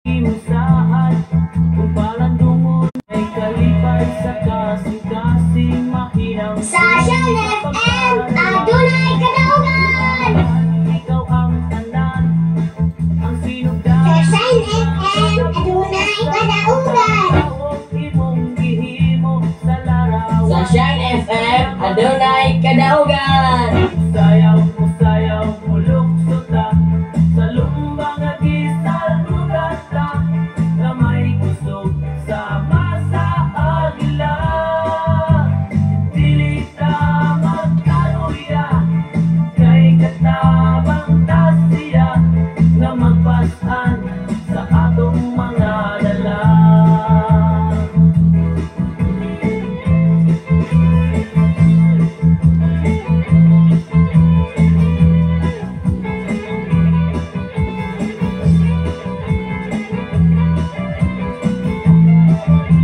Imong kung palandungon ay kalipay sa kasing-kasing mahinang Sa Shine FM, adunay kadaugan. Ikaw ang tanan ang Sa sinugdan Shine FM, adunay kadaugan. Imong gihimo sa Sa larawan. Shine FM, adunay kadaugan. Sayaw mo, sayaw mo, lukso ta sa lumba nga gisalmutan ta nga may kusog sama sa agila. Dili ta magkaluya kay katabang ta siya nga magpasan sa atong mga dala.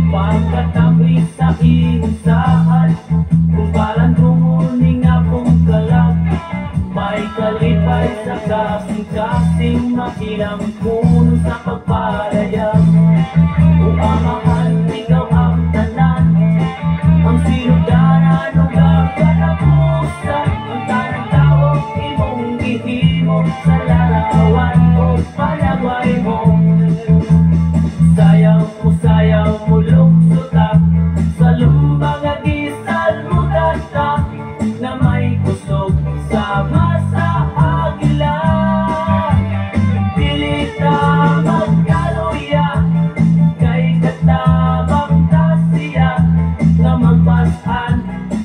Pagkatabi sa imong saad kung palandungon ni nga pong kalag may kalipay sa kasing-kasing makinang puno sa pagpalayag. O Amahan, ikaw ang tanan ang sinugdanan ug ang katapusan ang tanang tawo imong gihimo sa larawan o panagway mo. Sayaw mo, lukso ta sa lumba nga gisalmutan ta na may kusog sama sa agila. Dili ta magkaluya kay katabang ta siya nga magpasan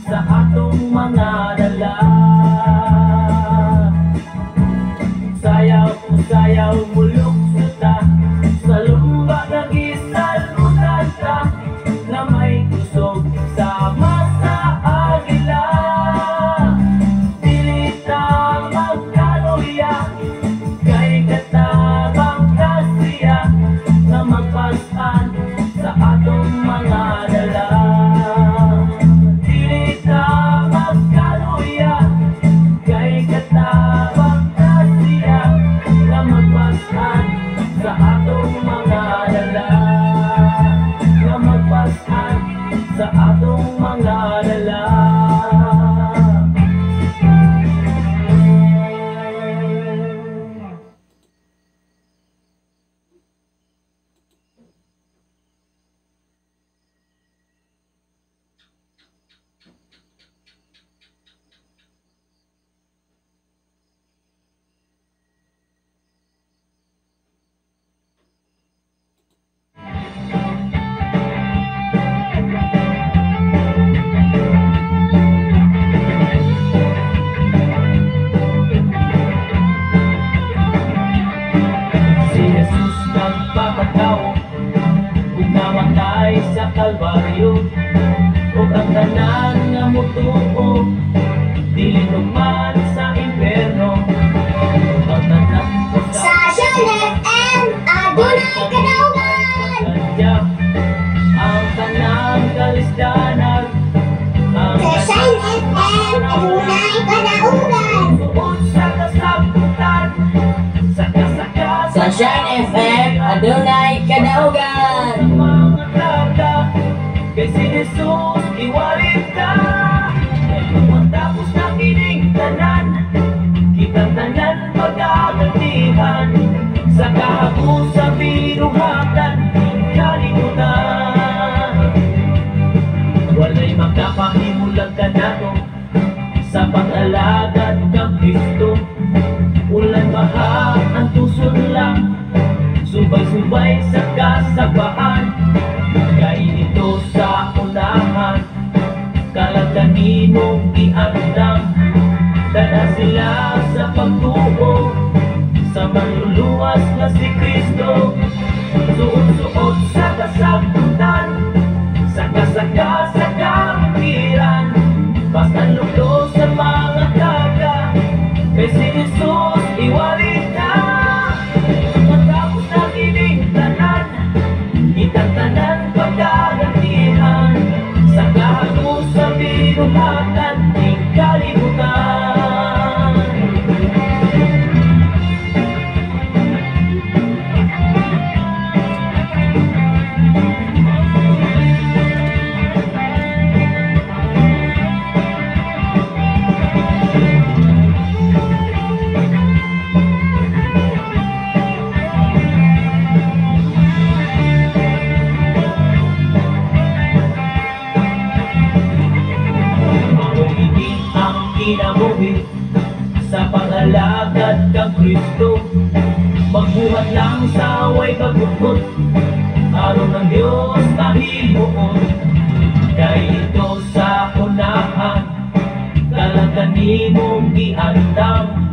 sa atong mga dala. Sayaw mo, lukso ta sa lumba nga gisalmutan ta na may kusog sama sa agila. Dili ta magkaluya kay katabang ta siya nga magpasan sa atong mga dala. Dili ta magkaluya kay katabang ta siya nga magpasan sa atong mga dala. Nga magpasan sa atong mga dala. Si Jesus nagpakatao ug namatay sa Kalbaryo ug ang tanan nga motuo dili tugman sa impierno ang tanan Sa usab Shine FM, may adunay kalipay sa kadaugan. kanya ang tanang kalisdanan ang Sa tanang Shine FM, adunay kadaugan. suod sa kasabutan sa kasaka Sa sa Shine FM, kabukiran adunay kadaugan. sa mga tata kay si Jesus iwalit ka kay kung matapos na kining tanan kitang tanan pagagantihan sa kahapon sa binuhatan kalimutan. Walay makapahimulag kanato sa pag-alagad kang Kristo. Ulan baha ang tuson lang subay-subay sa kasabaan kay nito sa unahan kalag kaninong giandam dala sila sa pagtuo sa manluluwas nga si Kristo. Suot-suot sa kasabutan sa kasaka sa kabukiran basta lukto sa mga kaga kay si Jesus iwalit na. Matapos na kining tanan kitang tanan pagkagantihan sa kahapos sa binuhatan ing kalibutan. Way pagbuot aron ang Dios mahimuon. Kay ito sa unahan talaga nimong giandam.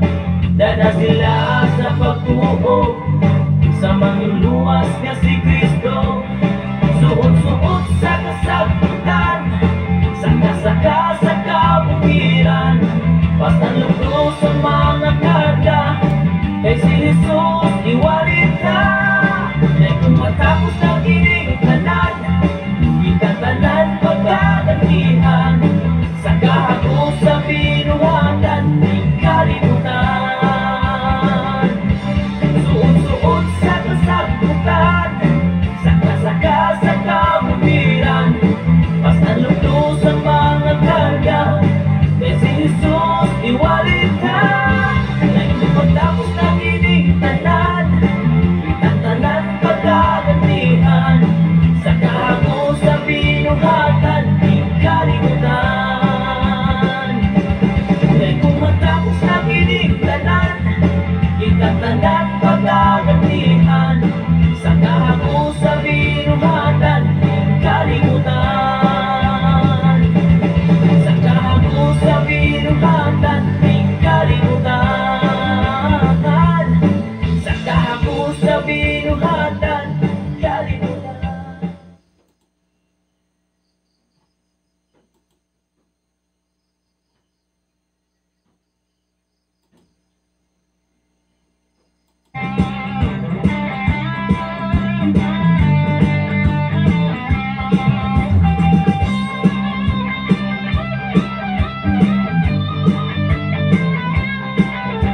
Dada sila sa pagtuo sa manluluwas nga si Kristo. Suot-suot sa kasagputan, saka-saka sa kabukiran, basta lugto sa mga karga, kay si Jesus iwalit ka. Kay kung matapos na kining tanan, kitang tanan pagkagantihan, sa kahapos sa binuhatan, kalimutan. Suot-suot sa kasagputan, saka-saka sa kabukiran, basta lugto sa mga karga, kay si Jesus iwalit ka. Kay kung matapos na kining tanan, kitang tanan pagkagantihan, sa kahapos sa binuhatan, kalimutan. Kay kung matapos na kining tanan, kitang tanan pagkagantihan, sa kahapos sa binuhatan, kalimutan. Sa kahapos sa binuhatan, kalimutan. Sa kahapos sa binuhatan, kalimutan.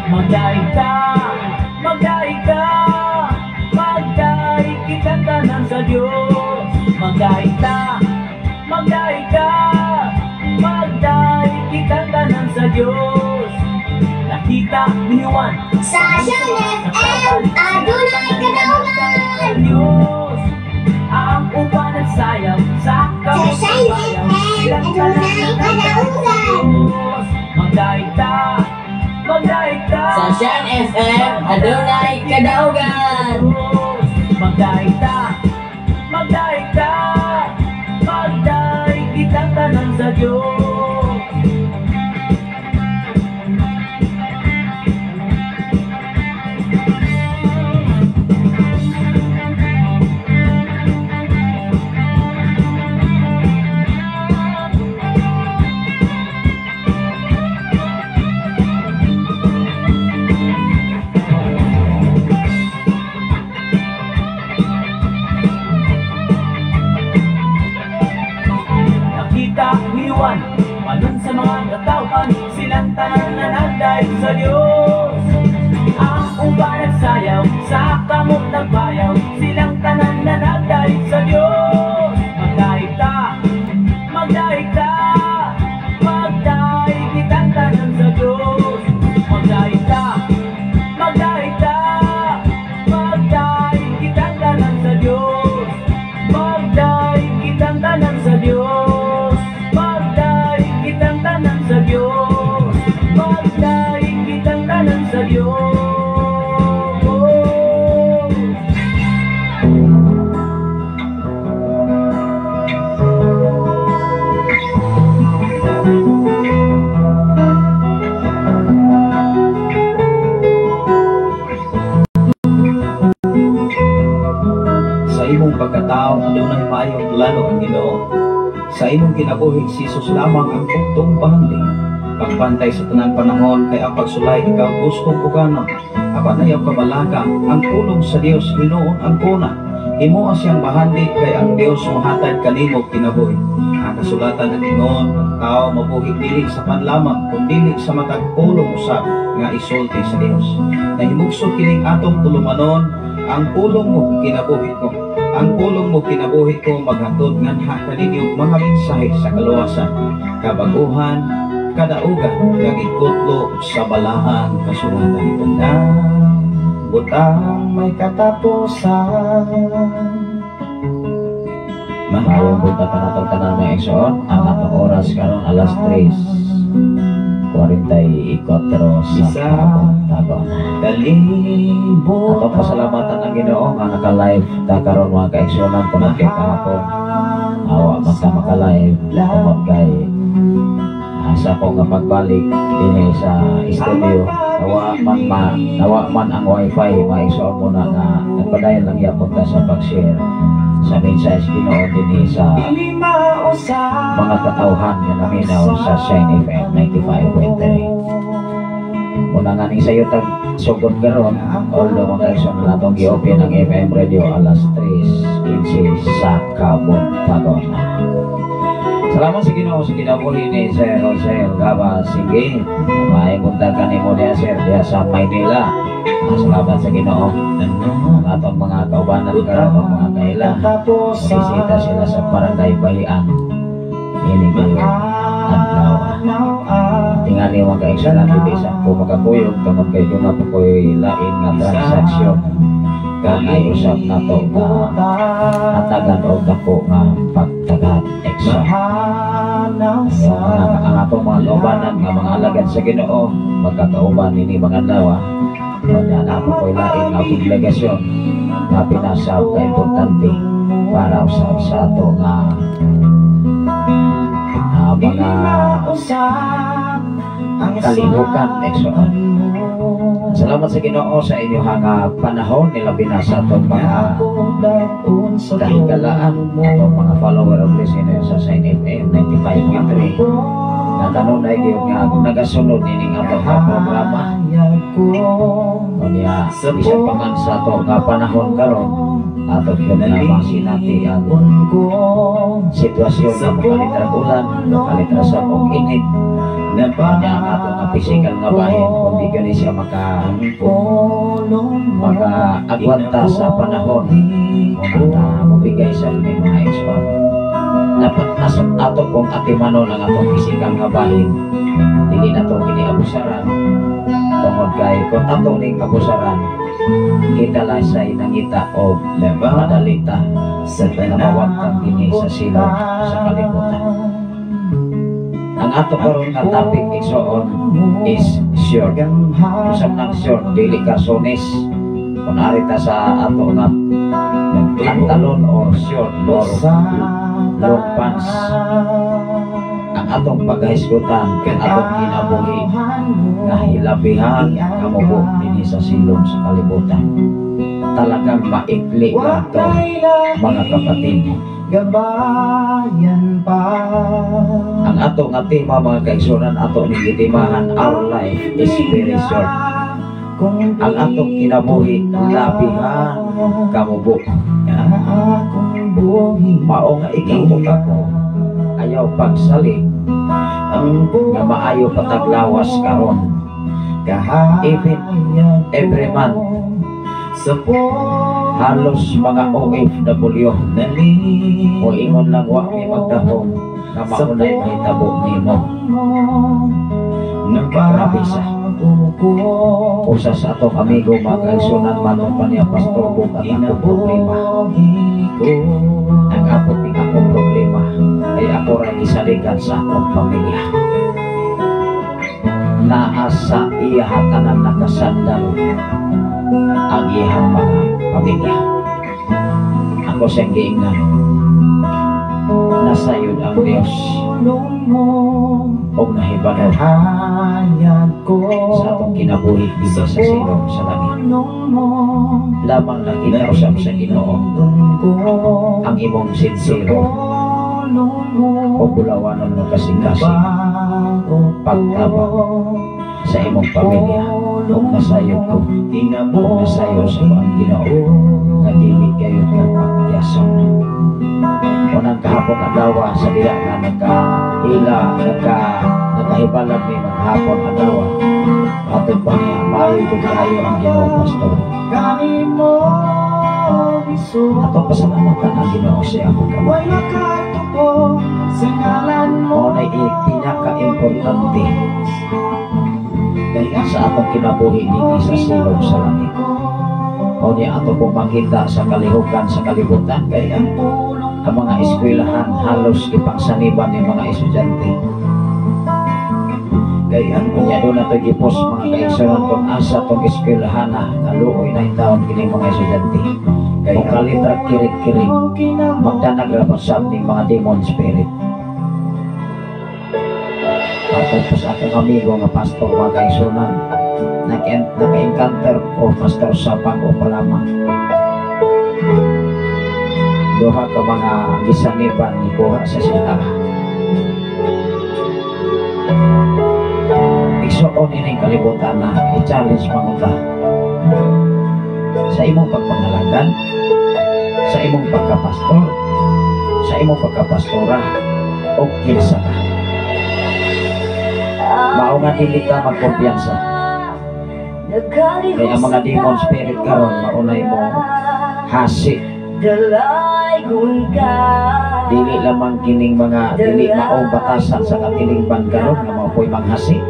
Magdaig ta, magdaig ta, magdaig kitang tanan sa Diyos. Magdaig ta, magdaig ta, magdaig kitang tanan sa Diyos. Nakita ni Juan Sa Shine FM, adunay kadaugan. Diyos ang uban at sayang sa Sa Shine FM, adunay kadaugan. Diyos. Magdaig ta, magdaig ta, Sa Shine FM, adunay kadaugan. Magdaig ta, magdaig ta, magdaig kitang tanan sa Diyos. Nakita ni Juan, balon sa mga katawhan, silang tanan na nagdaig sa Diyos. Ang uban at sayaw, sa kamot nagbayaw, silang tanan na nagdaig sa Diyos. Magdaig ta, magdaig ta, magdaig kitang tanan sa Diyos. Magdaig ta, magdaig ta, magdaig kitang tanan sa Diyos. Magdaig kitang tanan sa Diyos. Magdaig kitang tanan sa Diyos. Magdaig kitang tanan sa Diyos. Sa imong pagkatao, adunay maayong plano ang Ginoo. Sa imong kinabuhi, si Jesus lamang ang buntong bahandi. Pagbantay sa tanang panahon kay ang pagsulay ikaw gustong uganon. Apan ayaw kabalaka, ang pulong sa Dios hinuon ang kuna. Himoa siyang bahandi kay ang Dios mohatag kanimo kinabuhi. Ang kasulatan nag-ingon, ang tao mabuhi dili sa panlamang kun dili sa matag pulong usab nga isulti sa Dios. Nahimugso kining atong tulumanon, ang pulong mo kinabuhi ko. Ang pulong mo kinabuhi ko maghatod nganha kaninyo mga mensahe sa kaluwasan, kabaguhan, kadaugan, kag ikutlo sa balaang kasulatan. Tanang butang may katapusan. Maayong buntag kanatong tanan, mga igsoon. Ang atong oras karon alas 3:45 44 sa kabuntagon. Kalibutan. Atong pasalamatan ang Ginoo nga naka-live ta karon, mga kaigsuonan, tungod kay kahapon awa man ta maka-live tungod kay sa ako nga pagbalik dinhi sa studio, nawa man ang wifi, mga igsoon mo na nga nagpadayon lang yapon ta sa pag-share sa mensahe sa Ginoo dinhi sa Dili mausap mga katawhan nga naminaw sa Shine FM 95.3. Una nga ning sayo tag sugod karon, although, mga kaigsoon, na atong gi-open ang FM radio alas 3:15 sa kabuntagon. Salamat sa Ginoo sa kinabuhi ni Sir Jose Gaba Sige. Maayong buntag kanimo diha, sir, diha sa Maynila. Salamat sa Ginoo. Ang atong mga kaubanan karon, ang mga kaila. Tapos Bisita sila sa Barangay Bahian. Ini kayo adlaw. Tingali, mga kaigsuonan, dili sa ko makakuyog tungod kay duna pa ko'y lain nga transaksyon kanay usab nato nga hatagan og dako nga pagtagat extra. Ang mga ang atong mga kaubanan nga mga alagad sa Ginoo, magkakauban nini mga adlaw. Kanya na po ko'y lain nga obligasyon nga pinasab ka importante para usab sa ato nga mga kalihukan, igsoon. Salamat sa Ginoo sa inyong nga panahon, nilabi na sa atong mga kahigalaan, atong mga follower of listener sa Shine FM 95.3 nga kanunay gyud nga nagasunod nining atong nga programa. Unya bisan pa man sa ato nga panahon karon, ato gyud nga masinati ang sitwasyon nga makalitrag ulan, makalitra sa og init. Kanya ang ato nga physical nga bahin, kung di gani siya maka agwanta sa panahon kung na mabigay sa may mga igsoon. Dapat asok ato kung atimanon ang atong physical nga bahin, dili na to kini abusaran tungod kay kung ato ning abusaran, kita lang sa nangita o madalita Sa na mawagtang dinhi sa silong sa kalibutan. Ang ato karon nga topic, igsoon, is short. Usab ng short, dili karsones. Kung ari ta sa ato nga pantalon or short or long pants, ang atong pagkahisgutan kay atong kinabuhi nga hilabihan kamubo dinhi sa silong sa kalibutan. Talagang maikli lang to, mga kapatid. Gabayan pa. Ang ato nga tema, mga kaigsuonan, ato ning gitimahan, "Our life is very short." Kung Ang atong kinabuhi labihan kamubo. Akong buhi. Mao nga ikaw ug ako, ayaw pagsalig ang nga maayo pataglawas karon. Even every month, sa halos mga OFW o ingon lang wa mi magdahom nga maunay mahitabo nimo. Grabe sa. Usa sa atong amigo, mga kaigsuonan, matong pa niya, "Pastor, kung ang akong problema." Ang apot ning akong problema ay ako ra gisaligan sa akong pamilya. Naa sa iya tanan nakasandal ang iyang mga pamilya. Ako siyang giingnan, nasayod ang Diyos og nahibalo sa atong kinabuhi dinhi sa silong sa langit. Lamang nakita usab sa Ginoo ang imong sinsero o bulawanon nga kasing-kasing pagtabang sa imong pamilya, ug nasayod ko ug nasayod sa ang Ginoo nga dili kayo ka pagyason. Unang kahapon adlaw, sa diha nga nagkaila nakahibalag mi maghapon adlaw, atod pa niya, "Maayo gud kayo ang Ginoo, Pastor." Atong pasalamatan ang Ginoo sa iyang pagkabuhi. Mao na pinaka-importante sa atong kinabuhi dinhi sa silong sa langit. Mao niya ato pong makita sa kalihukan sa kalibutan kay ang mga eskwelahan halos ipangsaniban ni mga estudyante. Kay ang Unya doon na ito gipos, mga kaigsunan, kung asa tong eskwelahana, kaluoy na taon kining mga estudyante. Kay Kung kalit ra kirik-kirik, magdanag ra pasab ning mga demon spirit. Tapos akong amigo nga pastor, mga kaigsunan, naka-encounter ko, pastor, sa bago pa lamang. Duha ka mga gisaniban gikuha sa sila. Igsuon, ining kalibutan na i-challenge mga sa imong pagpangalagan, sa imong pagkapastor, sa imong pagkapastora, o kinsa ka. Mao nga dili ka magkumpiyansa. Kaya ang mga demon spirit karon maunay mo hasi. Dili lamang kining mga dili maong batasan sa katilingban karon nga mao po'y manghasi.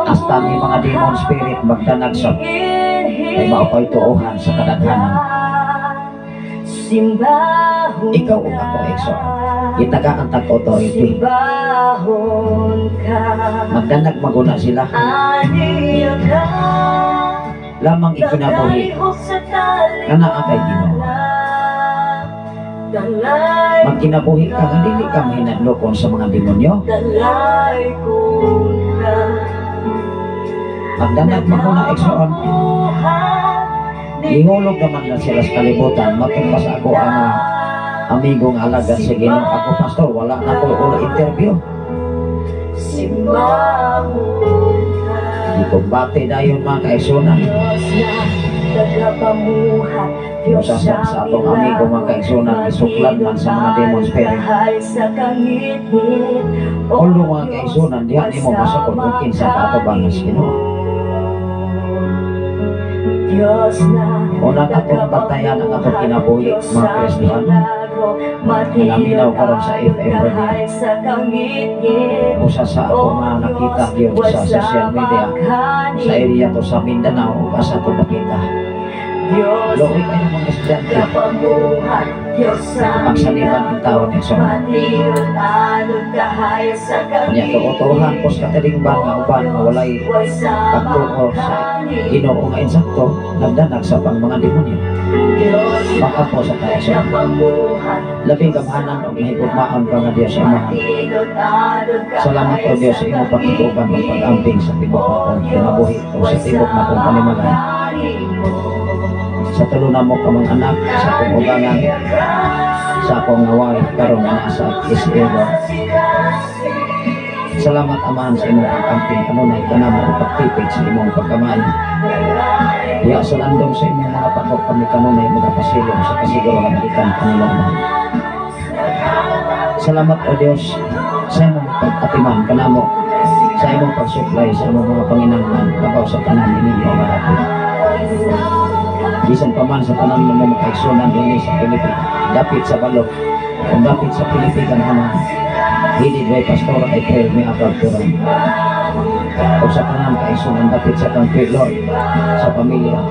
Hasta ni mga demon spirit magdanag sa ay mao pa'y tuohan sa kadaghanan. Ikaw ug ako, igsoon, gitagaan tag authority. Magdanag maguna sila. Lamang ikinabuhi nga naa kay Ginoo. Magkinabuhi ka nga dili ka mahinadlokon sa mga demonyo. Magdanag maguna, igsoon. Gihulog naman na sila sa kalibutan. Matong pa sa ako ang amigong alagad sa Ginoo. Ako pastor, wala na ko ulo interview. Gikumbate dayon, mga kaigsunan. Usa sa atong amigo, mga kaigsunan, isuklan man sa mga demon spirit. Although, mga kaigsunan, diha nimo masukod kung kinsa ka atubang sa Ginoo. Unang atong bantayan ang atong kinabuhi, mga Kristiyano. Naminaw karon sa FM Radio. Usa sa ako nga nakita gyud sa social media sa area to sa Mindanao ug asa to nakita. Luoy kayo mga estudyante. Pagsaniban ang taon ni Son. Nya tuotuhan ko sa katilingban nga uban nga walay pagtuo sa Ginoo nga insakto, nagdanag sa pang mga demonyo. Makapo sa tayo sa labing gamhanan og mahigugmaon ka nga Dios Amahan. Salamat, O Dios, sa imong pakituban ug pag-amping sa tibok nakong kinabuhi o sa tibok nakong panimalay. Sa tulo namo ka mga anak, sa akong ugangan, sa akong wife karon nga nasa SL. Salamat, Amahan, sa imong pag-amping kanunay kanamo ug pagtipig sa imong pagkamaayo. Diha sa landong sa imong mga pakok kami kanunay magapasilong sa kasiguruhan gikan kanila, Amahan. Salamat, O Dios, sa imong pag-atiman kanamo, sa imong pagsuplay sa imong mga panginahanglan labaw sa tanan ninyo nga dapit. Bisan pa man sa tanan mo mga kaigsunan dinhi sa Pilipinas, dapit sa balok, kung dapit sa Pilipinas, Amahan, headed by Pastor April Miakag Turan. O sa tanan kaigsunan dapit sa country, Lord, sa pamilya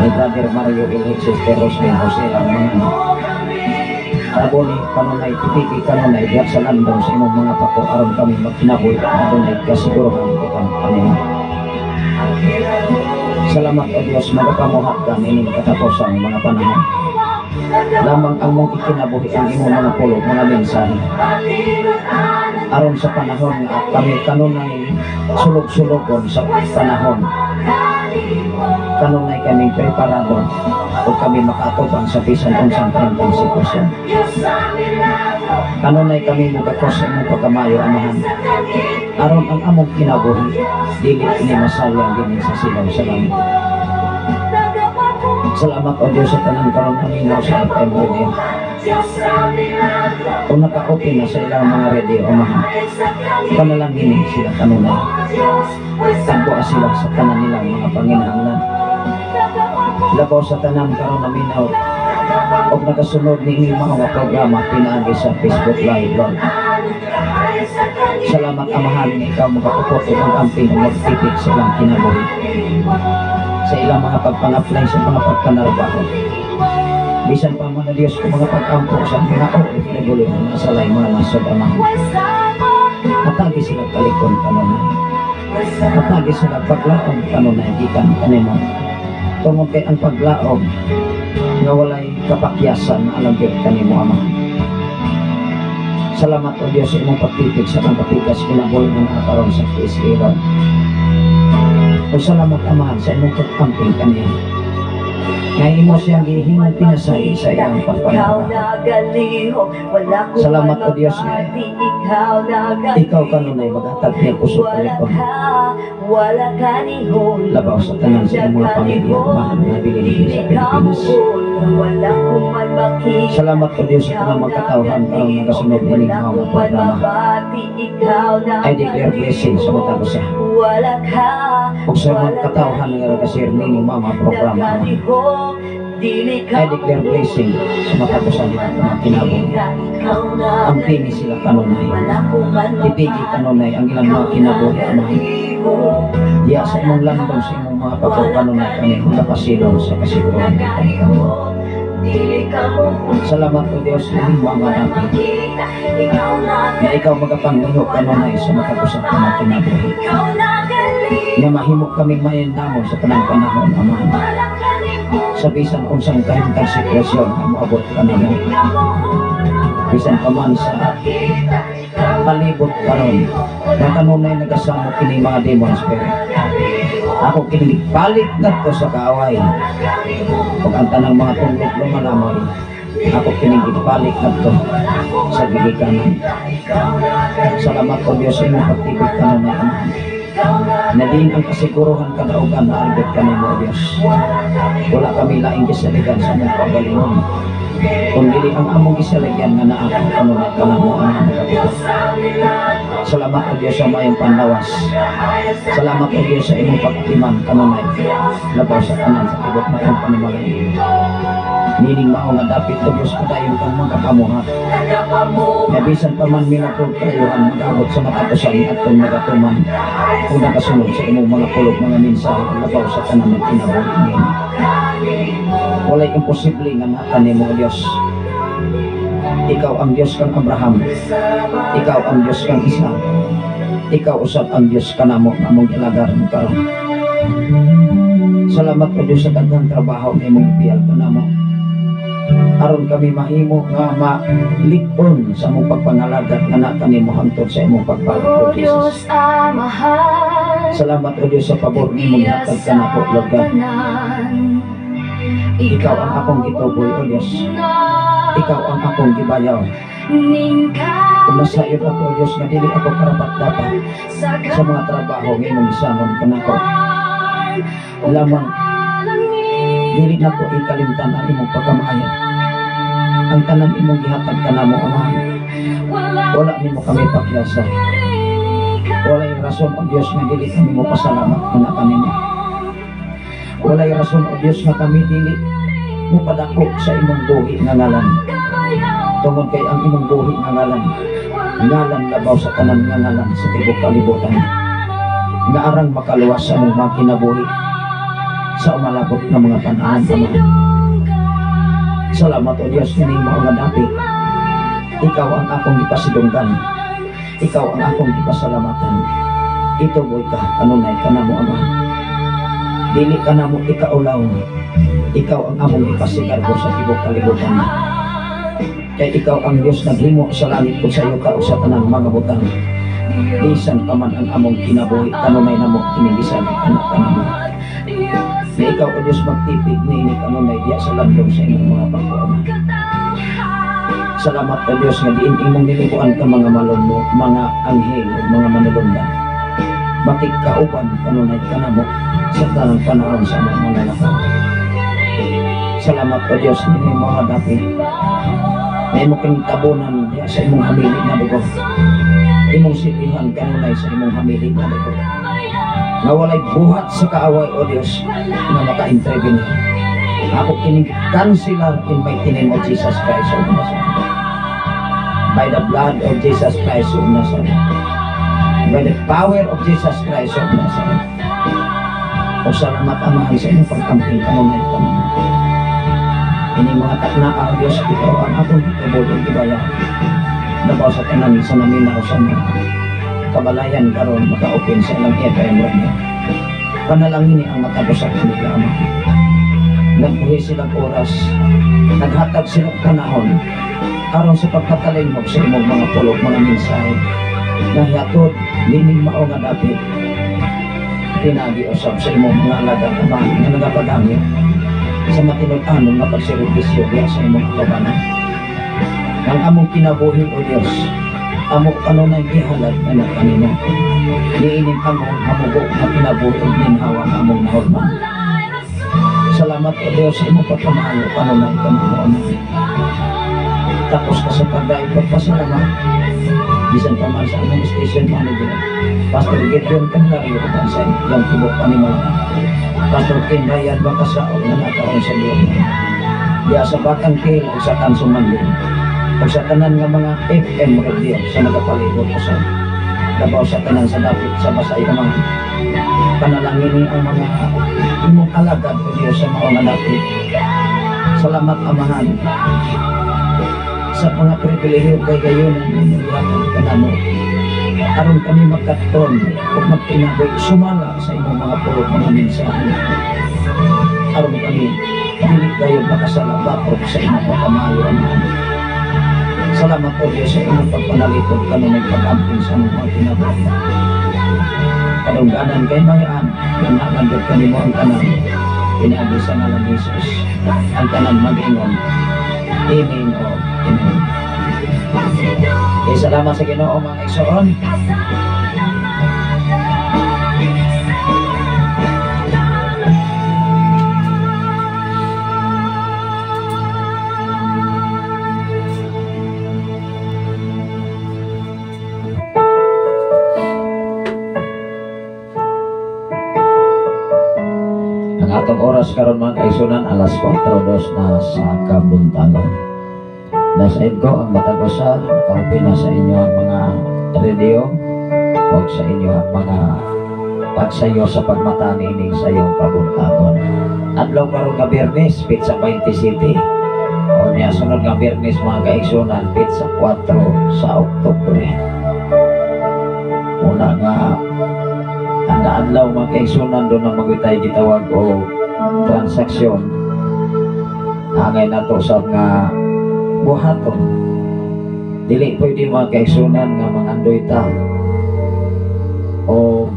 ni Brother Mario Ilhik, Sister Roslyn Jose, ang mga anak. Taboni kanunay, pitiki kanunay diha sa landong sa imong mga pako aron kami magkinabuhi na dunay kasiguruhan gikan kanimo. Salamat, O Dios, magapamuhat ka nining katapusang mga panahon. Lamang ang mong ikinabuhi ang imong mga pulong, mga mensahe. Aron sa panahon nga kami kanunay sulog-sulogon sa panahon, kanunay kaming preparado o kami makatubang sa bisan unsang kahimtang sitwasyon. Kanunay kami mugakos sa imong pagkamayo, Amahan. Aron ang among kinabuhi, dili ni masayang dinhi sa silaw sa langit. Salamat, O Diyos, sa tanan karon naminaw sa FM radio. Kung naka-open na sa ilang mga radio, Amahan, panalangin sila kanunay. Tagwa sila sa tanan nilang mga panginahanglan. Labaw sa tanan karon naminaw og nakasunod ni mga programa pinaagi sa Facebook Live, Lord. Salamat, Amahan, nga ikaw makapupot ug ang amping ug magtipig sa ilang kinabuhi, sa ilang mga pagpang-apply, sa mga pagkanarbaho. Bisan pa man na Diyos kung mga pag-ampo sa mga OFW na nasa laing mga nasod, Amahan. Hatagi sila kalikon kanunay. Hatagi sila paglaom kanunay gikan kanimo. Tungod kay ang paglaom nga walay kapakyasan na alam gyud kanimo, Amahan. Salamat, O Diyos, sa imong pagtipig sa akong kapikas kinabuhi nga naa karon sa PSA ron. O salamat, Amahan, sa imong pag-amping kaniya. Nga imo siyang gihimong pinasay sa iyang pagpanaraw. Salamat, O Diyos, nga ikaw kanunay maghatag niya kusog kalikon. Labaw sa tanan sa imong mga pamilya, mahal nga bilin sa Pilipinas. Salamat, O Diyos, sa tanang mga katawhan karong nagasunod ining mao nga programa. I declare blessing sa matag usa. Ug sa mga katawhan nga nagashare nining mao nga programa, Ama, I declare blessing sa matag usa nila mga kinabuhi. Ampingi sila kanunay. Tipigi kanunay ang ilang mga kinabuhi, Amahan. Diya sa imong landong sa imong mga pagkaw kanunay kami makapasilong sa kasiguruhan kanimo. Salamat, O Diyos, ining mga dapit na ikaw magapanglihok kanunay sa matag usa ka mga kinabuhi. Nga mahimo kaming maindamon sa tanang panahon, Amahan. Sa bisan unsang kahimtang sitwasyon nga moabot kanamo. Bisan pa man sa palibot karon nga kanunay nagasamo kini mga demon spirit. Ako kini balik ngadto sa kaaway. Ug ang tanang mga tunglok lumalamoy. Ako kining gibalik ngadto sa gigikanan. Salamat, O Diyos, sa imong pagtibig kanunay, Amahan. Na diin ang kasiguruhan kadaugan na arbit kanimo, O Diyos. Wala kami laing gisaligan sa among pagalingon. Kung dili ang among gisaligan nga naa ka kanunay kanamo ang nagapito. Salamat, O Diyos, sa mayong panlawas. Salamat, O Diyos, sa imong pagtiman kanunay. Labaw sa tanan sa tibok na imong panimalay. Nining mao nga dapit, O Diyos, padayon kang magapamuhat. Nga bisan pa man minapog kayuhan mag-abot sa katapusan ni atong nagatuman. Kung nakasunod sa imong mga pulog mga mensahe labaw sa tanan ng kinabuhi niini. Walay imposible nga naa nimo, O Diyos. Ikaw ang Diyos kang Abraham. Ikaw ang Diyos kang Isaac. Ikaw usab ang Diyos kanamo nga among gialagaran karon. Salamat, O Diyos, sa daghang trabaho nga imong ipiyal kanamo. Aron kami mahimo nga malig-on sa among pagpangalagat nga naa kanimo hangtod sa imong pagbalik, O Jesus. Salamat, O Diyos, sa pabor nga imong gihatag kanako, Lord God. Ikaw ang akong gituboy, O Diyos. Ikaw ang akong gibayaw. Kung nasayod ako, O Diyos, nga dili ako karapat dapat sa mga trabaho nga imong gisangon kanako. Lamang dili nako ikalimtan ang imong pagkamaayo. Ang tanan imong gihatag kanamo, Amahan. Wala nimo kami pakyasa. Walay rason, O Diyos, nga dili kami mo pasalamat kana kanimo. Walay rason, O Diyos, nga kami dili mo padako sa imong buhi nga ngalan. Tungod kay ang imong buhi nga ngalan, ngalan labaw sa tanan nga ngalan sa tibuok kalibutan. Nga arang makaluwas sa among mga kinabuhi sa umalabot nga mga panahon, Amahan. Salamat, O Diyos, nga nimo nga dapit. Ikaw ang akong gipasidunggan. Ikaw ang akong gipasalamatan. Ituboy ka kanunay kanamo, Ama. Dili ka namo ikaulaw. Ikaw ang among ipasigarbo sa tibuok kalibutan. Kay ikaw ang Diyos naghimo sa langit ug sa yuta ug sa tanang mga butang. Bisan pa man ang among kinabuhi kanunay namo kining anak kanamo. Na ikaw, O Diyos, magtipig niini kanunay diya sa landong sa imong mga pagko, Ama. Salamat, O Diyos, nga diin imong nilibuan ka mga malumno, mga anghel, ug mga manulundan. Makigkauban kanunay kanamo sa tanang panahon sa among mga lakaw. Salamat, O Diyos, nining mga dapit. Na imo kining tabunan diya sa imong hamili na dugo. Imong silihan kanunay sa imong hamili na dugo. Nga walay buhat sa kaaway, O Diyos, nga maka-intervene. Ako kining kanselar in mighty name of Jesus Christ of Nazareth. By the blood of Jesus Christ of Nazareth. By the power of Jesus Christ of Nazareth. O salamat, Amahan, sa imong pagkamping kanunay kanunay. Ini mga takna, O Diyos, ikaw ang akong gituboy ug gibayaw. Labaw sa tanan sa naminaw sa mga. Kabalayan karon maka-open sa ilang FM radio. Panalangin ni ang matag usa kanila, Ama. Nagbuhi silang oras, naghatag silang panahon aron sa pagpatalingog sa imong mga pulong, mga mensahe nga hihatod nining mao nga dapit pinaagi usab sa imong mga alagad, Ama, nga nagapagangyo sa matinud-anon nga pagserbisyo diha sa imong atubangan. Ang among kinabuhi, O Dios, amo kanunay gihalad na kanimo. Niining among hamugo nga kinabuhi ug ginhawa nga among nahulman. Salamat, O Dios, sa imong pagkamaayo kanunay kanimo, Ama. Tapos ka sa pagdaig pagpasalamat bisan pa man sa among station manager, Pastor Gideon Candelario, uban sa iyang tibok panimalay, Pastor Ken Ryan Bakasaog, nga nakaroon sa Dios diya sa Batang Kil ug sa Tanso Manlin ug sa tanan nga mga FM radio sa nagapalibot usab, labaw sa tanan sa dapit sa Basay. Ama, panalangin ni ang mga imong alagad, O Dios, sa mao nga dapit. Salamat, Amahan, sa mga pribilehiyo kay gayunan nga gihatag kanamo aron kami magkaton ug magkinabuhi sumala sa imong mga pulong, mga mensahe, aron kami dili kayo makasala batok sa imong pagkamaayo, Amahan. Salamat, O Diyos, sa imong pagpanalipod kanunay pag-amping sa among mga kinabuhi. Kadungganan kay mayaan nanagod kanimo ang tanan pinaagi sa ngalan ni Jesus. Ang tanan mag-ingon, Amen o Amen. Okay, salamat sa Ginoo, mga igsoon. Ang atong oras karon, mga kaigsunan, alas 4:02 na sa kabuntagon. Nasaid ko ang matag usa nakaupin na sa inyo ang mga radio o sa inyo ang mga pagsayo sa pagmata niining sa iyong kabuntagon. Adlaw karon nga Biyernes, petsa 27. O niya sunod nga Biyernes, mga kaigsunan, petsa 4 sa Oktubre. Una nga ang adlaw, mga kaigsunan, doon na magitay gitawag o transaksyon. Angay nato sa nga buhaton. Dili pwede, mga kaigsunan, nga mangandoy ta o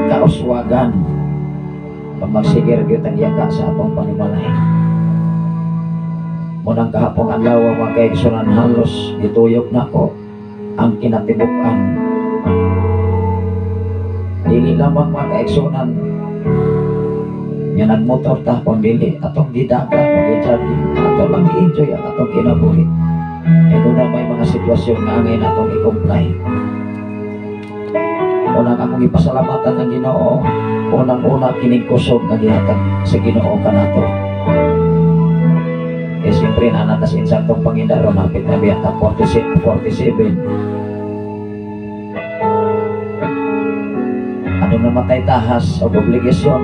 kauswagan pag magsigir gyud ang yaka sa atong panimalay. Munang kahapong adlaw, mga kaigsunan, halos gituyok nako ang kinatibuk-an. Dili lamang, mga kaigsunan, nga nagmotor ta, kung dili atong gidagan, mag-jogging, ato lang i-enjoy ang atong kinabuhi. E doon na may mga sitwasyon nga angay natong i-comply. Unang akong ipasalamatan ng Ginoo, unang-una kining kusog nga gihatag sa Ginoo kanato. E siyempre nanatas insaktong Panginoon, hapit na biyata 47, 47. Ano namatay tahas o obligasyon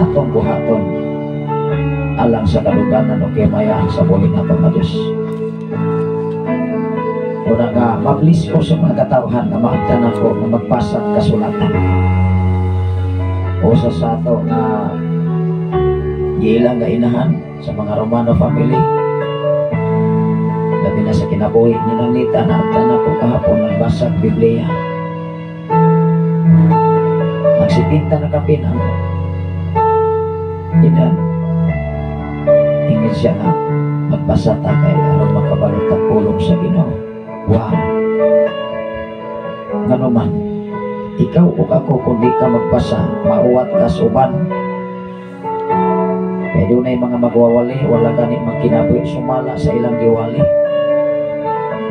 atong buhaton alang sa kaduganan o kimayaan sa buhi nato nga Diyos. Una nga, mablis ko sa mga katawhan na maabtan ako na magpasag kasulatan. Usa sa ato nga giilang nga inahan sa mga Romano family, labi na sa kinabuhi ni Nanita, naabtan ako kahapon nagbasag Biblia. Nagsipinta na kapin ang edad. Ingin siya nga magbasa ta kay aron makabalot ang pulong sa Ginoo. Wow! Ngano man, ikaw ug ako, kung di ka magbasa, mauwat ka sa uban. Kay dunay mga magwawali, wala gani magkinabuhi sumala sa ilang giwali.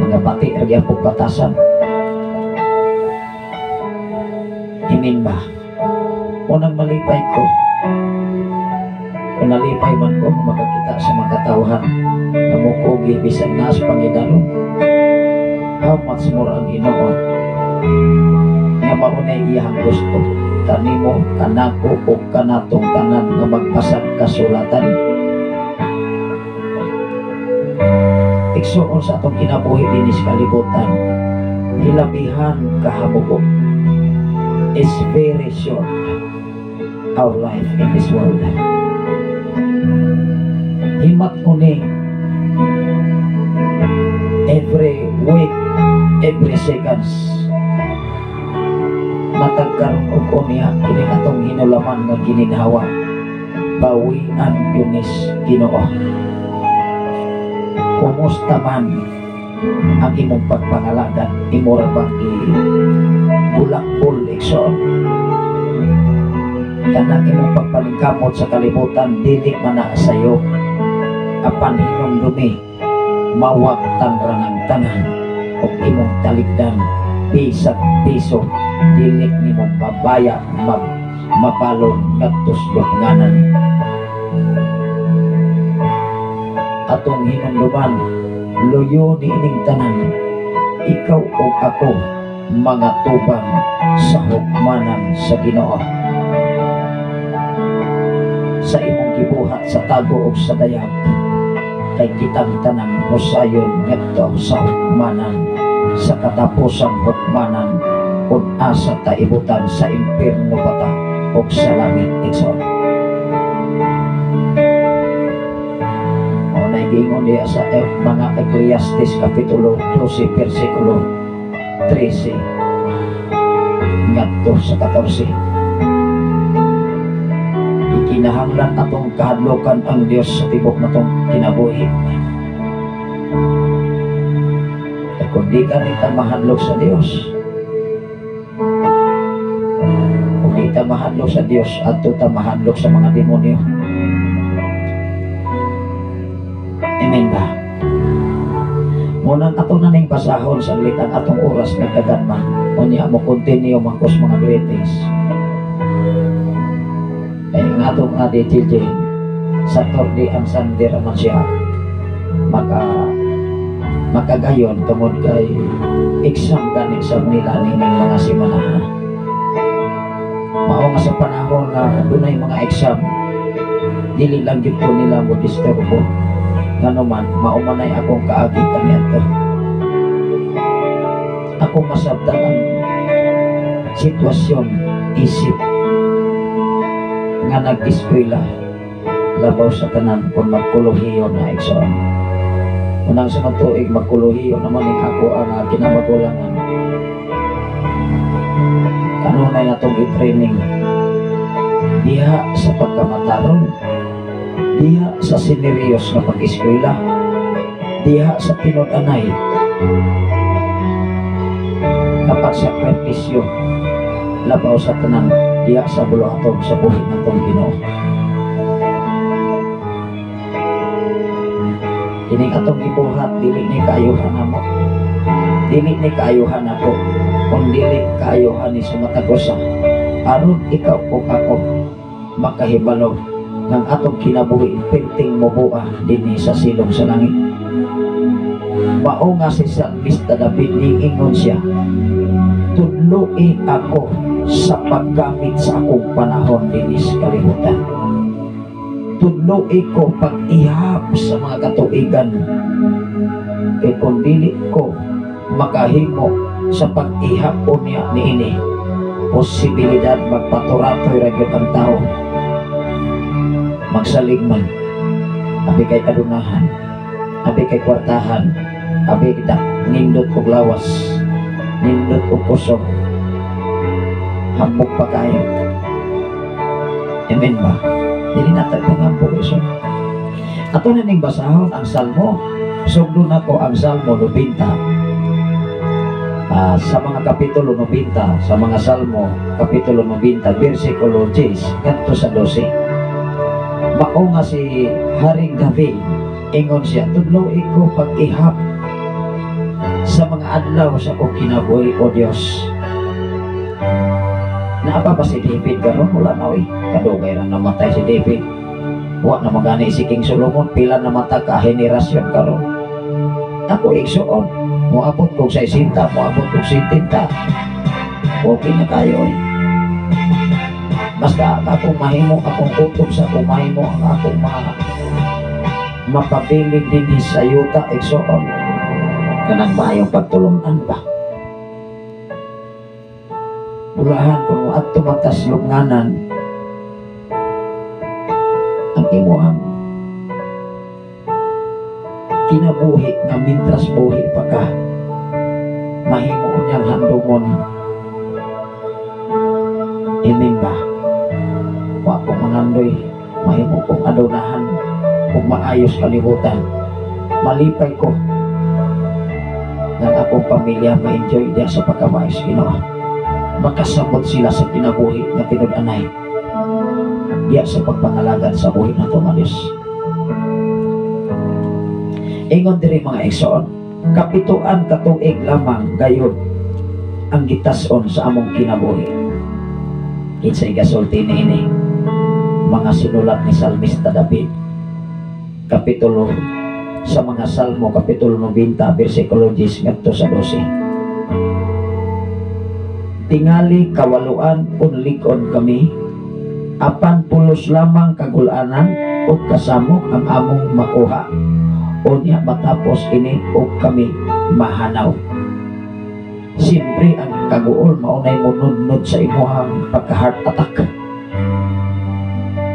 Mga pati ra gyapon batasan. Himin ba? Unang malipay ko, kung nalipay man ko, makakita sa mga katawhan na mukugi bisan na sa Panginoon. How much more ang Ginoo nga maunay iyang gusto kanimo, kanako o kanatong tanan nga magpasag kasulatan. Igsuon sa atong kinabuhi dinhi sa kalibutan, Hilabihan kahabogo. Is very short our life in this world. Himat ko ni every week, every seconds, matag karon og unya, kini atong hinulaman nga gininhawa, bawian gyud nis Ginoo. Kumusta man ang imong pagpangalagad, imo ra bang bulakbol, igsoon? Kanang imong pagpalingkamot sa kalibutan, dili man na sayo, apan hinumdumi mawagtan ra ng tanan ug imong talikdan bisag piso dili nimo mabaya, mabalon ngadto sa lubnganan. Atong hinumduman, luyo ni ining tanan, ikaw ug ako mga tubang sa hukmanan sa Ginoo. Sa imong gibuhat sa tago ug sa dayag, kay kitang tanan mosayon ngadto sa hukmanan, sa katapusang hukmanan, kung asa ta ibutan, sa impierno ba ta ug sa langit, igsoon. Mao na giingon diha sa mga Ecclesiastes kapitulo 12 bersikulo 13 ngadto sa 14. Ikinahanglan atong kahadlokan ang Dios sa tibok natong kinabuhi. Kay kung di ka nita mahadlok sa Dios, kung di ta mahadlok sa Dios, adto ta mahadlok sa mga demonyo. Amen ba? Munang ato na ning basahon sa ang atong oras nagkaganma. Unya mo continue mangkos mga greetings. Kaya nga atong adi TJ, Saturday and Sunday raman siya makagayon tungod kay exam gani sa nila nining mga simana. Mao nga sa panahon nga dunay mga exam, dili lang gyud ko nila mo disturbo. Ngano man, mao man ay akong kaagi kaniadto. Ako masabtan ang sitwasyon isip nga nag-eskwela labaw sa tanan kung magkuluhiyo na, igsoon. Unang sunod tuig magkuluhiyo naman ning ako ang kinamagulangan. Kanunay natong i-training diha sa pagkamatarong, diha sa sineriyos nga pag-eskwela, diha sa tinud-anay kapag sakripisyo labaw sa tanan diha sa buluhaton sa buhi natong Ginoo. Kining atong gibuhat dili ni kaayuhan namo, dili ni kaayuhan nako, kun dili kaayuhan ni sa matag usa, aron ikaw ug ako makahibalo ng atong kinabuhi perting mobuha dinhi sa silong sa langit. Mao nga si Salmista David niingon siya, tudloi ako sa paggamit sa akong panahon dinhi sa kalibutan. Tudloi ko pag-ihap sa mga katuigan, kay kung dili ko makahimo sa pag-ihap unya niini, posibilidad magpaturatoy ra gyud ang tao, magsalig man, abi kay kadunahan, abi kay kwartahan, abi kita nindot og lawas, nindot og kusog, hambog pa kayo. Amen ba? Dili na tayo pangambog, iso. Ato na ning basahon ang Salmo. Sugdon nako ang Salmo 90. Sa mga kapitulo 90, sa mga Salmo kapitulo 90, bersikulo 10 ngadto sa 12. Mao nga si Haring David, ingon siya, tudloi ko pag-ihap sa mga adlaw sa akong kinabuhi, o Dios. Naa pa si David karon? Wala na oy. Kadugay ra namatay si David. Wa na magani si King Solomon, pila na mata ka henerasyon karon. Ako igsuon, moabot kog 60, moabot kog 70. Okay na kayo oy. Basta akong mahimo akong kutob sa akong mahimo ang akong mapabilin dinhi sa yuta, igsuon. Kanang maayong pagtulun-an ba? Ulahan kung moadto man tas lubnganan, ang imuhang kinabuhi nga mintras buhi pa ka, mahimo niyang handumon. Amen ba? Wa ko mangandoy mahimo kong adunahan kung maayos kalibutan. Malipay ko ng akong pamilya ma-enjoy diya sa pagkamaayos Ginoo. Makasabot sila sa kinabuhi nga tinud-anay diya sa pagpangalagad sa buhi nato nga Dios. Ingon diri, mga igsoon, 7 ka tuig lamang gayud ang gitas-on sa among kinabuhi. Kinsay gasulti niini? Mga sinulat ni Salmista David. Kapitulo sa mga Salmo, Kapitulo 90, versikulo 10 ngadto sa 12. Tingali kawaluan unlikon kami, apan pulos lamang kagulanan ug kasamok ang among makuha. Unya matapos ini ug kami mahanaw. Siyempre ang kaguol maunay munudnod sa imuhang pagka-heart attack.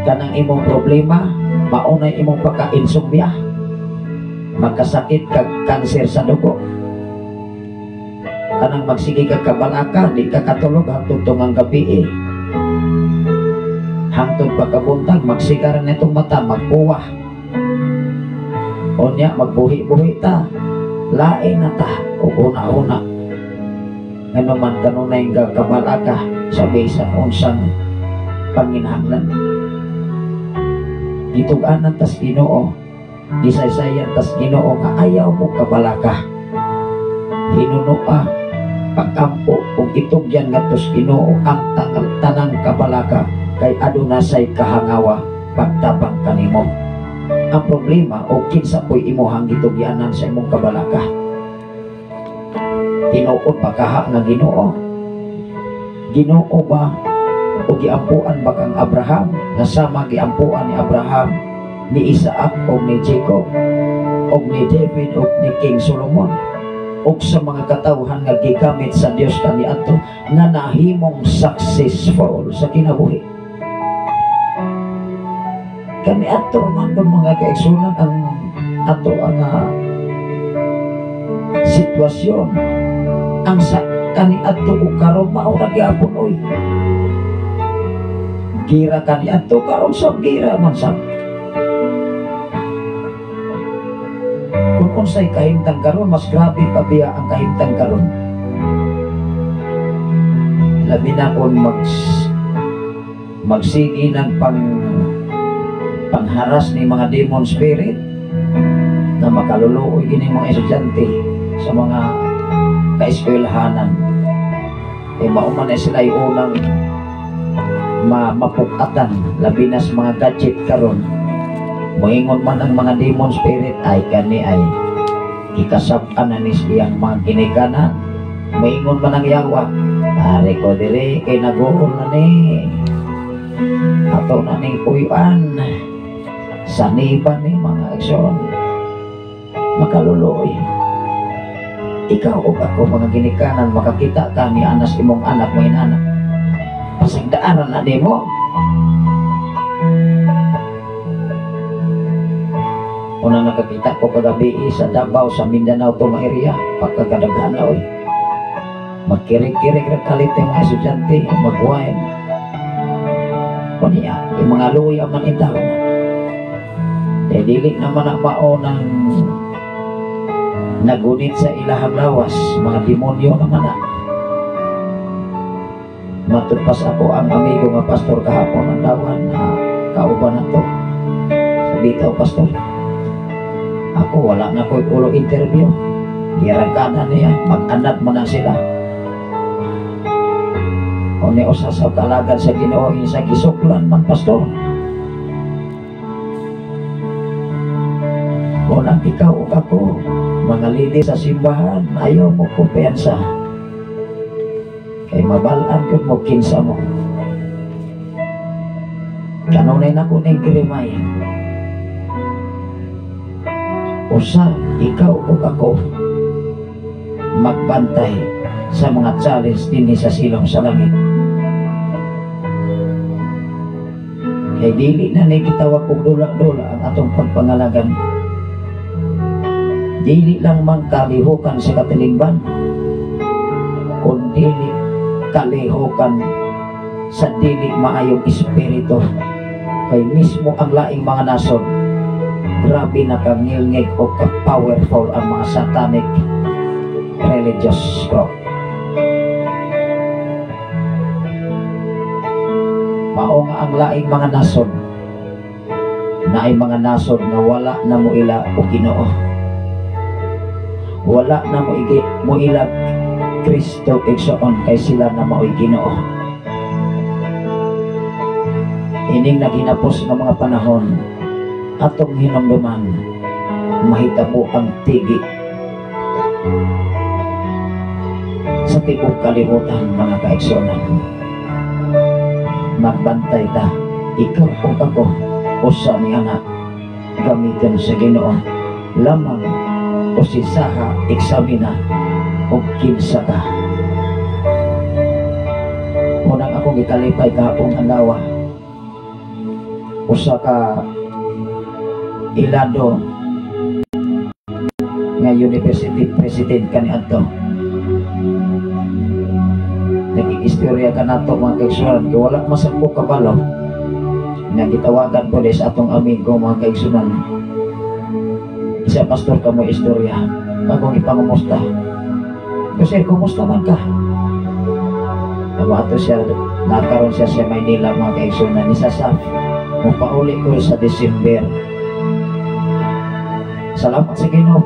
Kanang imong problema maunay imong pagka-insomnia. Magkasakit kag kanser sa dugo. Kanang magsige kag kabalaka, di ka katulog hangtod tungang gabi eh. Hangtod pagkabuntag, magsigaran nitong mata, magpuwa. Unya, magbuhi-buhi ta. Lain na ta, ug una-una. Ngano man kanunay nga kabalaka sa bisan unsang panginahanglan. Gitug-anan tas Ginoo, gisaysayan tas Ginoo nga ayaw mo kabalaka. Hinunoa pagampo ug itugyan ngadto sa Ginoo ang tanang kabalaka kay aduna say kahangawa pagtabang kanimo. Ang problema o kinsa po'y imuhang gitugyanan sa imong kabalaka. Tinuod pa kaha nga Ginoo? Ginoo ba o giampuan ba kang Abraham nga sama giampuan ni Abraham, ni Isaac o ni Jacob o ni David o ni King Solomon o sa mga katawhan nga gigamit sa Dios kaniadto nga nahimong successful sa kinabuhi? Kaniadto man gud, mga kaigsunan, ang ato ang sitwasyon ang sa kaniadto ug karon mao ra gyapon oy. Gira kaniadto, karon sa gira man sa kung unsay kahimtang karon, mas grabe pa biya ang kahimtang karon. Labi na kung magsige ng pangharas ni mga demon spirit na makaluluoy gini mga estudyante sa mga kaeskwelahanan. Mauman na sila yung unang mapukatan, labi na sa mga gadget karon. Moingon man ang mga demon spirit ay kani ay ikasab-an na ni siyang mga ginikanan. Moingon man ang yawa, pare ko dire kay naguol na ni ato na ning puyuan saniban ni mga aksyon makaluluoy. Ikaw o ako, mga ginikanan, makakita ka ni anas imong anak mo inanak, pasagdaanan na di mo. Una nakakita ko kagabi sa Davao, sa Mindanao to mga area, pagkakadaghan na oy. Magkirig-kirig ra kalit yung mga estudyante, magwain. Kunya, yung mga luya man intaw na. Dili naman ang mao ng nagunit sa ilahang lawas, mga demonyo naman na. Matod pas ako ang amigo nga pastor kahapon ang dawan na kauban na to. Sabi ito, pastor, ako wala na ko'y ulo interview. Giarangkada niya, mag-anad man na sila. O ni usa sa kalagad sa Ginoo sa gisuklan man, pastor. Kung ang ikaw o ako, mga lili sa simbahan, ayaw mo kumpiyansa. Kay mabalaan yun mo, kinsa mo. Kanunay na ko ning Jeremiah. Usa, ikaw o ako, magbantay sa mga challenge dinhi sa silong sa langit. Kay dili na ni gitawag og dula-dula ang atong pagpangalagan. Dili lang man kalihukan sa katilingban, kun dili kalihukan sa dili maayong espiritu. Kay mismo ang laing mga nasod, grabe na kangilngig o ka-powerful ang mga satanic religious group. Mao nga ang laing mga nasod, naay mga nasod nga wala na moila o Ginoo. Wala na moila Kristo igsoon kay sila na maoy Ginoo. Ining naghinapos nga mga panahon, atong hinumduman, mahitabo ang tigi sa tibuok kalibutan, mga kaigsuonan. Magbantay ta, ikaw o ako, usa ni anak, gamitin sa Ginoo lamang o si saha eksamina o kinsa ka. Unang akong gikalipay kahapong adlaw, usa ka ilado nga university president kaniadto. Nag-iistorya ka nato mga kaigsunan, kay wala masagpo kabalo nga gitawagan po sa atong amigo mga kaigsunan. Isa pastor ka mo istorya, bagong ipangumusta. Kasi kumusta man ka? Nabato siya, nakaroon siya sa Maynila mga kaigsunan, ni sa SAF. Mupauli ko sa December. Salamat sa Ginoo.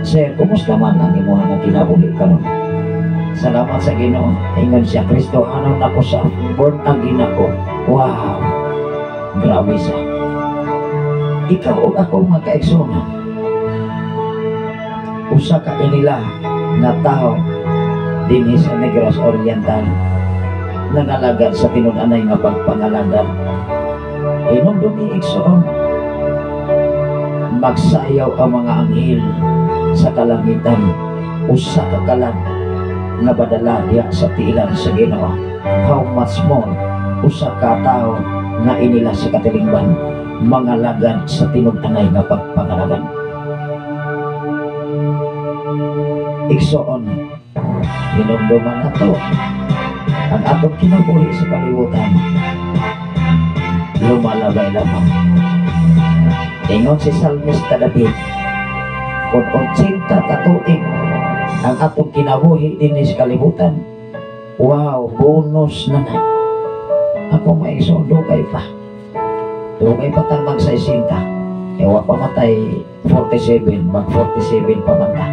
Sir, kumusta man ang imuha nga kinabuhi karon? Salamat sa Ginoo. Ingon siya, Kristo, anon ako sa born again ako. Wow! Grabe sa. Ikaw ug ako mga kaigsuonan, usa ka inila nga tao dinhi sa Negros Oriental nangalagad sa tinud-anay nga pagpangalagad. Hinumdumi igsoon, magsayaw ang mga anghel sa kalangitan, usa ka kalan nga badala diha sa tiilan sa Ginoo. How much more usa ka tawo nga inila sa katilingban mangalagad sa tinud-anay nga pagpangalagad. Igsoon, hinumduman nato ang atong kinabuhi sa kalibutan, lumalabay lamang. Ingon si Salmista David, kung 80 ka tuig ang atong kinabuhi dinhi sa kalibutan, wow, bonus na na. Ako maigsoon, dugay pa. Dugay pa tang mag 60. Kaya wa pa matay 47, mag 47 pa man ta.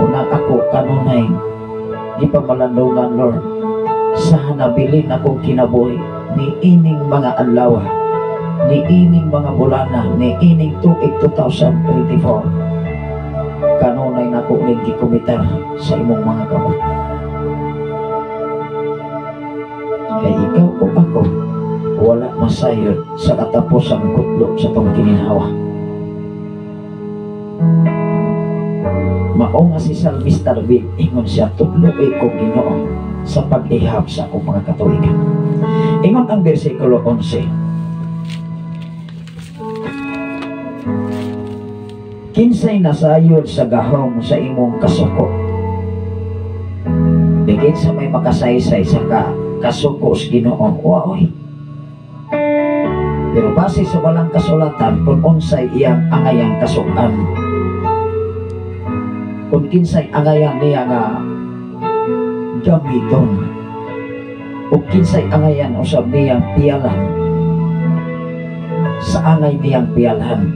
Unang ako kanunay di pa malandungan, Lord, sa hanabilin akong kinabuhi ni ining mga adlaw, ni ining mga bulana, ni ining tuig 2024. Kanunay nako ning gikumitar sa imong mga kamot. Kay ikaw o ako wala masayod sa katapusang kutlo sa tong kininhawa. Mao nga si Salmista David, ingon siya, tudloy ko Ginoo sa pag-ihap sa akong mga katuigan. Ingon ang bersikulo 11. Kinsay nasayod sa gahom sa imong kasuko? Bigit sa may makasaysay sa kasuko sa Ginoo, waoy. Pero base sa walang kasulatan kung unsay iyang angayang kasukan, kung kinsay angayan niya nga gamiton, o kinsay angayan usab niyang piyalan, sa angay niyang piyalan,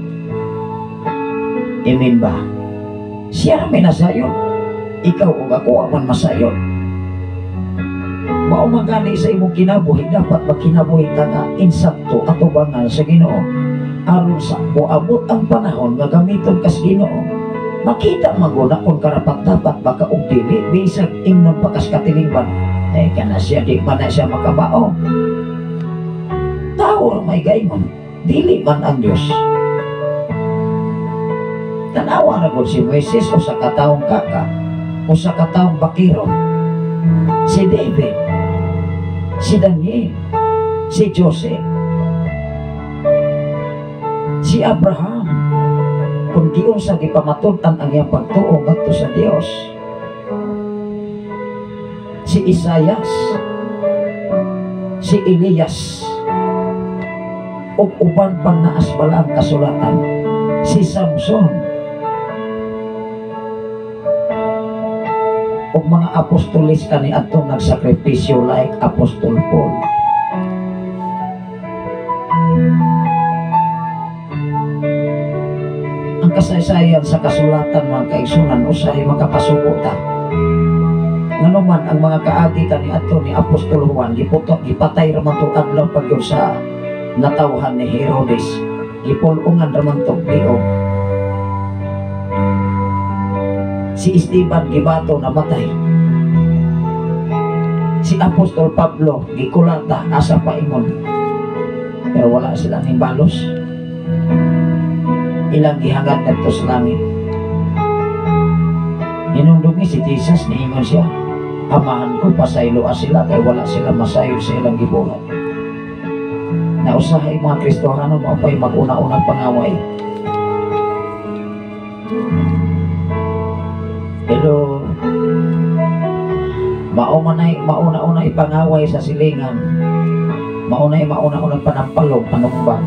imin ba? Siya may nasayon, ikaw o ako aman masayon. Mao man gani sa imong kinabuhi, dapat magkinabuhi ka nga insakto atubangan sa Ginoo, aron sa moabot ang panahon nga gamiton kas Ginoo. Makita maguna kung karapat-dapat baka og dili, bisag ingnon pa kas katilingban, ay kana siya, di man na siya makabao. Tao ra may gaingon, dili man ang Dios. Tanawa na gud si Moises usa ka taong kaka, usa ka taong bakiro, si David, si Daniel, Si Joseph, si Abraham, kung giunsa gipamatud-an ang iyang pagtuo ngadto sa Dios. Si Isayas, si Elias, ug uban pang naas balaang kasulatan, si Samson, ug mga apostoles kaniadtong nagsakripisyo like Apostol Paul. Ang kasaysayan sa kasulatan, mga kaigsunan, usahay makapasubo ta. Nganuman ang mga kaagi kaniadto ni Apostol Juan giputok, gipatay raman to adlaw pagyud sa natawhan ni Herodes, gipulungan raman to liog. Si Esteban gibato, namatay. Si Apostol Pablo gikulata asa paingon, pero wala sila ning balos. Ilang gihangad ngadto sa langit. Hinumdumi si Jesus, niingon siya, "Amahan ko, pasayloa sila kay wala sila masayod sa ilang gibuhat." Nausahay mga Kristohano mao pa'y mag-una-unang pangaway. Pero mauna-una ipangaway sa silingan, maunay mauna-unang panampalog, panumbang.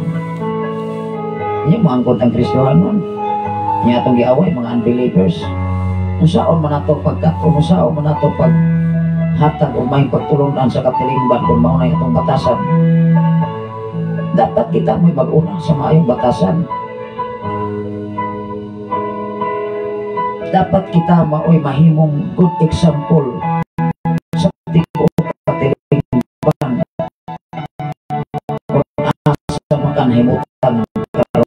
Inya moangkon ang Kristohanon. Inya atong giaway mga unbelievers. Unsaon man ato pagkat-on, unsaon man ato paghatag o may pagtulunan sa katilingban kung maunay atong batasan. Dapat kita mo'y mag-una sa maayong batasan. Dapat kita maoy mahimong good example sa tibuok katilingban kung asa makanhimutan karon.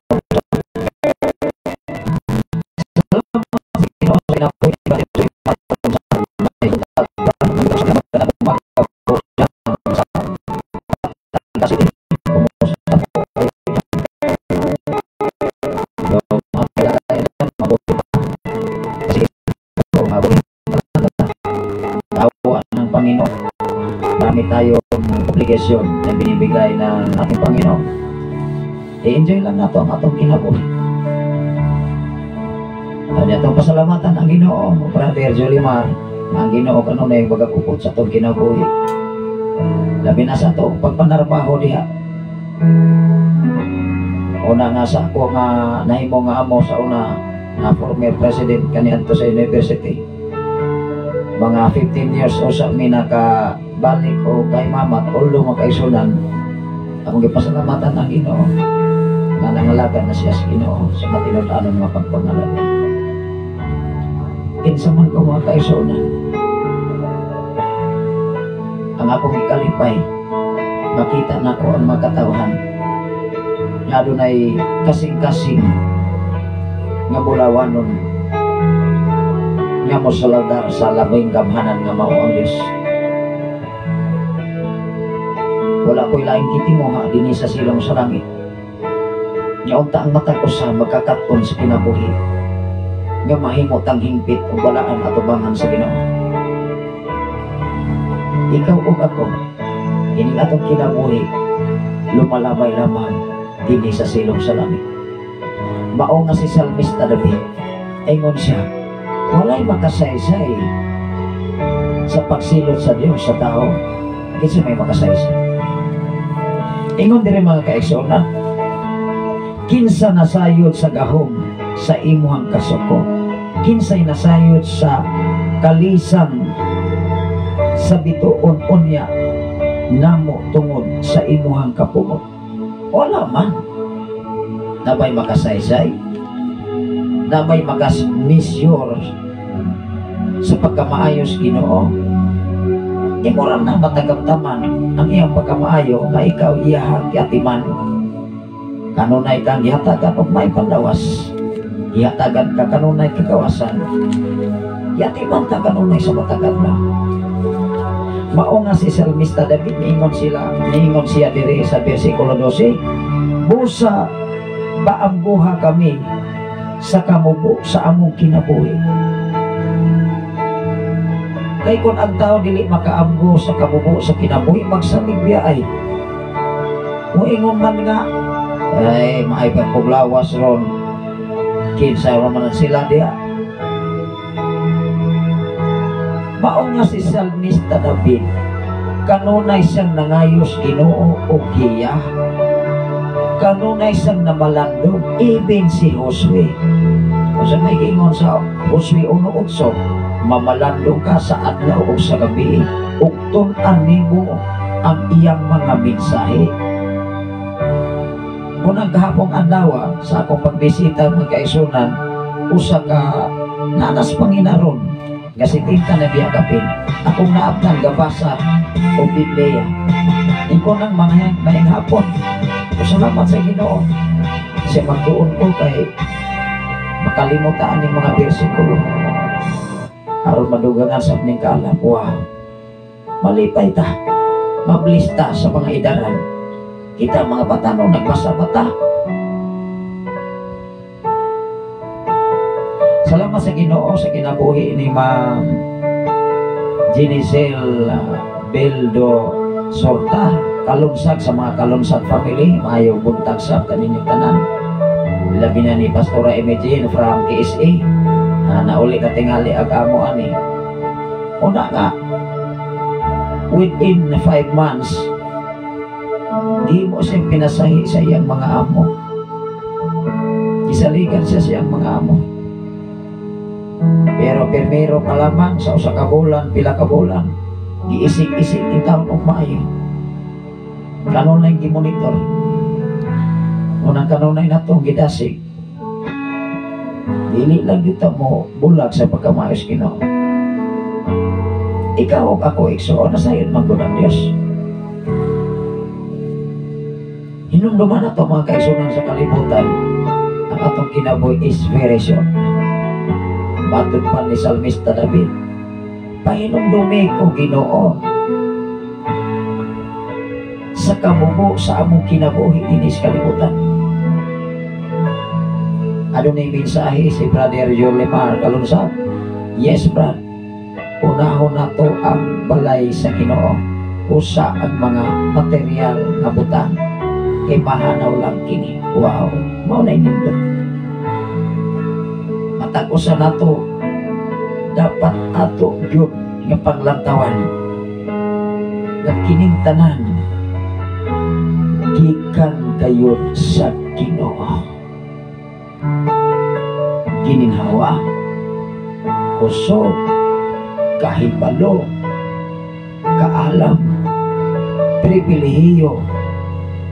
Salamat sa Ginoo sa kinabuhi ng Panginoon. Marami tayong obligasyon na binibigay ng ating Panginoon. I-enjoy lang nato ang atong kinabuhi. Ano atong pasalamatan ang Ginoo, Brother Jolimar, ang Ginoo kanunay magakupot sa atong kinabuhi. Labi na sa atong pagpanarbaho diha. Una nga sa ako nga nahimo nga amo sa una nga former president kaniadto sa university. Mga 15 years usa mi nakabalik o kay mamat ulo makaisunan. Akong gipasalamatan ang Ginoo nga nangalaga na siya sa Ginoo sa matinud-anon nga pagpangalaga. Kinsa man ko mga kaisunan, ang akong ikalipay makita nako ang mga katawhan nga adunay kasing-kasing nga bulawanon nga mosaladar sa labing gamhanan nga mao ang Dios. Wala ko'y laing kitinguha dinhi sa silong sa langit. Nya unta ang matag usa magkakat-on sa kinabuhi nga mahimo tang hingpit o balaan atubangan sa Ginoo. Ikaw ug ako ining atong kinabuhi lumalabay lamang dinhi sa silong sa langit. Mao nga si Salmista David, ingon siya, walay makasaysay sa pagsilot sa Dios sa tao. Kinsa may makasaysay? Ingon diri mga kaigsoon, kinsa nasayod sa gahom sa imuhang kasuko, kinsay nasayod sa kalisan sa bituon unya namo tungod sa imuhang kapungot. Wala man nabay makasaysay, nabay makasmisyor sa pagkamaayos Ginoo. Imo ra na matagamtaman ang iyang pagkamaayo nga ikaw iyahang giatiman. Kanunay kang gihatagan og may panlawas, gihatagan ka kanunay kagawasan, giatiman ta kanunay sa matag adlaw. Mao nga si Salmista David niingon siya diri sa bersikulo 12, busa paambuha kami sa kamubo sa among kinabuhi. Kay kung ang tao dili makaamgo sa kamubo sa kinabuhi, magsalig biya ay. Muingon man nga ay maay pa puglawas ron, kinsa ra man sila diha. Mao nga si Salmista David kanunay siyang nangayos Ginoo og giya, kanunay siyang namalandong, even si Josue. Kung sa may giingon sa Josue 1:8, mamalandong ka sa adlaw o sa gabi, ug tun-an nimo ang iyang mga mensahe. Unang gahapong adlaw sa akong pagbisita mga kaigsunan, usa ka nanas panginaron nga si Tinta na biya kapin, akong naabtan gabasa og Biblia. Iko nang mga maayong hapon. Salamat sa Ginoo. Siya magtuon ko kay makalimutan ning mga bersikulo. Aron madugangan sa ning kaalam. Wow. Malipay ta. Mablis ta sa mga idaran. Kita mga batanon nagbasa bata. Salamat sa Ginoo sa kinabuhi ni Ma'am Ginicel Beldo Sorta, kalunsag sa mga kalunsag family, maayong buntag sa kaninyong tanan. Labi na ni Pastora Emigene from KSA. Nauli katingali ag amo ani. Una nga, within 5 months, di mo siyang pinasahi sa iyang mga amo. Gisaligan siya sa iyang mga amo. Pero pirmero pa lamang sa usa ka bulan, pila ka bulan, giisik-isik intawon og maayo. Kanunay gimonitor. Unang kanunay natong gidasig. Dili lang gyud ta mo bulag sa pagkamaayos Ginoo. Ikaw ug ako igsuon na sayon man gud ang Dios. Hinumduman nato mga kaigsuonan sa kalibutan, ang atong kinabuhi is very short. Matod pa ni Salmista David, pahinumdumi ko Ginoo sa kamubo sa among kinabuhi dinhi sa kalibutan. Adunay mensahe si Brother Yolimar Kalunsag. Yes, Brad. Unahon nato ang balay sa Ginoo, usa ang mga material nga butang kay mahanaw lang kini. Wow, mao na nindot. Matag usa nato dapat ato gyud nga panglantawan nga kining tanan gikan gayud sa Ginoo. Gininhawa, kusog, kahibalo, kaalam, pribilehiyo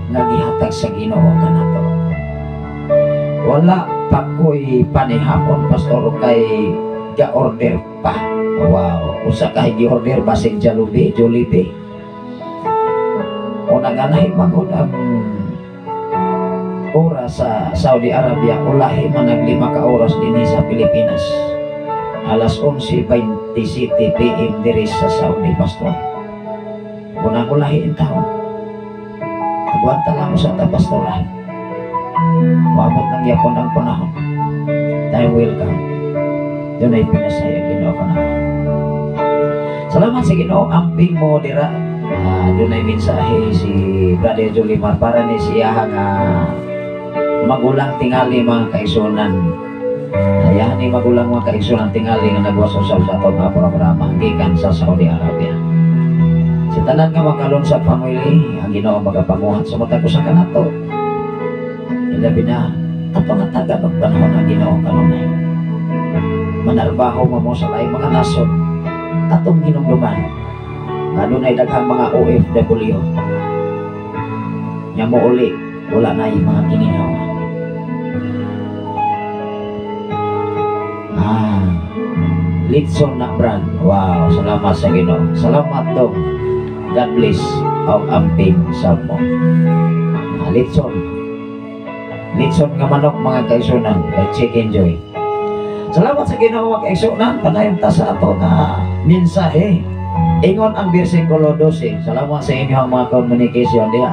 nga gihatag sa Ginoo kanato. Wala pa ko'y panihapon, pastor, kay ga-order pa. Wow, usa kay gi-order basig Jollibee, Jollibee. Una ganahi magud ang oras sa Saudi Arabia, ulahi man nag 5 ka oras dinhi sa Pilipinas. Alas 11:27 PM diri sa Saudi, pastor. Unang ulahi in taon. Agwanta lang sa ta, pastor. Maabot ng yapon ang panahon. Time will come. Doon ay pinasaya Ginoo ka na. Salamat sa Ginoo, amping mo dira. Doon ay mensahe si Brother Julimar para ni siya nga magulang tingali mga kaigsunan. Ayahan ni magulang mga kaigsunan tingali nga nagwaso sa atong mga programa gikan sa Saudi Arabia. Sa tanan nga makalon sa family, ang Ginoo magapanguhat sa matag usa kanato. Ilabi na ato nga taga magpanahon ang Ginoo kanunay. Manarbaho mamo sa laing mga nasod atong hinumduman. Adunay daghang mga OFW nya mouli wala na yung mga gininhawa. Litson na brand. Wow, salamat sa Ginoo. Salamat dong. God bless ang amping sa mo. Litson. Litson nga manok mga kaigsunan, kay Chicken Joy. Salamat sa Ginoo mga kaigsunan, panayon ta sa ato nga mensahe. Ingon ang bersikulo 12. Salamat sa inyong mga communication diha.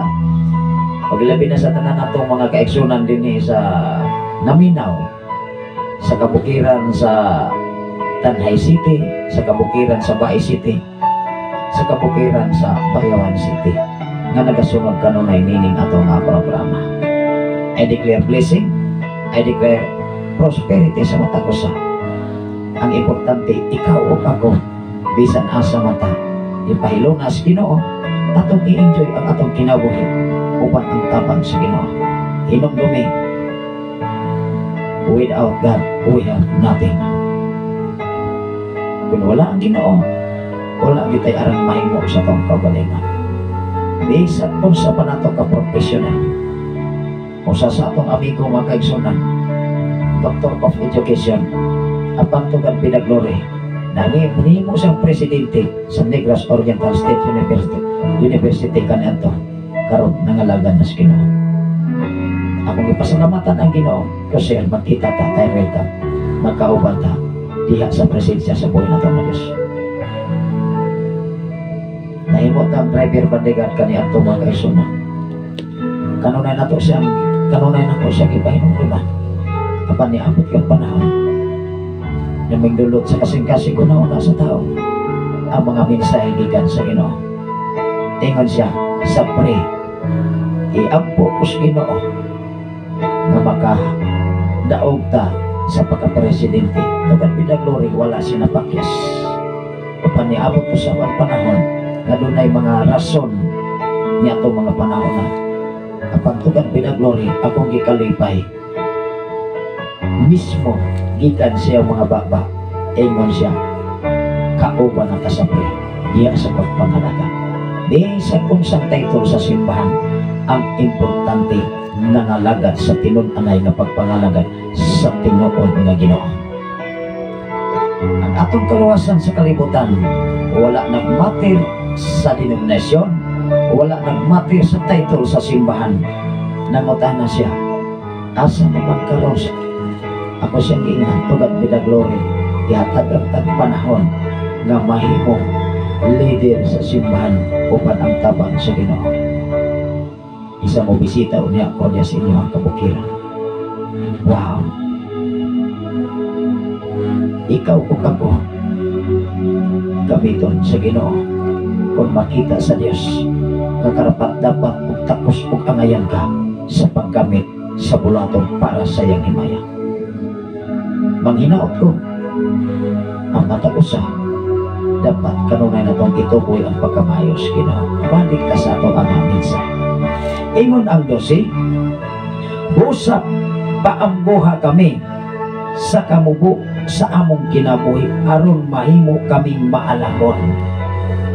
Paglabi na sa tanan natong mga kaigsunan dinhi sa Naminaw, sa kabukiran sa Tanjay City, sa kabukiran sa Bais City, sa kabukiran sa Bayawan City. nga nagasunod kanunay nining ato nga programa. I declare blessing, I declare prosperity sa matag usa. Ang importante, ikaw o ako, bisan asa man ta, ipahiluna sa Ginoo, atong i-enjoy ang atong kinabuhi upan ang tabang sa Ginoo. Hinumdumi, without God, we have nothing. Kung wala ang Ginoo, wala kita'y arang mahimo sa atong kaugalingon. Bisan unsa pa nato ka professional. Usa sa atong amigo, mga kaigsunan, Doctor of Education, apan to God be the glory, nahimo siyang presidente sa Negros Oriental State University, University kaniadto. Karon nangalagad na sa Ginoo. Akong ipasalamatan ang Ginoo kasi magkita ta tayo welcome. Magkauban ta diha sa presensya sa buhay nato ng Diyos. Nahimo ta ang driver bodyguard kaniadto, mga kaigsunan. Kanunay nako siyang ipahinumduman. Apan niabot yung panahon na dulot sa kasing-kasing una-una sa tao ang mga mensahe gikan sa Ginoo. Ingon siya sa pre, iampo ko sa Ginoo nga maka daog ta sa pagka-presidente. To God be the glory, wala siya napakyas. Upan niabot ko sa ang panahon nga dunay mga rason niya mga panahon na. Apan to God be the glory, akong gikalipay mismo gikan siya mga baba, ingon siya, kauban ang kasapre diya sa pagpangalaga. Bisan unsang title sa simbahan, ang importante nangalagad sa tinun-anay nga pagpangalagad sa tinuod nga Ginoo. Ang atong kaluwasan sa kalibutan wala nagmatter sa denominasyon, wala nagmatter sa title sa simbahan. Nangutana siya, asa naman karon siya? Ako siyang giingnan, to God be the glory, ihatag ang tag panahon nga mahimo leader sa simbahan upan ang tabang sa Ginoo. Isa mo bisita unya ko niya sa inyo ang kabukiran. Wow! Ikaw ug ako gamiton sa Ginoo kung makita sa Dios nga karapat dapat ug takos ug angayan ka sa paggamit sa bulaton para sa iyang himaya. Manghinaot ko ang matag usa dapat kanunay natong ituboy ang pagkamayos Ginoo. Balik ta sa ato ang mensahe. Ingon ang 12, "Usap paambuha kami sa kamubo sa among kinabuhi aron mahimo kaming maalamon."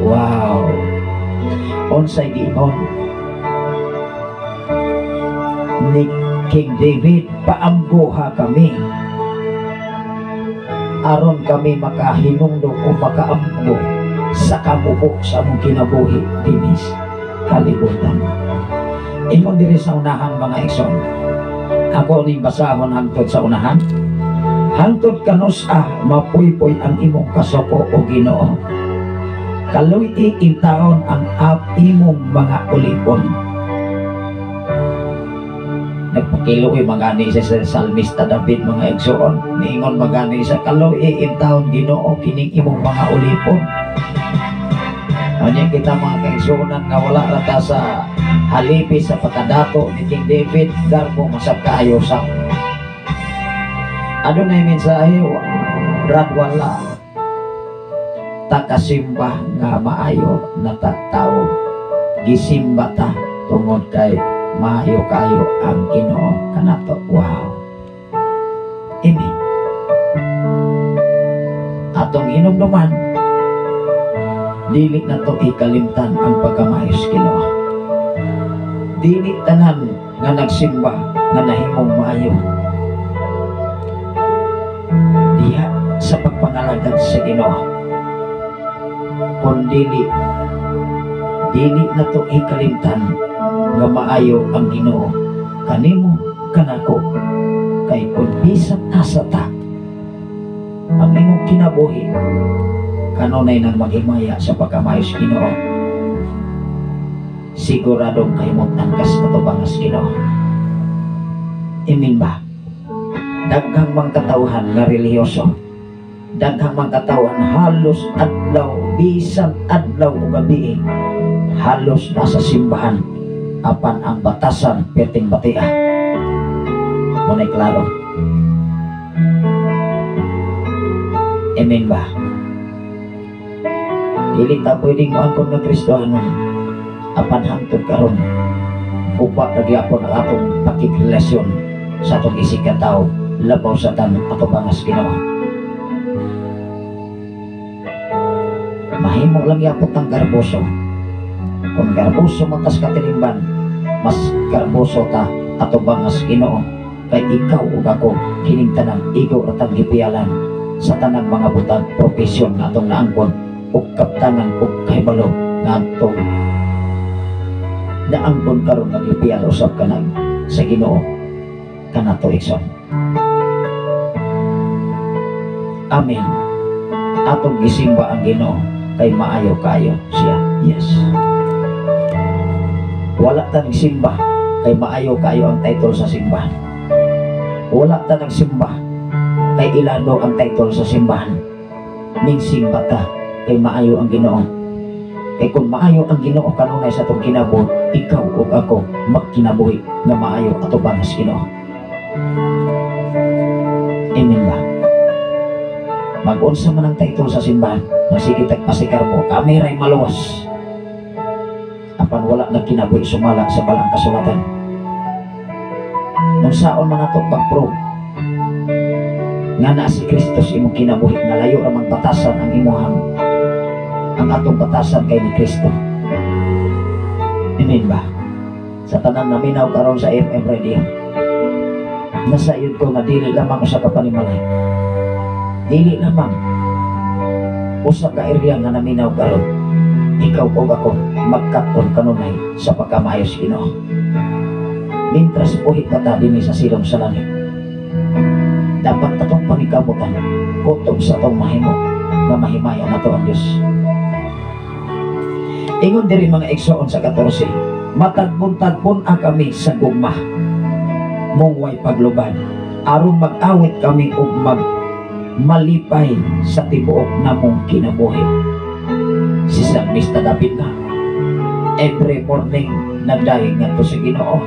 Wow! Unsay giingon ni King David? Paambuha kami aron kami makahinungdom o makaambo sa kamubo sa among kinabuhi dinis kalibutan. Ingon diri sa unahan, mga igsoon. Ako ning basahon hangtod sa unahan. "Hangtod kanus-a mapuypoy ang imong kasuko, o Ginoo? Kaluy-i intaon ang imong mga ulipon." Nagpakiluoy magani sa salmista David, mga igsoon. Niingon magani sa, "Kaluy-i intaon, Ginoo, kining imong mga ulipon." Kanya kita, mga kaigsuonan, nga wala rata sa halipi sa pagkadato ni King David, garbo masab kaayo sa adunay mensahe, brad, wala takasimba nga maayo na tao, gisimba ta tungod kay maayo kayo ang Ginoo kanato. Wow, amen. Atong hinumduman, dili na to ikalimtan ang pagkamayos Ginoo. Dili tanan nga nagsimba nga nahimong maayo diha sa pagpangalagad sa Ginoo. Kung dili dili na to ikalimtan nga maayo ang Ginoo kanimo, kanako, kay kung bisan asa ta, ang imong kinabuhi kanunay nang maghimaya sa pagkamayos Ginoo, siguradong kahimutan kas katubangas Ginoo. Amen ba? Daghang mga katawhan nga relihiyoso, daghang mga katawhan halos adlaw, bisan adlaw o gabi, Halos nasa simbahan, apan ang batasan perting batia. Muna'y klaro. Amen ba? Dili ta pwedeng moangkon nga Kristohanon apan hangtod karon upa ra gyapon ang atong pakigrelasyon sa atong isig ka tawo labaw sa tanan atubangas Ginoo. Mahimo lang yapot ang garboso. Kung garboso matas katilingban, mas garboso ta atubangas Ginoo kay ikaw ug ako kining tanan igo ra tang gipialan sa tanang mga butang profesyon nga atong naangkon ug kaptangan ug kahibalo nga atong naangkon karon nga gipial usab kanang sa Ginoo kanato igsoon. Amen. Atong gisimba ang Ginoo kay maayo kayo siya. Yes. Wala ta nagsimba kay maayo kayo ang title sa simbahan. Wala ta nagsimba kay ilado ang title sa simbahan. Ning simba ta kay maayo ang Ginoo. Kay kung maayo ang Ginoo kanunay sa atong kinabuhi, ikaw ug ako magkinabuhi nga maayo atubang sa Ginoo. Amen ba? Mag-unsa man ang title sa simbahan, magsige tag pasikarbo, kami ray maluwas. Apan wala nagkinabuhi sumala sa balang kasulatan. Nung saon man ato pag-prove nga naa si Kristus imong kinabuhi, nga layo ra man batasan ang imuhang, ang atong batasan kay ni Kristo. Amen ba? Sa tanan naminaw karon sa FM radio, nasayod ko nga dili lamang usa ka panimalay, dili lamang usa ka area nga naminaw karon, ikaw ug ako magkat-on kanunay sa pagkamaayo sa Ginoo. Mintras buhi pa ta dinhi sa silong sa langit, dapat atong pangikamutan kutob sa atong mahimo nga mahimaya nato ang Dios. Ingon diri mga igsoon sa 14, matagbon-tagbon ang kami sa gugma mong way pagluban, aron mag-awit kami ug mag malipay sa tibuok namong kinabuhi. Si Salmista David na every morning nagdahig ngadto sa Ginoo,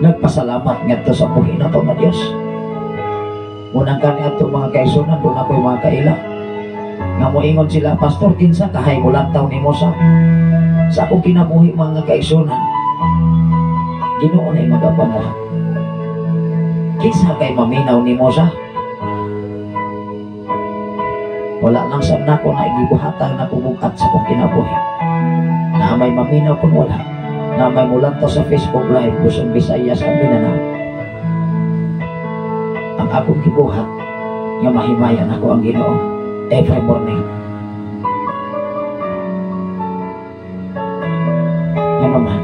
nagpasalamat ngadto sa buhi nato nga Dios. Unang kani adto mga kaisunan, doon ako'y mga kaila nga moingon sila, Pastor, kinsa kahay mo lantaw nimo sa akong kinabuhi mga kaisunan? Ginoo na'y magapangala. Kinsa kay maminaw nimo sa? Wala lang sa nako na igibuhatan na kubukat sa akong kinabuhi. Na may maminaw kung wala, na may mulantaw sa Facebook Live, Luzon, Visayas, ang Mindanao. Ang akong gibuhat nga mahimayan ako ang Ginoo every morning. Nga naman,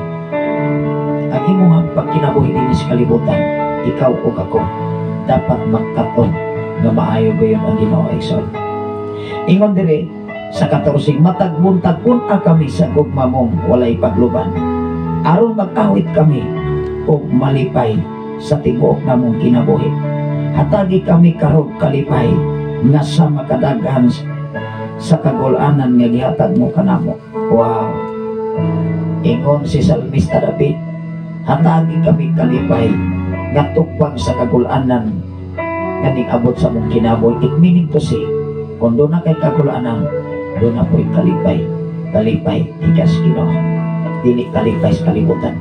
ang imuhang pagkinabuhi dinhi sa kalibutan, ikaw ug ako dapat magkat-on nga maayo gayon ang Ginoo igsoon. Ingon diri sa 14, matagbon-tagbon a kami sa gugma mong walay pagluban, aron mag-awit kami ug malipay sa tibuok namong kinabuhi. Hatagi kami karog kalipay nga sa makadaghan sa kagulanan nga gihatag mo kanamo. Wow. Ingon si Salmista David, hatagi kami kalipay nga tupang sa kagulanan nga ning-abot sa mong kinabuhi. It meaning to say, kung doon na kay kagulanan, doon na po'y kalipay. Kalipay tikas Ginoo, dili kalipay sa kalibutan.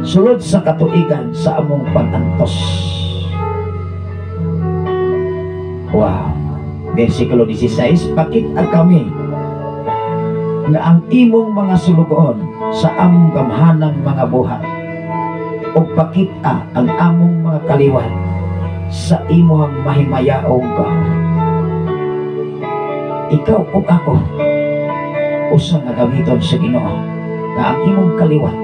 Sulod sa katuigan sa among pag-antos. Wow. Versikulo 16, pakita kami nga ang imong mga sulugoon sa among gamhanang mga buhat, ug pakita ang among mga kaliwat sa imong mahimayaong gahom. Ikaw ug ako usa nga gamiton sa Ginoo nga ang imong kaliwat,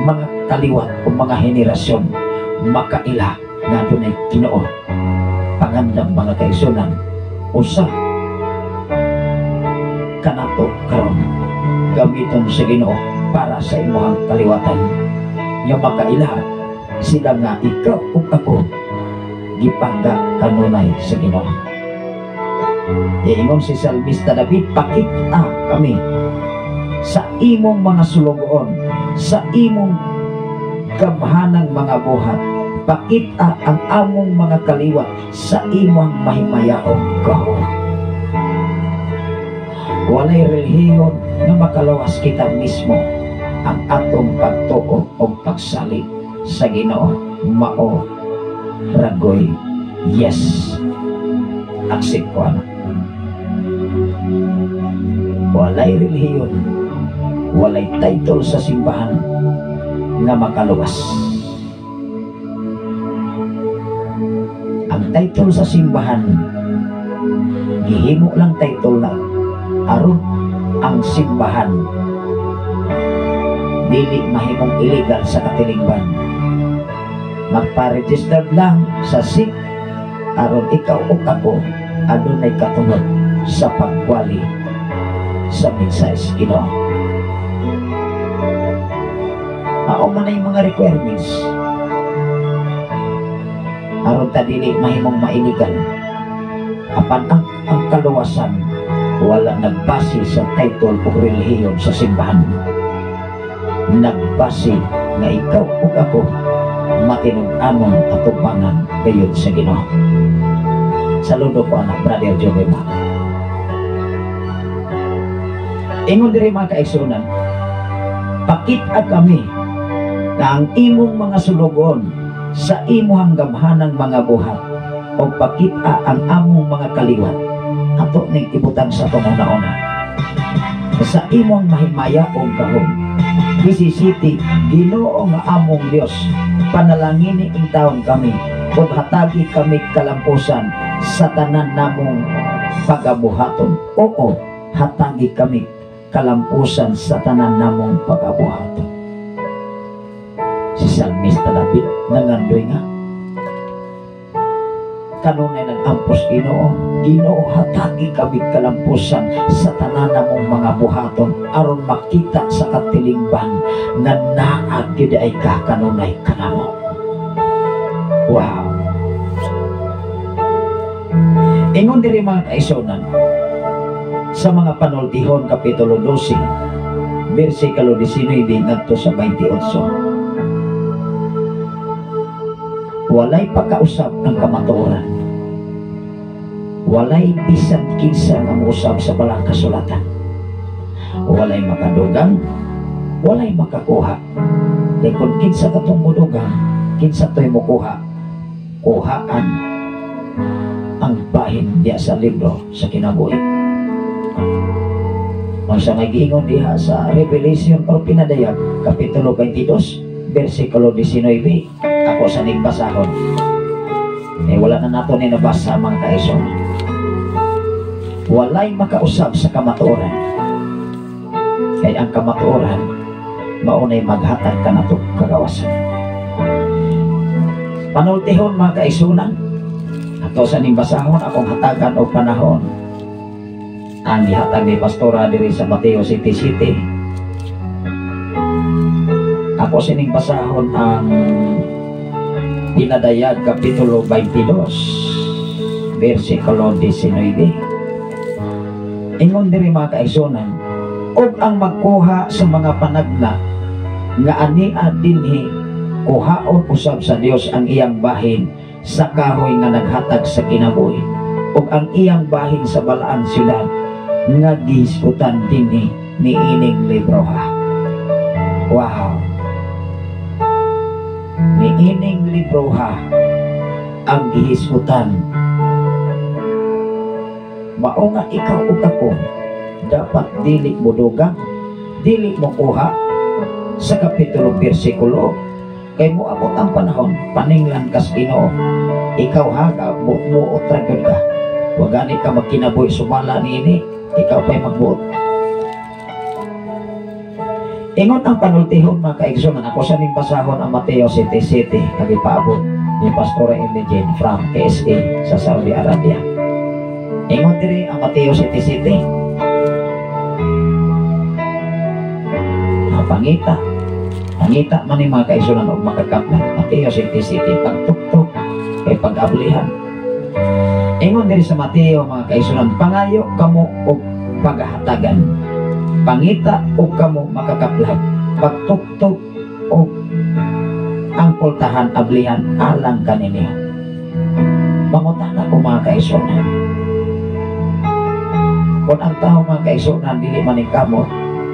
mga kaliwat o mga henerasyon makaila nga dunay Ginoo. Pangandam mga kaigsunan, usa kanato karon gamiton sa Ginoo para sa imong kaliwatan nga makaila sila nga ikaw ug ako gipangga kanunay sa Ginoo. Iingon si Salmista David, pakita kami sa imong mga sulugoon, sa imong gamhanang mga buhat. Pakita ang among mga kaliwat sa imong mahimayaong gahom. Walay relihiyon nga makalawas kita mismo ang atong pagtuo o pagsalig sa Ginoo mao ragoy. Yes, accept ko ana. Walay relihiyon, walay title sa simbahan nga makaluwas. Ang title sa simbahan gihimo lang title na aron ang simbahan dili mahimong illegal sa katilingban. Magpa-register lang sa SIC aron ikaw o ako adunay katunod sa pagwali sa mensahe sa Ginoo. Mao man ay mga requirements aron ta dili mahimong mailigal. Apan ang kaluwasan wala nagbase sa title o relihiyon sa simbahan. Nagbase nga ikaw ug ako matinud-anon atubangan gayud sa Ginoo. Saludo ko anak Brother Joey Mac. Ingon diri mga kaigsuonan, pakita kami na ang imong mga sulugoon sa imuhang gamhanang mga buhat o pakita ang among mga kaliwat ato ning ibutang sa atong una-una sa imong mahimayaong gahom. Gisisiti, Ginoo nga among Dios, panalangini intawon kami ug hatagi kami kalampusan sa tanan namong pagabuhaton. Oo, hatagi kami kalampusan sa tanan namong pagabuhaton. Si Salmista David nangandoy nga kanunay nag-ampos Ginoo, Ginoo hatagi kami kalampusan sa tanan namong mga buhaton aron makita sa katilingban nga naa gyud ay ka kanunay kanamo. Wow. Ingon diri mga kaigsuonan sa mga Panultihon kapitulo 12 bersikulo 19 ngadto sa 28. Walay pagkausab ang kamatuoran. Walay bisan kinsa nga mousab sa balang kasulatan. Walay makadugang, walay makakuha. Kay kung kinsa katong modugang, kinsa to'y mokuha, kuhaan ang bahin diya sa libro sa kinabuhi. Unsa may giingon diha sa Revelation o Pinadayag, Kapitulo 22, versikulo 19. Ako sa nigbasahon. Eh, wala na nato ni nabasa mga kaison. Walay makausab sa kamatuoran. Kay ang kamatuoran, maunay maghatag ka nato kagawasan. Panultihon mga kaisunan, ato sa nigbasahon akong hatagan o panahon. Ang gihatag ni Pastora diri sa Mateo City City. Ako sining basahon ang Pinadayag Kapitulo 22, versikulo 19. Ingon diri mga kaigsunan, og ang magkuha sa mga panagna nga ania dinhi, kuhaon usab sa Dios ang iyang bahin sa kahoy nga naghatag sa kinabuhi, ug ang iyang bahin sa balaan syudad nga gihisgutan dinhi niining libroha. Wow. Niining libroha ang gihisgutan. Mao nga ikaw ug ako dapat dili mo dugang, dili mo kuha sa kapitulo bersikulo, kay moabot ang panahon paninglan kas Ginoo. Ikaw ha, buot ra gyud ka. Wa gani ka magkinabuhi sumala niini, ikaw pa'y magbuot. Ingon ang panultihon mga kaigsunan, ako sa ning basahon ang Mateo City City kagipaabot ni Pastora Emily Jane from KSA sa Saudi Arabia. Ingon diri ang Mateo City City. Pangita, pangita man ni mga kaigsunan og makakaplan. Mateo City City pagtuktok kay pag-ablihan. Ingon diri sa Mateo mga kaigsunan, pangayo kamo og paghatagan. Pangita og kamo makakaplag, pagtuktok og ang pultahan ablihan alang kaninyo. Mangutana ko, mga kaigsuonan, kung ang tao, mga kaigsuonan, dili maningkamot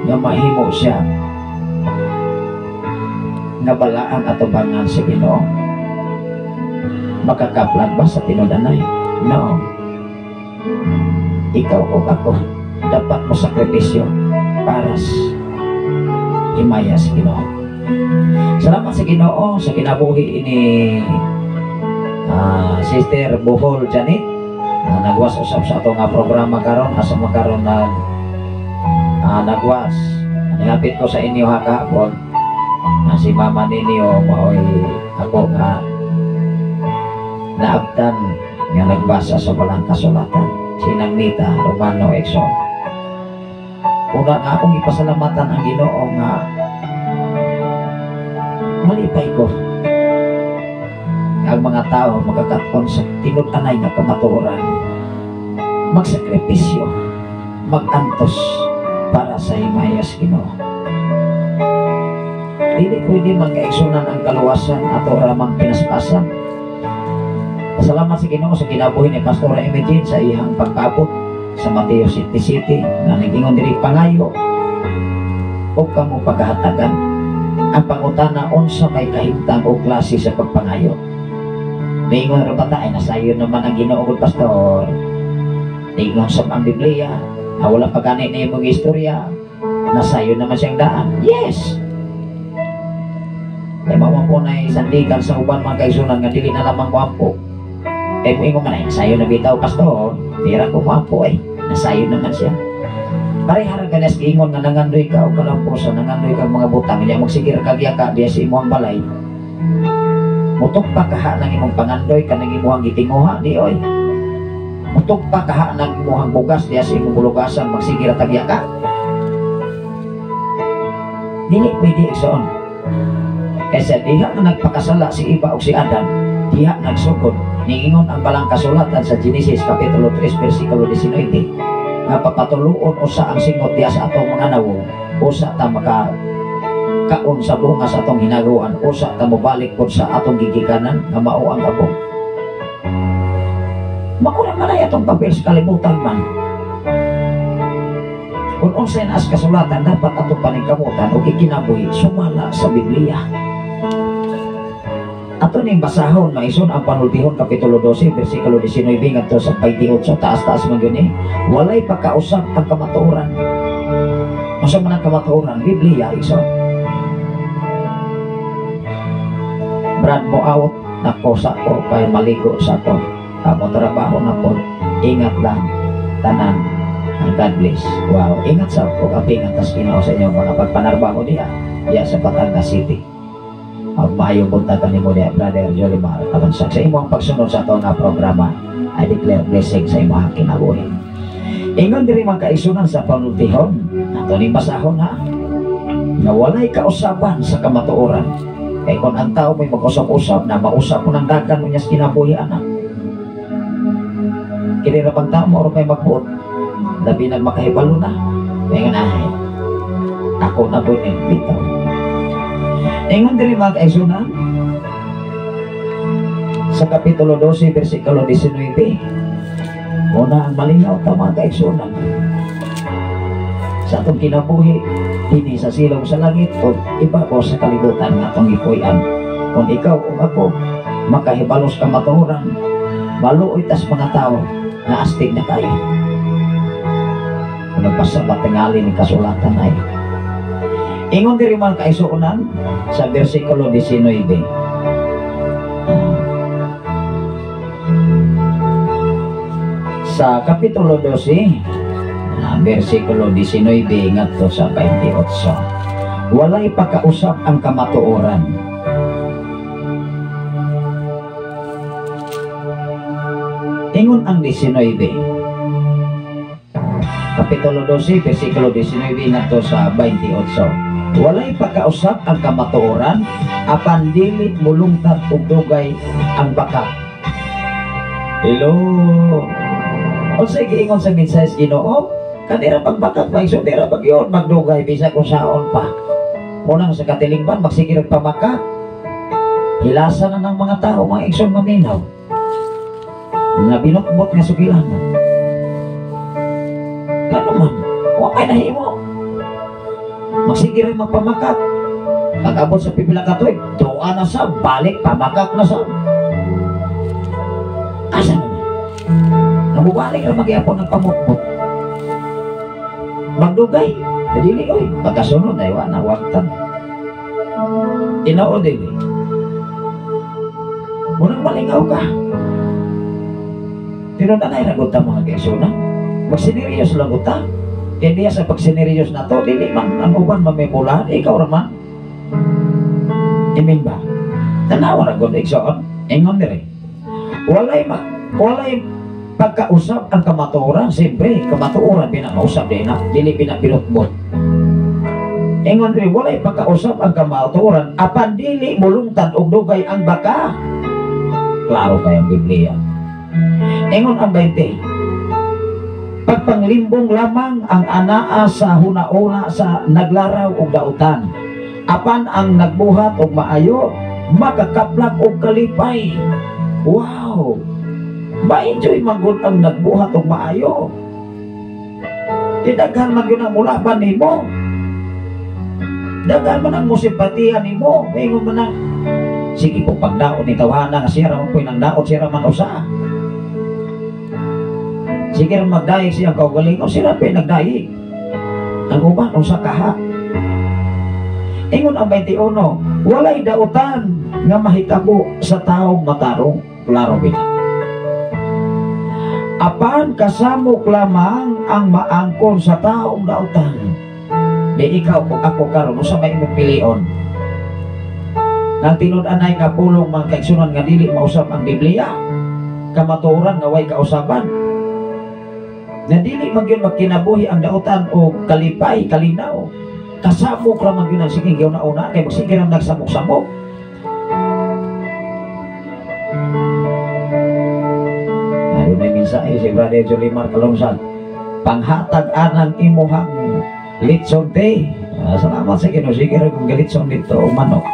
nga mahimo siya nga balaan atubangan sa Ginoo, makakaplag ba sa tinud-anay? No. Ikaw o ako, dapat mo sakripisyo para sa himaya sa Ginoo. Salamat sa Ginoo sa kinabuhi ni Sister Bohol Janet. Nagwas usab sa ato nga programa karon, asa man karon nagwas. Nihapit ko sa inyo ha kahapon. Si mama ninyo maoy ako nga naabtan nga nagbasa sa balang kasulatan. Sinang Nita Romano Exon. Una nga akong ipasalamatan ang Ginoo nga malipay ko ang mga tao makakaton sa tinud-anay nga kamatuoran, magsakripisyo, magantos para sa himaya sa Ginoo. Dili pwede, mga kaigsuonan, ang kaluwasan ato ramang pinaspasan. Salamat sa Ginoo sa kinabuhi ni Pastora Imogene sa iyang pagkaabot sa Mateo City City nga nag-ingon diri, "Pangayo o kamo pagahatagan." Ang pangutana, unsa may kahimtang o klase sa pagpangayo? Ningon ra bata ay nasayon naman ang Ginoo gud, pastor. Ningon sa ang Biblia, wala pa gani na imong istorya, nasayon naman siyang daan. Yes. Kay mao po na sandigan sa uban, mga kaigsuonan, nga dili na lamang moampo. Kay moingon man ay nasayon na bitaw, pastor, tira ko moampo ay nasayon naman siya. Parehara ganas giingon nga nangandoy ka og kalampusan, nangandoy ka og mga butang, inya magsigir kag yaka diya sa imong balay. Mutugpa kaha ng imong pangandoy kanang imong gitinguha di oy. Mutugpa kaha ng imong bugas diya sa imong bulugasan, magsigir tag yaka. Dili pwede, igsoon. Kaysa diha na nagpakasala si Eva o si Adam, diha nagsugod. Niingon ang balang kasulatan sa Genesis Kapitulo 3 versikulo 19 nga papatuluon usa ang singot diha sa atong mga nawong, usa ta maka kaon sa bunga sa atong hinaguan, usa ta mobalik pod sa atong gigikanan nga mao ang abong. Mao ra man ay atong papel sa kalibutan man. Kung unsay naas kasulatan, dapat atong paningkamutan o kikinabuhi sumala sa Biblia. Ato ning basahon, maison, ang Panultihon Kapitulo 12 versikulo 19 ngadto sa 28, taas-taas man gyud ni. Walay pagkausap ang kamatuoran. Unsa man ang kamatuoran? Biblia, igsoon. Brad, mo out nako sa ko kay maligo sa ko. Kamo trabaho na po. Ingat lang tanan. And God bless. Wow, ingat sa ko kapingan tas Ginoo sa inyong mga pagpanarbaho diha diha sa Batangas City. Ang maayong buntag kanimo diha, Brother Jolimar Kabansag. Sa imong pagsunod sa ato nga programa, I declare blessing sa imong kinabuhi. Ingon diri, mga kaigsuonan, sa Panultihon, ato ning basahon ha, nga walay kausaban sa kamatuoran. Kay kung ang tao may mag-usap-usap na mausap mo ng dagan mo niya sa kinabuhi, anak. Kini ra bang tao mo may magbuot? Labi nag makahibalo na. Kaya nga ay, ako na po ni bitaw. Ingon diri, mga kaigsuonan, sa Kapitulo 12, versikulo 19, muna ang malingaw ta, mga kaigsuonan, sa atong kinabuhi, dinhi sa silong sa langit o iba o sa kalibutan nga atong gipuy-an. Kung ikaw o ako makahibalos kamatuoran, maluoy tas mga tao na astig na kayo. Kung nagbasa ba tingali ni kasulatan ay. Ingon diri, mga kaigsuonan, sa versikulo 19. Sa Kapitulo 12, versikulo 19 ngadto sa 28. Walay pakausap ang kamatuoran. Ingon ang 19. Kapitulo 12, versikulo 19 ngadto sa 28. Walay pakausap ang kamatuoran apan dili mulungtad og dugay ang baka. Hello. Unsay giingon sa mensahe sa Ginoo? Kanira pagbakak ba iso dira pag yun magdugay bisa kung saon pa. Unang sa katilingban magsige rag pamakak. Hilasa na ng mga tao, mga igsoon, maminaw. Nga binukbot nga sugilanan. Kano man, wa may nahimo. Magsige rin magpamakak. Pag-abot sa pipila ka tuig, tuwa na sa, balik, pamakak na sa. Asa naman? Namubalik ra magyapon ng pamukbot. Magdugay, dili oy, pagkasunod ay wa na wagtan. Tinuod dili. Munang malingaw ka. Pero nanay ra gud ta, mga kaigsuonan. Magsineryos lang gud ta. Kaya diya sa pagsineryos na to, dili man ang uban mamimulahan, ikaw ra man. Amen ba? Tanawa ra gud, igsoon. Ingon dire. Walay pagkausap ang kamatuoran, siyempre, kamatuoran pinakausap din na, dili pinapinutbot. Ingon dire, walay pagkausap ang kamatuoran, apan dili mulungtad og dugay ang baka. Klaro kayong Biblia. Ingon ang 20. Pagpanglimbong lamang ang anaa sa hunauna sa naglaraw og dautan. Apan ang nagbuhat og maayo, makakaplak og kalipay. Wow! Ma-enjoy man gud ang nagbuhat og maayo. Daghan man gyud ang mulaban nimo. Daghan man ang musimpatiya nimo. Ingon man ang sige po pagdaot ni tawhana nga siya ra man po'y nang daot, siya ra man usa. Sige ra magdayeg siyang kaugalingon, siya ra pa'y nagdayeg. Ang uban usa kaha. Ingon ang 21, walay dautan nga mahitabo sa taong matarong. Klaro bina. Apan kasamok lamang ang maangkon sa taong dautan. Di ikaw kung ako karon usa may imong pilion. Nang tinud-anay nga pulong, mga kaigsunan, nga dili mausap ang Biblia. Kamatuoran nga way kausaban. Na dili man gyud magkinabuhi ang dautan o kalipay, kalinaw. Kasamok ra man gyud ang sige una-una kay magsige ra nagsamok-samok. Adunay mensahe si Brother Julimar Kalungsan. Panghatag anang imuhang litson te. Salamat sa Ginoo, sige ra kung galitson dito o manok.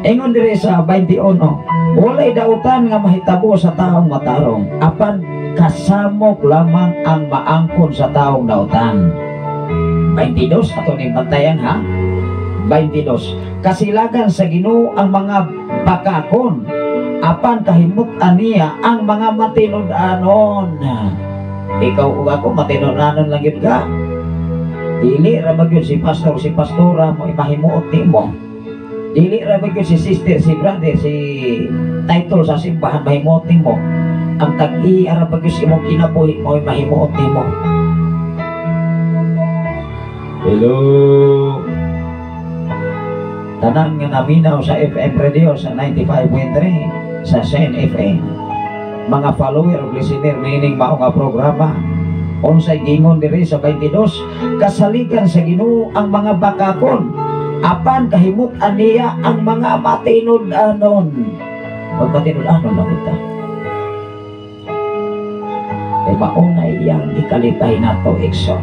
Ingon dire sa 21, walay dautan nga mahitabo sa taong matarong, apan kasamok lamang ang maangkon sa taong dautan. 22, ato ning bantayan ha. 22, kasilagan sa Ginoo ang mga bakakon, apan kahimut-an niya ang mga matinud-anon. Ikaw ug ako matinud-anon lang gyud ka. Dili ra ba gyud si pastor, si pastora mo imahimuot nimo. Dili ra ba gyud si sister, si brother, si title sa simbahan mahimuot nimo. Ang tag-iya ra ba gyud sa imong kinabuhi mo mahimuot nimo. Hello. Tanan nga naminaw sa FM radio sa 95.3 sa Sen FM. Mga follower ug listener niining mao nga programa. Unsay gingon diri sa 22, kasaligan sa Ginoo ang mga bakakon, apan kahimut-an niya ang mga matinud-anon. Magmatinud-anon lang kita. Kay mauna iyang ikalipay nato, igsoon.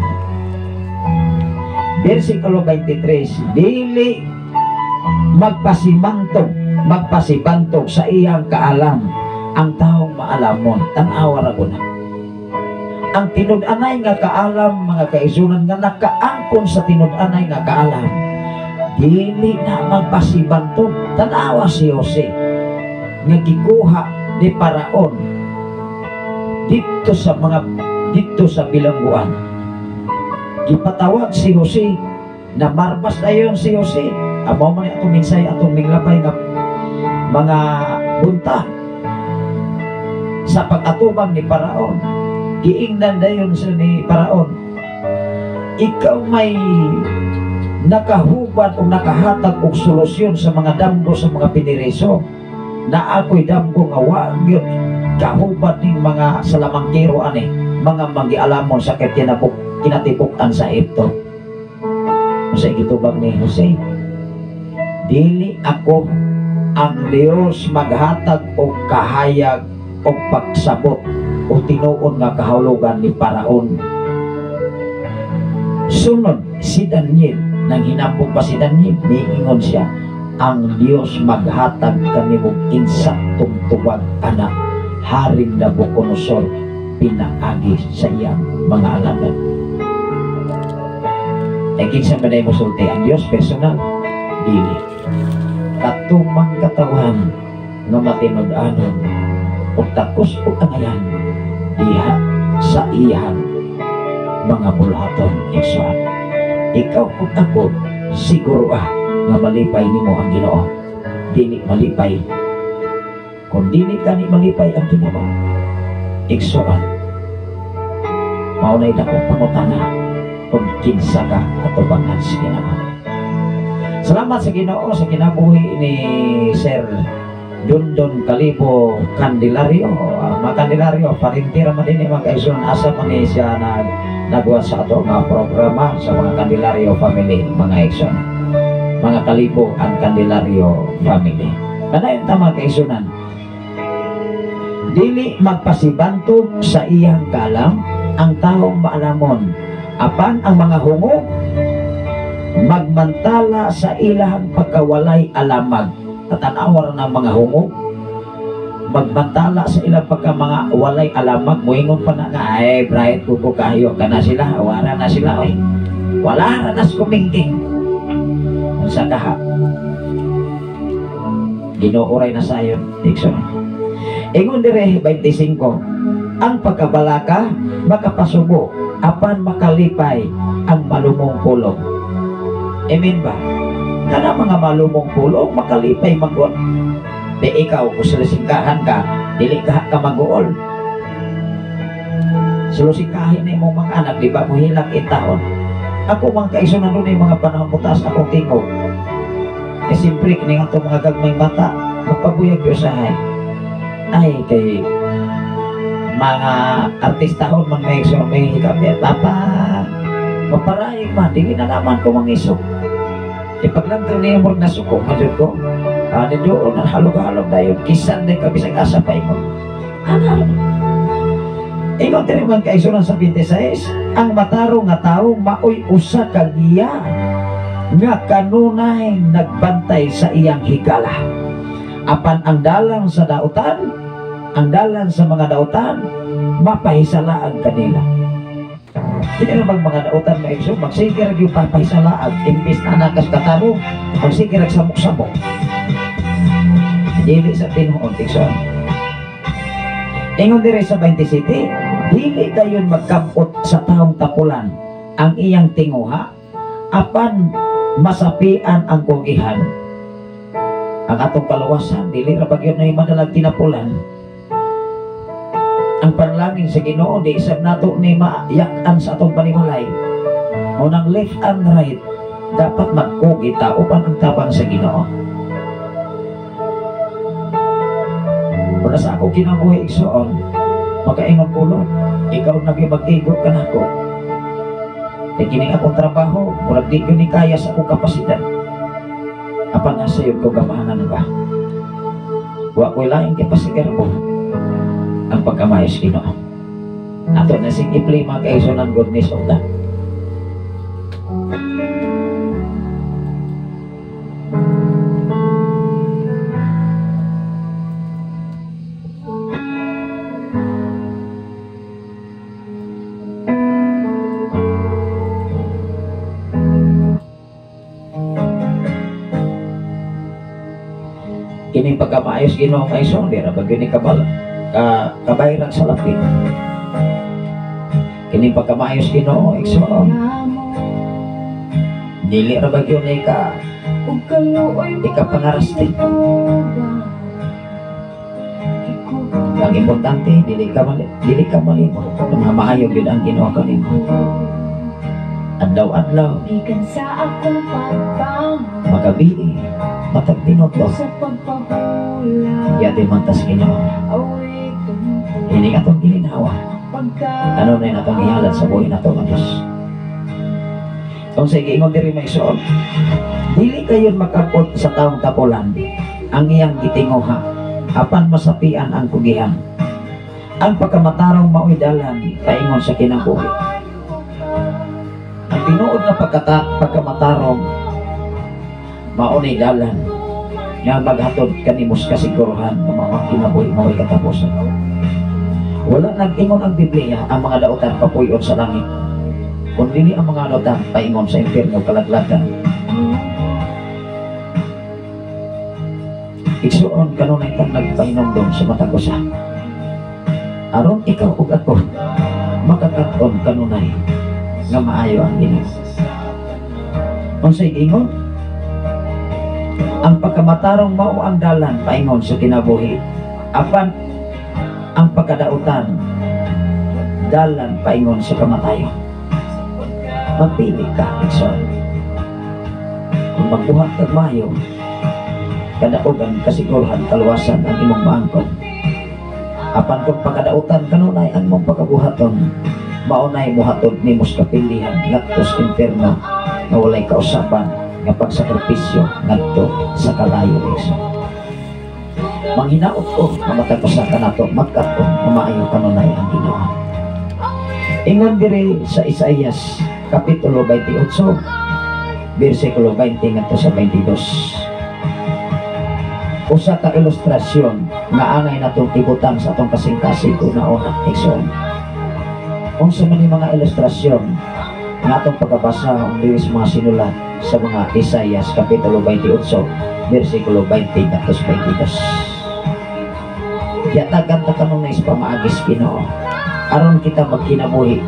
Versikulo 23, dili magpasimantog, magpasibantog sa iyang kaalam ang taong maalamon. Tan-awa ra ko na. Ang tinud-anay nga kaalam, mga kaigsunan, nga nakaangkon sa tinud-anay nga kaalam, dili na magpasibantog. Tan-awa si Jose nga gikuha ni Paraon dito sa bilangguan. Gipatawag si Jose, na marbas na yon si Jose. Amo man atong minsay atong minglabay nga mga bunta sa pag-atubang ni Paraon. Giingnan dayon sa ni Paraon, ikaw may nakahubad o nakahatag og solusyon sa mga damgo sa mga piniriso. Na ako'y damgo nga wa gyud kahubad ning mga salamangkero ani, mga magialamon sa kinatibuk-an sa Ehipto. Sa gitubag ni Jose, dili ako ang Dios maghatag og kahayag og pagsabot o tinuod nga kahulugan ni Paraon. Sunod si Daniel, nang hinambog pa si Daniel, niingon siya, ang Dios maghatag kanimo insaktong tuwag anak Haring Nabucodonosor pinaagi sa iyang mga alagad. Ay kinsa man ay mosulti ang Dios personal? Dili. Katumang katawan nga matinud-anon ug takos og angayan diha sa iyang mga bulhaton. Igsoon, ikaw ug ako siguro nga malipay nimo ang Ginoo. Dili malipay kung dili kani malipay ang Ginoo. Igsoon, mao nay dakong pangutana kung kinsa ka atubangan sa Ginoo. Salamat sa Ginoo sa kinabuhi ni Sir Dondon Kalibo Candelario. Mga Candelario, parintira man din mga kaigsoon, asa man ni siya nagwa sa ato nga programa sa mga Candelario family, mga igsoon. Mga Kalibo ang Candelario family. Kanayon ta mga kaigsunan, dili magpasibantog sa iyang kalam ang taong maalamon, apan ang mga hungog magmantala sa ilahang pagkawalay alamag. Tatanawa ng mga hungog magmantala sa ilang pagka mga walay alamag. Muingon pa na nga, ay bright ko kayo ka na sila, wala na sila, oy. Wala na nas kumingking sa kaha. Ginoo ray na sayon, Dixon. Ingon dire 25, ang pagkabalaka makapasubo, apan makalipay ang malumong pulong. Amen ba? Kana mga malumong pulong makalipay magod. Di ikaw kung sulusingkahan ka, dili ka ka maguol. Sulusingkahin na imong mga anak, di ba muhilak intahon. Ako mga kaigsoon nandun yung mga panahon mo taas akong tingog. Eh siyempre, kini nga itong mga gagmay bata, magpabuyag yun sa hay. Ay, kay mga artistahon man may igsoon, may hikap yan. Papa, maparayag man, dili na naman ko mangisog. Ipaglantaw niya mo nasuko, madyo ko. Ano doon, ang halog-halog dayon. Kisan din kami sa asa pa imo. Ano? Ingon diri man kaigsunan sa 26, ang matarong nga tawo maoy usa ka giya nga kanunay nagbantay sa iyang higala. Apan ang dalan sa dautan, ang dalan sa mga dautan, mapahisalaan kanila. Hindi na bang mga dautan maigsoon, magsigir yung papahisalaan, imbis na nakas katarong, magsigir ang samok-samok. Dili sa tinuod, igsoon. Ingon diri sa 27, dili dayon magkapot sa taong tapulan ang iyang tinguha, apan masapian ang kugihan. Ang atong kaluwasan, dili ra bagyo na madalag tinapulan. Ang panalangin sa Ginoo, di isab nato ni maayakan sa atong panimalay. Unang left and right, dapat magkugi ta upan ang tabang sa Ginoo. Una sa ako kinabuhi igsoon, makaingon ko, Lord, ikaw nagi mag-igo ka nako. Kay kining akong trabaho, murag di yun ni kaya sa akong kapasidad. Apan nasa iyo ko gamahanan ba? Wa ko'y laing kapasigar mo ang pagkamayos Ginoo. Ato na sing i-play mga kaigsoon ang goodness of God. Kining pagkamayos Ginoo kaigsoon, di ra ba gyud ni kabal kabayran sa lapit. Kining pagkamayos Ginoo igsoon, dili ra ba gyud ni ka ikapangarasti. Ang importante, dili ka malimot nga maayo gyud ang Ginoo kanimo. Adlaw-adlaw, magabi, matag minuto, yati mantas Ginoo. Ini atong gilinawa. Ano na yun atong ihalad sa buhay nato nga Diyos. Kung sa giingon diri may isuon, dili kayon makapot sa taong tapulan ang iyang gitinguha, apan masapian ang kugihan. Ang pagkamatarong maoy dalan paingon sa kinabuhi. Ang Ang tinuod nga pagkamatarong mao ni dalan nga maghatod kanimo sa kasiguruhan nga mga kinabuhi mao'y katapusan. Wala nag-ingon ang Biblia ang mga dautan papuyon sa langit. Kung dili ang mga dautan paingon sa impyerno kalaglagan. Igsuon kanunay tang nagpahinomdom sa matag usa. Aron ikaw ug ako makakat-on kanunay nga maayo ang Ginoo. Unsay giingon? Ang pagkamatarong mao ang dalan paingon sa kinabuhi. Apan ang pagkadautan dalan paingon sa kamatayon. Magpili ka, igsoon. Kung magbuhat kag maayo, kadaugan, kasiguruhan, kaluwasan ang imong maangkon. Apan kung pagkadautan kanunay ang imong pagkabuhaton, maunay muhatod nimo sa kapilihan ngadto sa impierno nga walay kausaban nga pagsakripisyo ngadto sa kalayo, igsoon. Manghinaot ko nga matag usa kanato magkat-on nga maayo kanunay ang Ginoo. Ingon diri sa Isaias kapitulo 28 bersikulo 20 ngadto sa 22. Usa ka ilustrasyon nga angay natong ibutang sa atong kasing-kasing una-una, igsoon. Unsa man ni mga ilustrasyon nga atong pagkabasa diri sa mga sinulat sa mga Isaias kapitulo 28 bersikulo 20 ngadto sa 22. Yatagan ta kanunay sa pamaagis Ginoo aron kita magkinabuhi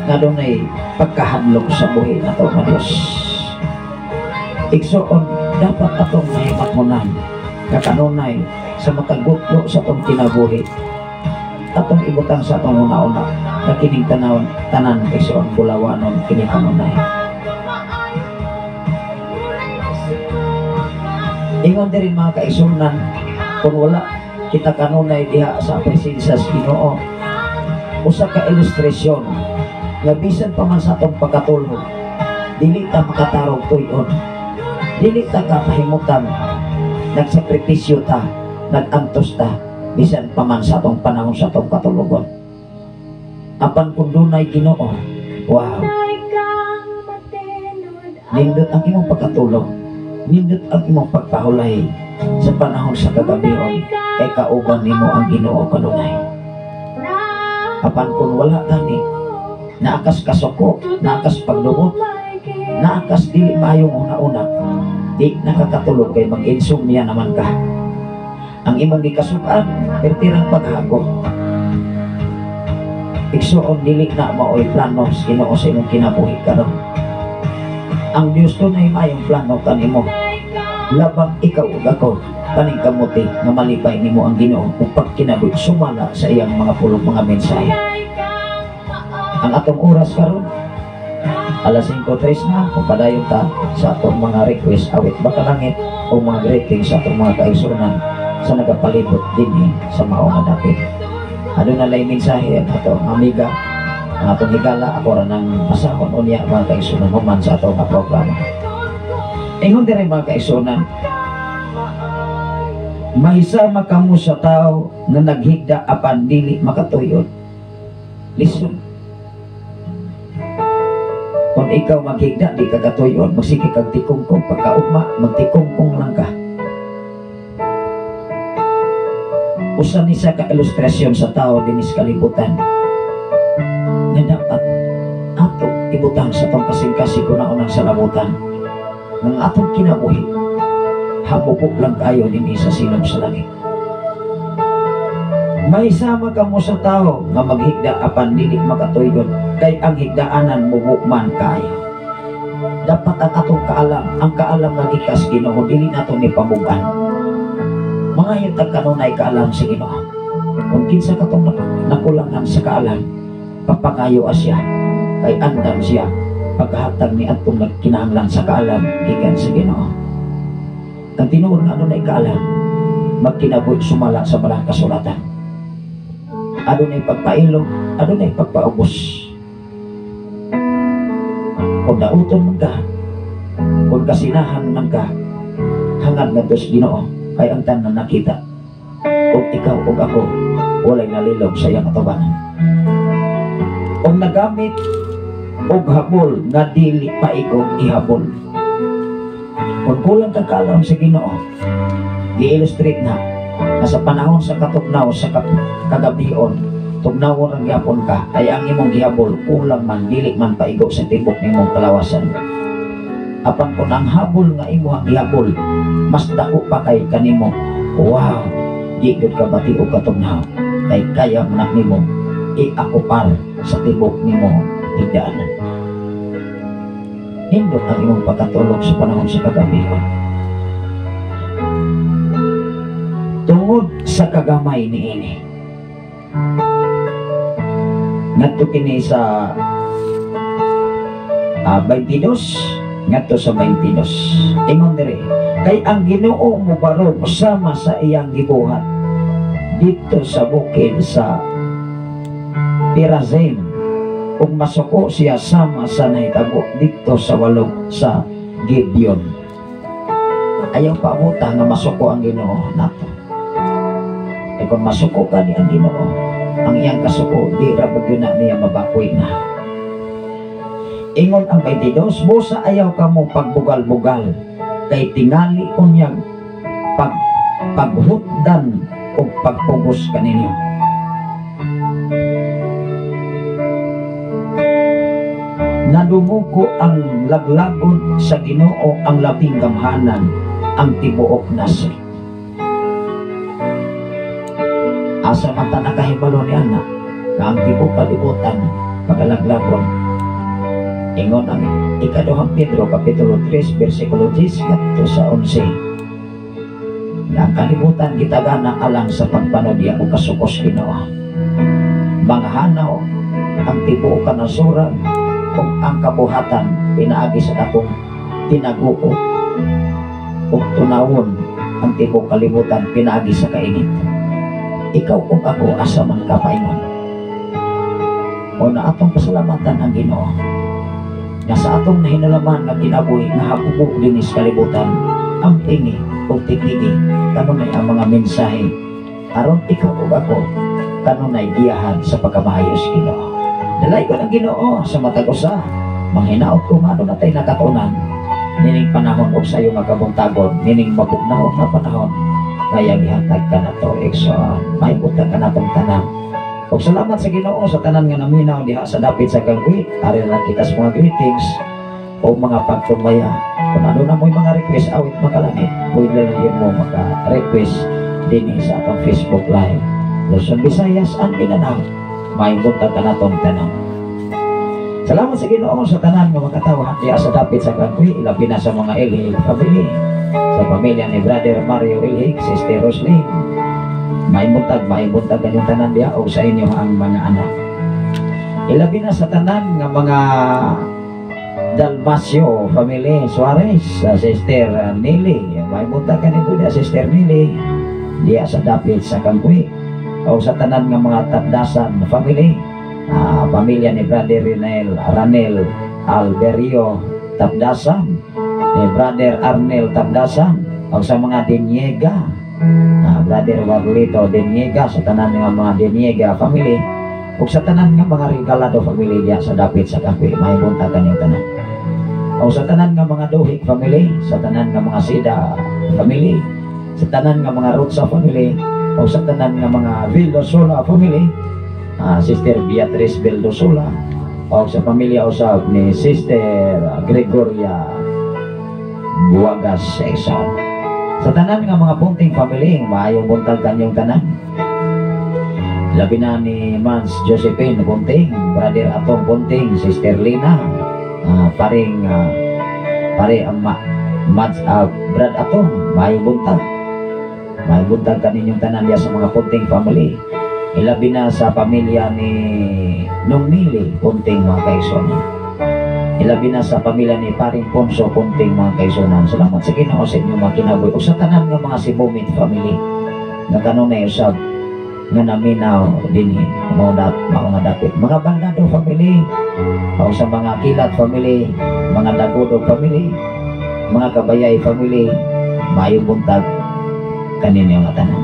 nga dunay pagkahadlok sa buhi nato nga Dios. Igsoon, dapat atong mahimathonan nga kanunay sa matag gutlo sa atong kinabuhi atong ibutang sa atong una-una na kining tanawon tanan, igsoon, bulawanon kini kanunay. Ingon diri mga kaigsuonan, kung wala kita kanunay diha sa presensya sa Ginoo, usa ka ilustrasyon nga bisan pa man sa atong pagkatulog dili ta makatarog tuy-on, dili ta kapahimutan, nagsakripisyo ta, nagantos ta bisan pa man sa atong panahon sa atong katulogon. Apan kung dunay Ginoo, wow, nindot ang imong pagkatulog, nindot ang imong pagpahulay sa panahon sa kagabihon, kay kauban nimo ang Ginoo kanunay. Apan kung wala gani, naakas kasuko, naakas pagdumot, naakas dili maayong una-una, di nakakatulog kay mag-insomnia naman ka. Ang imong gikasukan, pertirang paghakot. Igsoon, dili na maoy plano sa Ginoo sa imong kinabuhi karon. Ang Dios dunay maayong plano kanimo. Labang ikaw ug ako paningkamuti nga malipay nimo ang Ginoo ug pagkinabuhi sumala sa iyang mga pulong, mga mensahe. Ang atong oras karon alas 5:03 na, kung padayon ta sa atong mga request awit baka langit o mga greetings sa atong mga kaigsuonan sa nagapalibot dinhi sa mao nga dapit. Aduna lay mensahe ang atong amiga, ang atong higala, ako ra nang basahon unya mga kaigsuonan human sa atong nga programa. Ingon diri mga kaigsuonan, mahisama kamo sa tao nga naghigda apan dili makatuyod. Listen. Kung ikaw maghigda, di ka katuyon, magsige kag tikungkong, pagkaugma, magtikungkong lang ka. Usa ni sa ka-ilustrasyon sa tao dinis kalibutan nga dapat ato ibutang sa atong kasing-kasing una-unang salamutan ng atong kinabuhi, hamupo lang kayo dinhi sa silong sa langit. Mahisama ka mo sa tao nga maghigda apan dili makatuyon, kay ang higdaanan mubo man kaayo. Dapat ang atong kaalam, ang kaalam nga gikas Ginoo, dili nato ni pamuban. Mangayo tag kanunay kaalam sa Ginoo. Kung kinsa katong nakulangan sa kaalam, papangayo siya, kay andam siya paghatag ni atong nagkinahanglan sa kaalam gikan sa Ginoo. Ang tinuod nga adunay kaalam, magkinabuhi sumala sa balang kasulatan. Adunay pagpailong, adunay pagpaubos. Kung dauton man ka, kung kasinahan man ka, hangad ngadto sa Ginoo, kay ang tanan nakita. Kung ikaw ug ako walay nalilog sa iyang atubangan. Kung nagamit Og habol nga dili paigong ihabol. Kung kulang ka kaalam sa Ginoo, gi-illustrate na nga sa panahon sa katugnaw sa kagabion, tugnawon ang gihapon ka, ay ang imong gihabol kulang man, dili man paigo sa tibok nimong kalawasan. Apan kung ang habol nga imo ang gihabol mas dako pa kay kanimo, wow, di gyud ka bati og katugnaw, kay kaya man na nimo iakupar sa tibok nimo higdaanan. Nindot ang imong pagkatulog sa panahon sa kagabion tungod sa kagamay niini. Ngadto kini sa 22 ngadto sa 22. Ingon diri, kay ang Ginoo mobarog sama sa iyang gibuhat didto sa bukid sa Perazim, ug masuko siya sama sa nahitabo didto sa walog sa Gibeon. Ayaw paabuta nga masuko ang Ginoo nato. Kay kung masuko ka ni ang Ginoo, ang iyang kasuko di ra ba gyud na niya mabakoy na. Ingon ang 22, busa ayaw ka mo pagbugal-bugal, kay tingali unyag paghutdan o pagpugos kaninyo. Nadumuko ang laglagon sa Ginoo ang labing gamhanan, ang tibuok nasod. Asa man ta nakahibalo ni ana nga ang tibuok kalibutan pagalaglagon. Ingon ang ikaduhang Pedro kapitulo 3 bersikulo 10 ngadto sa 11. Nga ang kalibutan gitagana alang sa pagpanudya o kasukos Ginoo. Mga hanaw ang tibuok kanasuran ug ang kabuhatan pinaagi sa dakong tinaguo ug tunawon ang tibuok kalibutan pinaagi sa kainit. Ikaw ug ako asa man ka paingon. O na atong pasalamatan ang Ginoo nga sa atong nahinulaman nga kinabuhi nga hapubog dinhi sa kalibutan, ang tingi ug tigtigi kanunay ang mga mensahe aron ikaw ug ako kanunay giyahan sa pagkamaayos Ginoo. Dalay ko ng Ginoo sa matag usa, manghinaot ko nga aduna tay nakatunan nining panahon ug sayo nga kabuntagon, nining mapugnaw nga panahon kaya gihatag ka nato igsoon, mahibutang ka natong tanan. Ug salamat sa Ginoo sa tanan nga naminaw diha sa dapit sa Kangwi. Ari lang kita sa mga greetings o mga pagtumbaya. Kung ano na mo'y mga request awit makalangit, pwede lang yun mo maka-request dinhi sa atong Facebook Live. Luzon, Visayas and Mindanao, mahibutang ka natong tanan. Salamat sa Ginoo sa tanan nga makatawa diha sa dapit sa Kangwi, ilabi na sa mga Elhig family, sa pamilya ni Brother Mario Elhig, Sister Roslyn. Mahibuntag kanyang tanan diha og sa inyo ang mga anak. Ilabi na sa tanan nga mga Dalmasio family Suarez, sa Sister Nili. Mahibuntag kaninyo diha, Sister Nili, diha sa dapit sa Kangwi. O sa tanan nga mga Tabdasan family, pamilya ni Brother Ranel Alberio Tabdasan, ni Brother Arnel Tabdasan, o sa mga Diniega, Brother Warlito Diniega, sa tanan nga mga Diniega family, ug sa tanan nga mga Regalado family diha sa dapit sa Kangwi, mahibuntag kanyang tanan. O sa tanan nga mga Duhig family, sa tanan nga mga Sida family, sa tanan nga mga Rotsa family, o sa tanan nga mga Vildosola family, Sister Beatrice Vildosola, o sa pamilya usab ni Sister Gregoria Buagas Exon. Sa tanan nga mga Punting family, maayong buntag kanyong tanan. Labi na ni Mans Josephine Punting, Brother Atong Punting, Sister Lina, paring pare ang Mans, Brad Atong, maayong buntag. Maayong buntag kaninyong tanan diya sa mga Punting family. Ilabi na sa pamilya ni Nung Nili Punting mga kaigsoon. Ilabi na sa pamilya ni Paring Ponso Punting mga kaigsoon. Salamat sa Ginoo sa inyong mga kinabuhi. O sa tanan nga mga Sibumit family nga kanunay usab nga naminaw dinhi mao nga dapit. Mga Baldado family, o sa mga Kilat family, mga Dagodo family, mga Kabayay family, maayong buntag kaninyo nga tanan.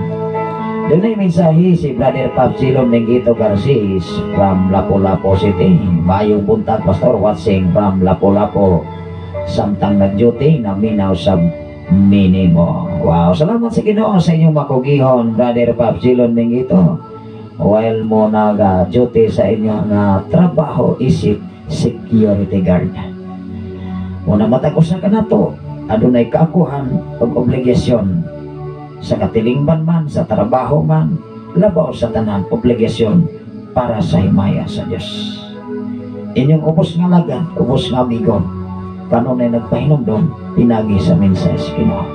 Dunay mensahe si Brother Pabsilon Mengito Garcis from Lapu-Lapu City. Maayong buntag, Pastor, watching from Lapu-Lapu. Samtang nag-duty, naminaw sa minimo. Wow, salamat sa Ginoo sa inyong makugihon, Brother Pabsilon Mengito. While mo naga-duty sa inyong trabaho isip security guard. Muna matag usa ka nato, adunay kaakuhan ug obligasyon sa katilingban man, sa trabaho man, labaw sa tanan, obligasyon para sa himaya sa Dios. Inyong ubos nga lagan, ubos nga amigo, kanunay nagpahinumdom, pinagi sa mensahe sa Ginoo.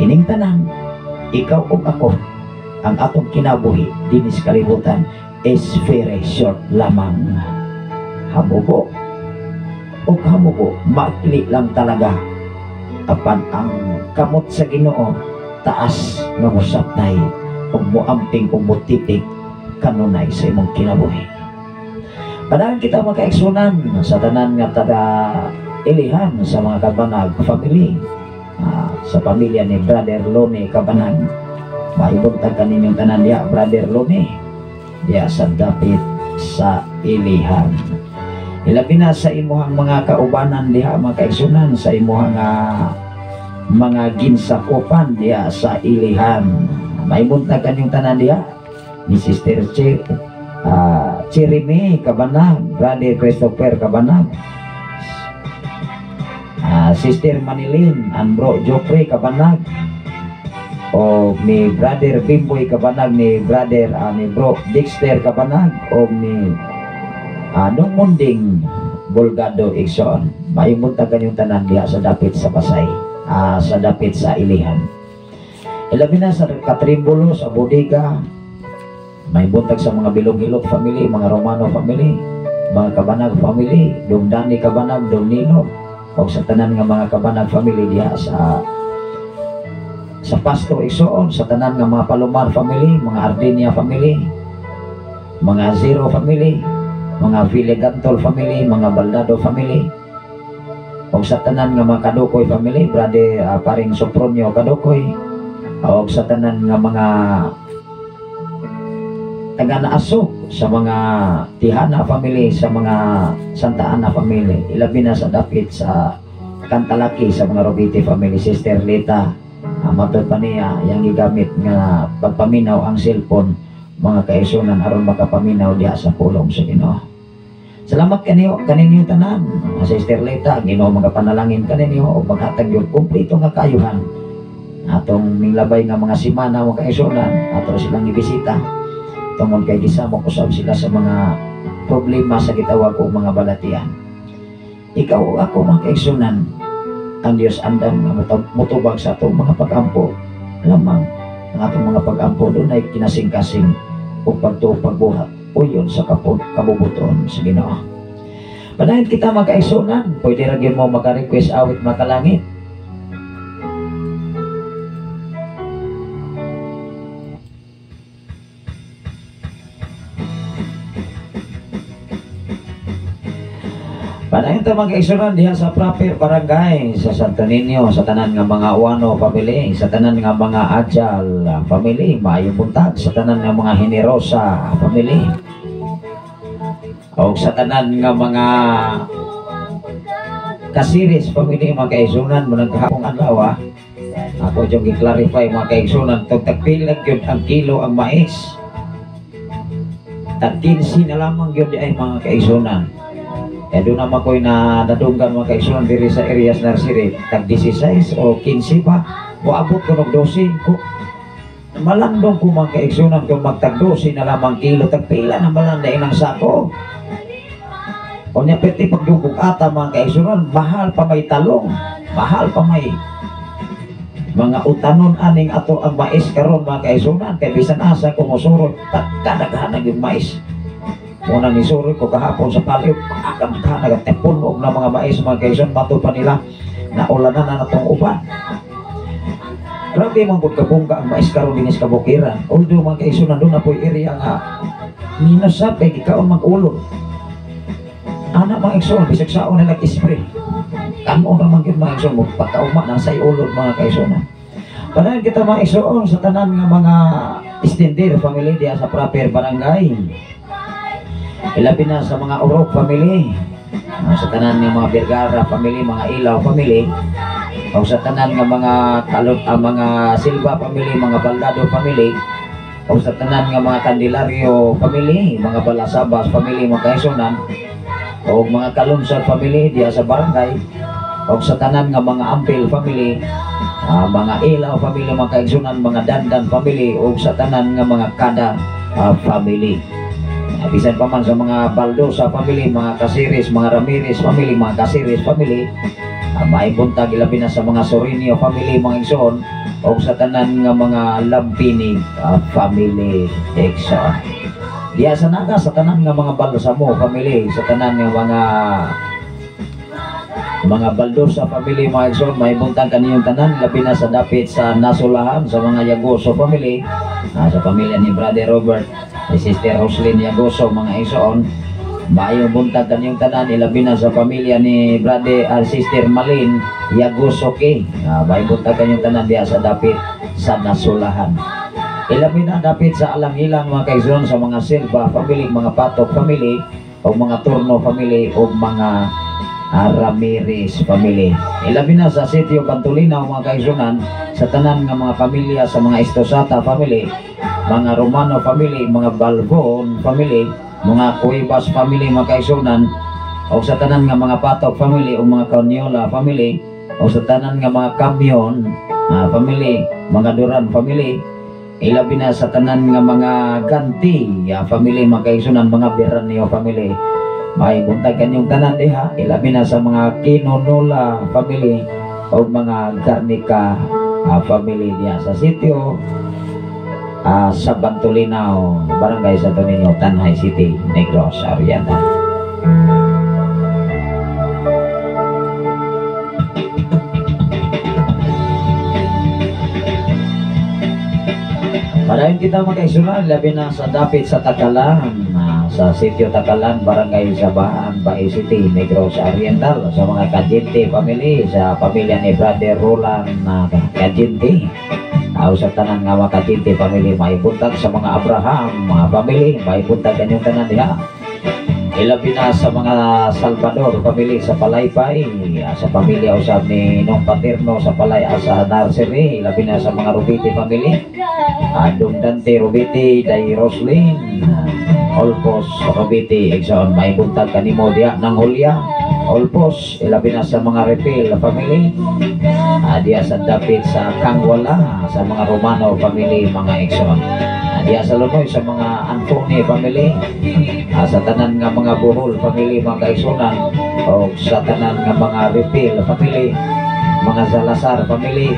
Ining tanan, ikaw ug ako, ang atong kinabuhi dinis kalibutan is very short lamang. Hamubo o hamubo, maikli lang talaga. Apan ang kamot sa Ginoo taas nga mosapnay ug moamping ug motipig kanunay sa imong kinabuhi. Padayon kita makaigsunan sa tanan nga taga Ilihan sa mga Kabanag family, sa pamilya ni Brother Lone Kabanag. Maibuntag kaninyong tanan diya, Brother Lone, diya sa dapit sa Ilihan. Ilabi na sa imuhang mga kaubanan diha mga kaigsunan, sa imuhang mga ginsakupan diha sa Ilihan. Maibuntag kanyong tanan diha ni Sister Cherime Kabanag, Brother Christopher Kabanag, Sister Manilin and Bro Joffrey Kabanag, o ni Brother Bimboy Kabanag, ni Brother ni Bro Dexter Kabanag, o ni Nung Munding Bulgado Igsoon. Maibuntag kanyong tanan diha sa dapit sa Pasay, sa dapit sa Ilihan. Ilabi na sa Katrimbolo, sa Bodega, may buntag sa mga Bilog-Hilot family, mga Romano family, mga Kabanag family, Dong Dani Kabanag, Dong Nilo, o sa tanan nga mga Kabanag family diha sa Pasto Igsoon, sa tanan nga mga Palomar family, mga Ardinia family, mga Zero family, mga Villegantol family, mga Baldado family, o sa tanan nga mga Kadukoy family, Brother Paring Sopronio Kadukoy, o sa tanan nga mga taga-naaso sa mga Tihana family, sa mga Santa Ana family, ilabi na sa dapit sa Kantalaki, sa mga Robiti family, Sister Lita, matod pa niya, yang gigamit nga pagpaminaw ang cellphone, mga kaisunan aron makapaminaw diha sa pulong sa Ginoo. Salamat kaninyo tanan, Sister Lita, ang Ginoo magapanalangin kaninyo og maghatag yung kumpleto nga kaayuhan. Atong minglabay nga mga simana mga kaisunan, ato silang ibisita tungod kay gisamok usab sila sa mga problema sa gitawag og mga balatian. Ikaw o ako mga kaigsunan, ang Dios andam nga motubag sa atong mga pag-ampo. Lamang ang atong mga pag-ampo dunay kinasing-kasing ug pagtuo pagbuhat uyon sa kabubuton sa Ginoo. Padayon kita mga kaigsunan, pwede ra gyud mo maka-request awit makalangit. Padayon ta mga kaigsunan diha sa proper barangay sa Santo Niño, sa tanan nga mga Uano family, sa tanan nga mga Ajal family, maayong buntag, sa tanan nga mga Generosa family, o sa tanan nga mga Kasiris family mga kaigsunan. Munang kahapong adlaw, ako yung gi-clarify mga kaigsunan, tug tagpilag gyud ang kilo ang mais, tag 15 na lamang gyud ay mga kaigsunan. Eh doon naman ko'y nadadunggan mga kaigsunan diri sa areas nursery, tag 16 o 15 pa, moabot ko og 12 ko. Malandong ko mga kaigsunan kung magtag 12 na lamang kilo, tag pila na malanday ng sako. O niya pwede pagdugog ata mga kaigsunan, mahal pa may talong, mahal pa may mga utanon aning ato ang mais karon mga kaigsunan, kay bisan asa kumusurot, tagkadaghan na yung mais. Muna ni suroy ko kahapon sa palyo, kakadaghan na puno na mga mais mga kaigsunan, mato pa nila naulanan na natong uban. Grabe man gud kabungga ang mais karon dinhi sa kabukiran. Although mga kaigsunan doon na po'y area nga minus sa kay gikaon mag-ulod. Ana mga igsoon, bisag saon nila spray. Kanon ra man gyud mga igsoon, pagkauma na say ulod mga kaigsunan. Padayon kita mga igsoon sa tanan nga mga Extender family diya sa proper barangay. Ilabi na sa mga Urok family, sa tanan nga mga Vergara family, mga Ilaw family, o sa tanan nga mga Kalot, mga Silva family, mga Baldado family, o sa tanan nga mga Candelario family, mga Balasabas family, mga kaisunan, o mga Kalunsad family diya sa barangay, o sa tanan nga mga Ampil family, mga Ilaw family, mga kaigsunan, mga Dandan family, o sa tanan nga mga Kada family. Bisan pa man sa mga Baldosa family, mga Casiris, mga Ramirez family, mga Casiris family, may buntag ilabi na sa mga Sorinio family, mga igsoon, o sa tanan nga mga Lampinig family, igsoon. Diya sa Naga, sa tanan nga mga Balsamo family, sa tanan nga mga Baldosa family, mga igsoon, may buntag kaniyong tanan, labi na sa dapit sa Nasulahan, sa mga Yagoso family, sa pamilya ni Brother Robert, ni Sister Roslyn Yagoso, mga igsoon, maayong buntag kaniyong tanan, ilabi na sa pamilya ni Brother Sister Malin Yagoso K. Maayong buntag kaniyong tanan diya sa dapit sa Nasulahan. Ilabi na dapit sa Alangilang, mga kaigsoon, sa mga Silva family, mga Patok family, o mga Turno family, o mga Ramirez family. Ilabi na sa Sitio Bantulinaw, mga kaigsunan, sa tanan nga mga pamilya, sa mga Estosata family, mga Romano family, mga Balbon family, mga Cuevas family, mga kaigsunan, o sa tanan nga mga Patok family, o mga Caniola family, o sa tanan nga mga Camion family, mga Duran family, ilabi na sa tanan nga mga Ganti family, mga kaigsunan, mga Beranio family. May buntag kanyong tanan diha, ilabi na sa mga Kinonola family o mga Garnica family diha sa sitio sa Bantulinaw, Barangay Santo Niño, Tanjay City, Negros Oriental. Padayon kita magkaisunan, labi na sa dapit sa Takalan, sa sitio Takalan, Barangay Sabahan, Bae City, Negros Oriental, sa mga Kajinte family, sa pamilya ni Brother Roland Kajinte, sa tanan nga mga Kajinte family, may buntag sa mga Abraham mga family, may buntag kanyong tanan diha. Ilabi na sa mga Salvador family sa Palaypay, sa pamilya usab ni Nong Paterno sa Palay sa Nursery, ilabi na sa mga Rubiti family, Dong Dante Rubiti, Day Roslyn, Olpos Rubiti, igsoon, may buntag kanimo diha nang Hulya, Olpos, ilabi na sa mga Repil family, diha sa dapit sa Kangwala, sa mga Romano family, mga igsoon. Diha sa Lunoy, sa mga Anthony family, sa tanan nga mga Bohol family, mga kaigsunan, o sa tanan nga mga Repil family, mga Salazar family,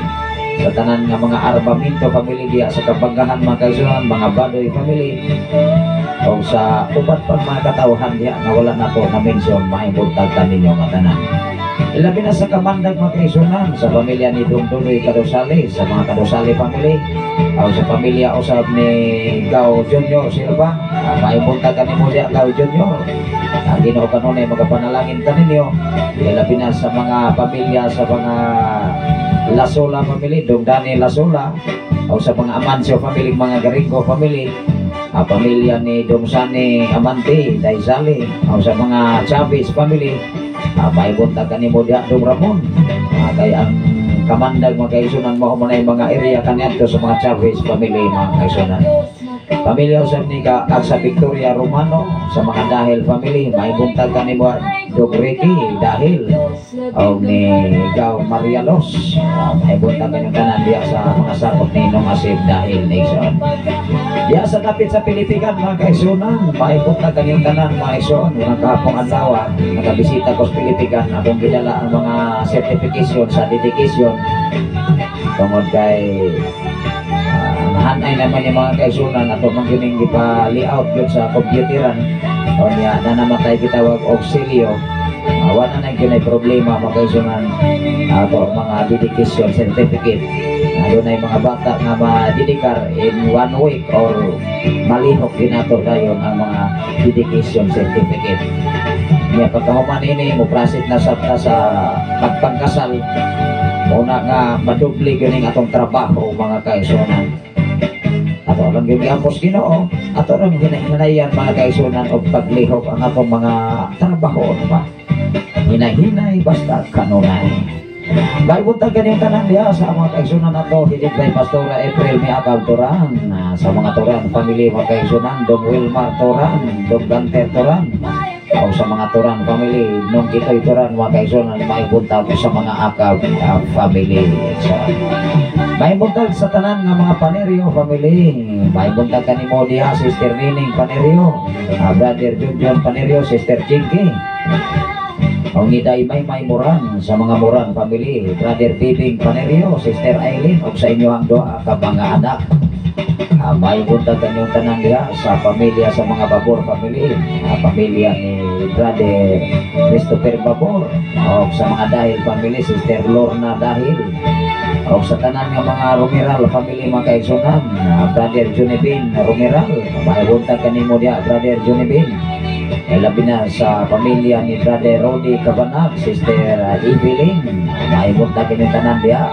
sa tanan nga mga Arbaminto family diha sa Kabanggahan, mga kaigsunan, mga Badoy family, o sa uban pang mga katawhan diha nga wala nato na mention, maimbuntag ninyo nga tanan. Ilabi na sa Kamandag, mga kaigsunan, sa pamilya ni Dong Duloy Kadosali, sa mga Kadosali family, o sa pamilya usab ni Gao Junior Silva, maibuntag kanimo diha Gao Junior. Ginoo kanunay magapanalangin kaninyo. Ilabi na sa mga pamilya sa mga Lasola family, Dong Dani Lasola, o sa mga Amancio family, mga Garingo family, pamilya ni Dong Sani Amante Daisali, o sa mga Chavez family, maibuntag kanimo diha Dong Ramon. Kay ang Kamandag, mga kaigsunan, mao man ay mga area kaniadto sa mga Chavez family, mga kaigsunan. Pamilya usab ni sa Victoria Romano, sa mga Dahil family, maibuntag kanimo Dong Ricky Dahil o ni Gao Marialos, maibuntag kanyang tanan diha sa mga sakop ni Nong Asib Dahil Nixon. Diha sa dapit sa Pilipigan, mga kaigsunan, maibuntag kanyang tanan, mga igsoon. Unang kahapong adlaw, nakabisita ko sa Pilipigan, akong gidala ang mga certification sa dedication tungod kay hanay naman yung mga kaigsunan ato man gyud ning gipa-layout gyud sa computeran o niya na namatay gitawag auxilio. Wala na gyud ay problema mga kaigsunan ato mga dedication certificate. Adunay mga bata nga ma-dedikar in 1 week or malihok din ato dayon ang mga dedication certificate. Niya pagkahuman ini mo proceed na sa pagpangkasal, muna nga madubli gyud ning atong trabaho mga kaigsunan. Ato lang yung giampos Ginoo, ato lang hinahinayan, mga kaigsuonan, og paglihok ang atong mga trabaho ba. Hinahinay basta kanunay. May buntag kanyang tanan diha sa mga kaigsuonan nato headed by Pastora April Miakab Turan, sa mga Turan family, mga kaigsuonan, Dong Wilmar Turan, Dong Ganter Turan, o sa mga Turan family, nung Kitoy Turan, mga kaigsuonan, may buntag sa mga Akab family. So, may buntag sa tanan nga mga Panerio family. May buntag kanimo diha, Sister Nining Panerio, Brother Junjun Panerio, Sister Jinky. Ang Niday May May Moran, sa mga Moran family, Brother Bibing Panerio, Sister Eileen, ug sa inyo ang duha ka mga anak. May buntag kanyong tanan diha sa pamilya sa mga Babor family, pamilya ni Brother Christopher Babor, o sa mga Dahil family, Sister Lorna Dahil, o sa tanan nga mga Romeral family, mga kaigsuonan, Brother Junibin Romeral, may buntag kanimo diha, Brother Junibin. Labi na sa pamilya ni Brother Rodi Cabanag, Sister Evelyn, may buntag kanyong tanan diha.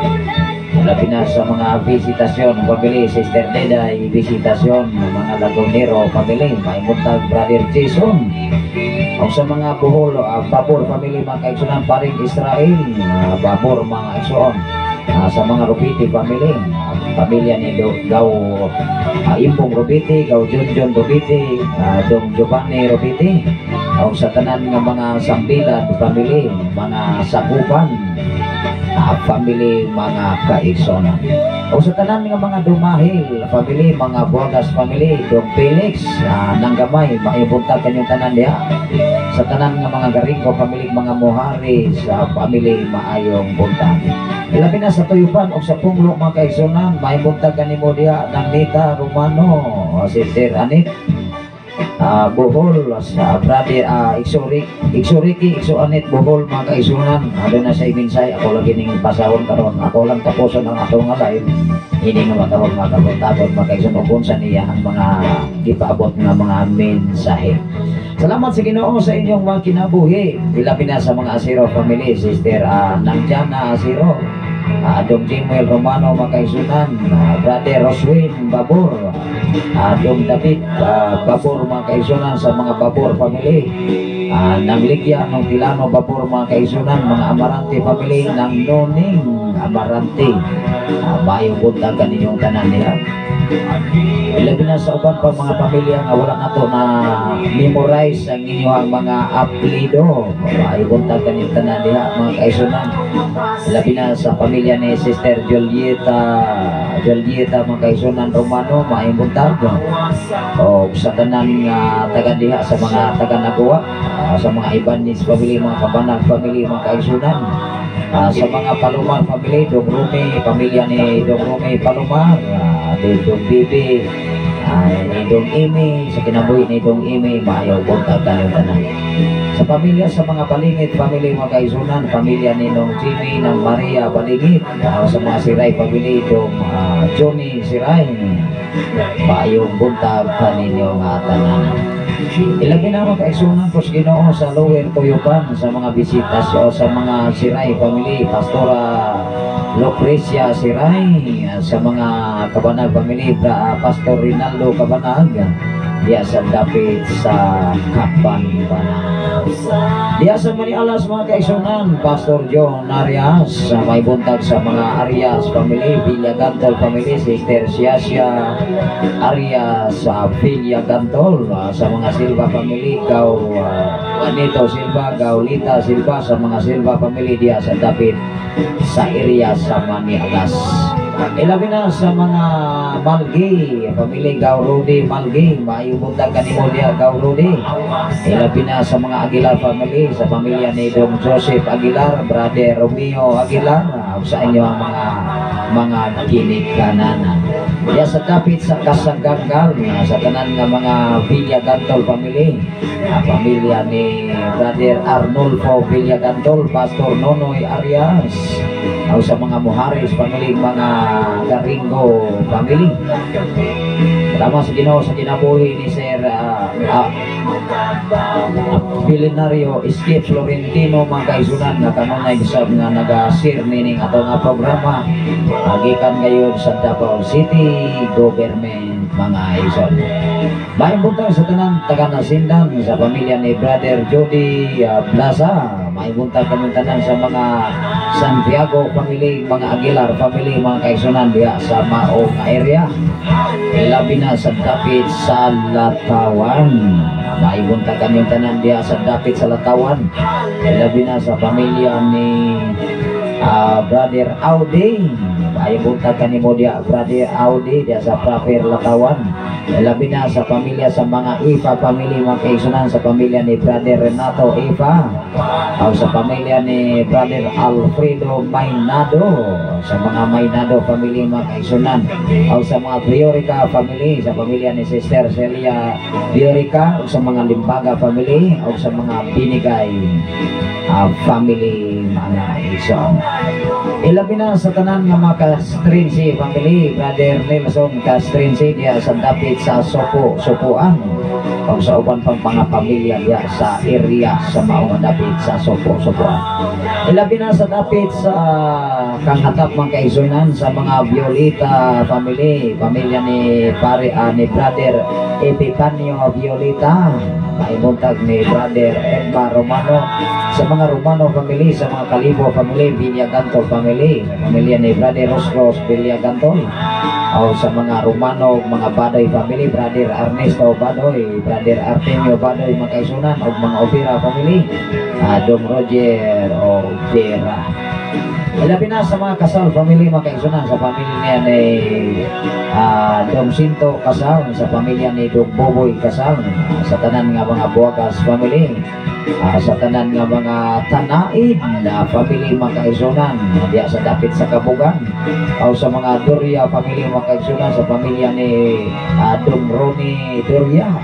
Labi na sa mga Visitasyon family, Sister Deday Visitasyon, mga Lagunero family, may buntag, Brother Jason. O sa mga Bohol, Babor family, mga kaigsuonan, paring Israel, Babor, mga igsoon. Sa mga Rubiti family, pamilya ni Gaw Imbong Rubiti, Gaw Junjun Rubiti, Dong Giovanni Rubiti, o sa tanan nga mga Sambilad family, mga Sagupan family, mga kaigsonan. O sa tanan nga mga Dumahil family, mga Buagas family, Dong Felix, Nanggamay, maayong buntag kanyong tanan diha. Sa tanan nga mga Garingo family, mga Muhari sa family, maayong buntag. Labi na sa Tuyupan o sa Punglo, mga kaigsonan, maayong buntag kanimo diha, ng Nita Romano, Sister Anit, Bohol, sa brother Igsurik, Igsuriki, Igsuanit Bohol, mga kaigsunan. Aduna sa iminsay, ako lagi ning pasahon karon, ako lang tapuson ang atong nga live. Ini nga makaron makapuntabot, mga kaigsunan, ug unsa niya ang mga gipaabot nga mga mensahe. Salamat sa Ginoo sa inyong mga kinabuhi. Ilabi na sa mga Asiro family, Sister Nangjana Asiro, Dong Jimuel Romano, mga kaigsunan, Brother Roswin Babor, Dong David Babor, mga kaigsunan, sa mga Babor family, nang Ligya, ng Tilano Babor, mga kaigsunan, mga Amarante family, ng Noning Amarante, maayong buntag kaninyong tanan nila. Ilabi na sa uban pa mga pamilya nga wala na to na memorize ang inyong mga apelyido. Maayong buntag kaninyong tanan diha, mga kaigsunan. Labi na sa pamilya ni Sister Julieta, Julieta, mga kaigsunan, Romano, maayong buntag. O sa tanan nga taga diha sa mga taga Nagawa, sa mga Ibanez family, mga Kabanag family, mga kaigsunan. Sa mga Palomar family, Dong Rumi, pamilya ni Dong Rumi Palomar, ni Dong Bibi, ni Dong Imi, sa kinabuhi ni Dong Imi, maayo buntag kanyong tanan. Sa pamilya sa mga Balingit family, mga kaigsunan, pamilya ni Nong Jimmy ng Maria Balingit, sa mga Siray family, Dong Johnny Siray, maayong buntag kaninyo nga tanan. Ilabi na, mga kaigsunan ko sa Ginoo, sa Lower Tuyupan, sa mga Visitas o sa mga Siray family, Pastora Lucrecia Siray, sa mga Kabanag family, Pastor Rinaldo Kabanag, diya sa dapit sa Kabanbanan. Diya sa Manialas, mga kaigsunan, Pastor John Arias, sa may buntag sa mga Arias family, Villa Gantol family, Sister Siasia Arias sa Villa Gantol, sa mga Silva family, Gaw Juanito Silva, Gaulita Silva, sa mga Silva family diya sa dapit sa area sa Manialas. Ilabi na sa mga Malgi family, Gaw Rudy Malgi, maayong buntag kanimo diha, Gaw Rudy. Ilabi na sa mga Aguilar family, sa pamilya ni Dong Joseph Aguilar, Brother Romeo Aguilar, sa inyo ang mga ginikananan. Diya sa dapit sa Kasaganggal, sa tanan nga mga Villa Gantol family, pamilya ni Brother Arnulfo Villa Gantol, Pastor Nonoy Arias, o sa mga Muharis family, mga Garingo family. Salamat sa Ginoo sa kinabuhi ni Sir Billionario Skip Florentino, mga kaigsunan, nga kanunay bisag nga naga-share nining ato nga programa gikan gayon sa Davao City Government. mga igsoon. Maayong buntag sa tanan taga Nasindan, sa pamilya ni Brother Jody Plaza. Maayong buntag kami tanan sa mga Santiago family, mga Aguilar family, mga kaigsunan diha sa Maong area. Labi na sa dapit sa Latawan. Maayong buntag kami tanan diha sa dapit sa Latawan. Labi na sa pamilya ni Brother Audi. Maayong buntag kanimo diha, Brother Audi, diha sa Proper Latawan. Labi na sa pamilya sa mga Ifa family, mga kaigsunan, sa pamilya ni Brother Renato Ifa o sa pamilya ni Brother Alfredo Maynado, sa mga Maynado family, mga kaigsunan, o sa mga Priorica family, sa pamilya ni Sister Celia Priorica, o sa mga Limbaga family, o sa mga Binigay family, mga igsoon. Ilabi na sa tanan nga mga Castrense family, Brother Nelson Castrense diya sa dapit sa Sopo, Sopoan. O sa uban pang mga pamilya diya sa area sa maong dapit sa Sopo, Sopoan. Ilabi na sa dapit sa Kangatap, mga kaigsunan, sa mga Violeta family, pamilya ni pare ni Brother Epifanio Violeta, maibuntag ni Brother Edmar Romano, sa mga Romano family, sa mga Kalibo family, Villaganto family, sa pamilya ni Brother Rosros Villaganto, o sa mga Romano, mga Badoy family, Brother Ernesto Badoy, Brother Artemio Badoy, mga kaigsunan, o mga Opera family, Dom Roger Opera. Ilabi na sa mga Kasal family, mga kaigsunan, sa pamilya niya ni Dom Sinto Kasal, sa pamilya ni Dom Boboy Kasal, sa tanan nga mga Buwagas family, sa tanan nga mga Tanaid na family, mga kaigsunan, diya sa dapit sa Kabugan, o sa mga Doria family, mga kaigsunan, sa pamilya ni Dom Ronnie Doria,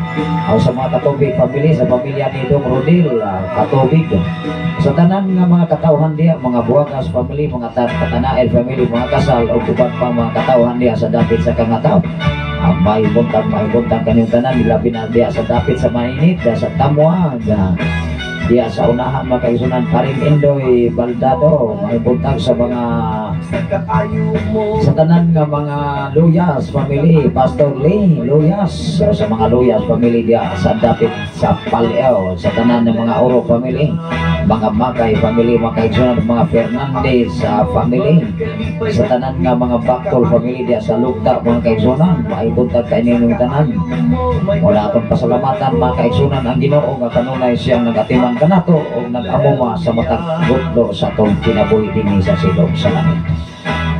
o sa mga Katubig family, sa pamilya ni Dom Rodil Katubig, sa tanan nga mga katawhan diya, mga Buwagas family, mga Katanael family, mga Kasal, o uban pa mga katawhan diya sa dapit sa Kangataw. May buntag kanyang tanan, labi na diya sa dapit sa Mainit, diya sa Tamuag, diya sa unahan, mga kaigsunan, Paring Indoy Baldado, may buntag sa mga sa tanan nga mga Luyas family, Pastor Lee Luyas, so, sa mga Luyas family diya sa dapit sa Paleo, sa tanan ng mga Oro family, mga Makay family, mga kaigsunan, mga Fernandez family, sa tanan nga mga Bactol family diya sa Lugta, mga kaigsunan, maibuntag kay ninyong tanan. Wala atong pasalamatan, mga kaigsunan, ang Ginoo nga kanunay siyang nagatiman kanato o nag-amuma sa matag gutlo sa atong kinabuhi dinhi sa silong sa langit.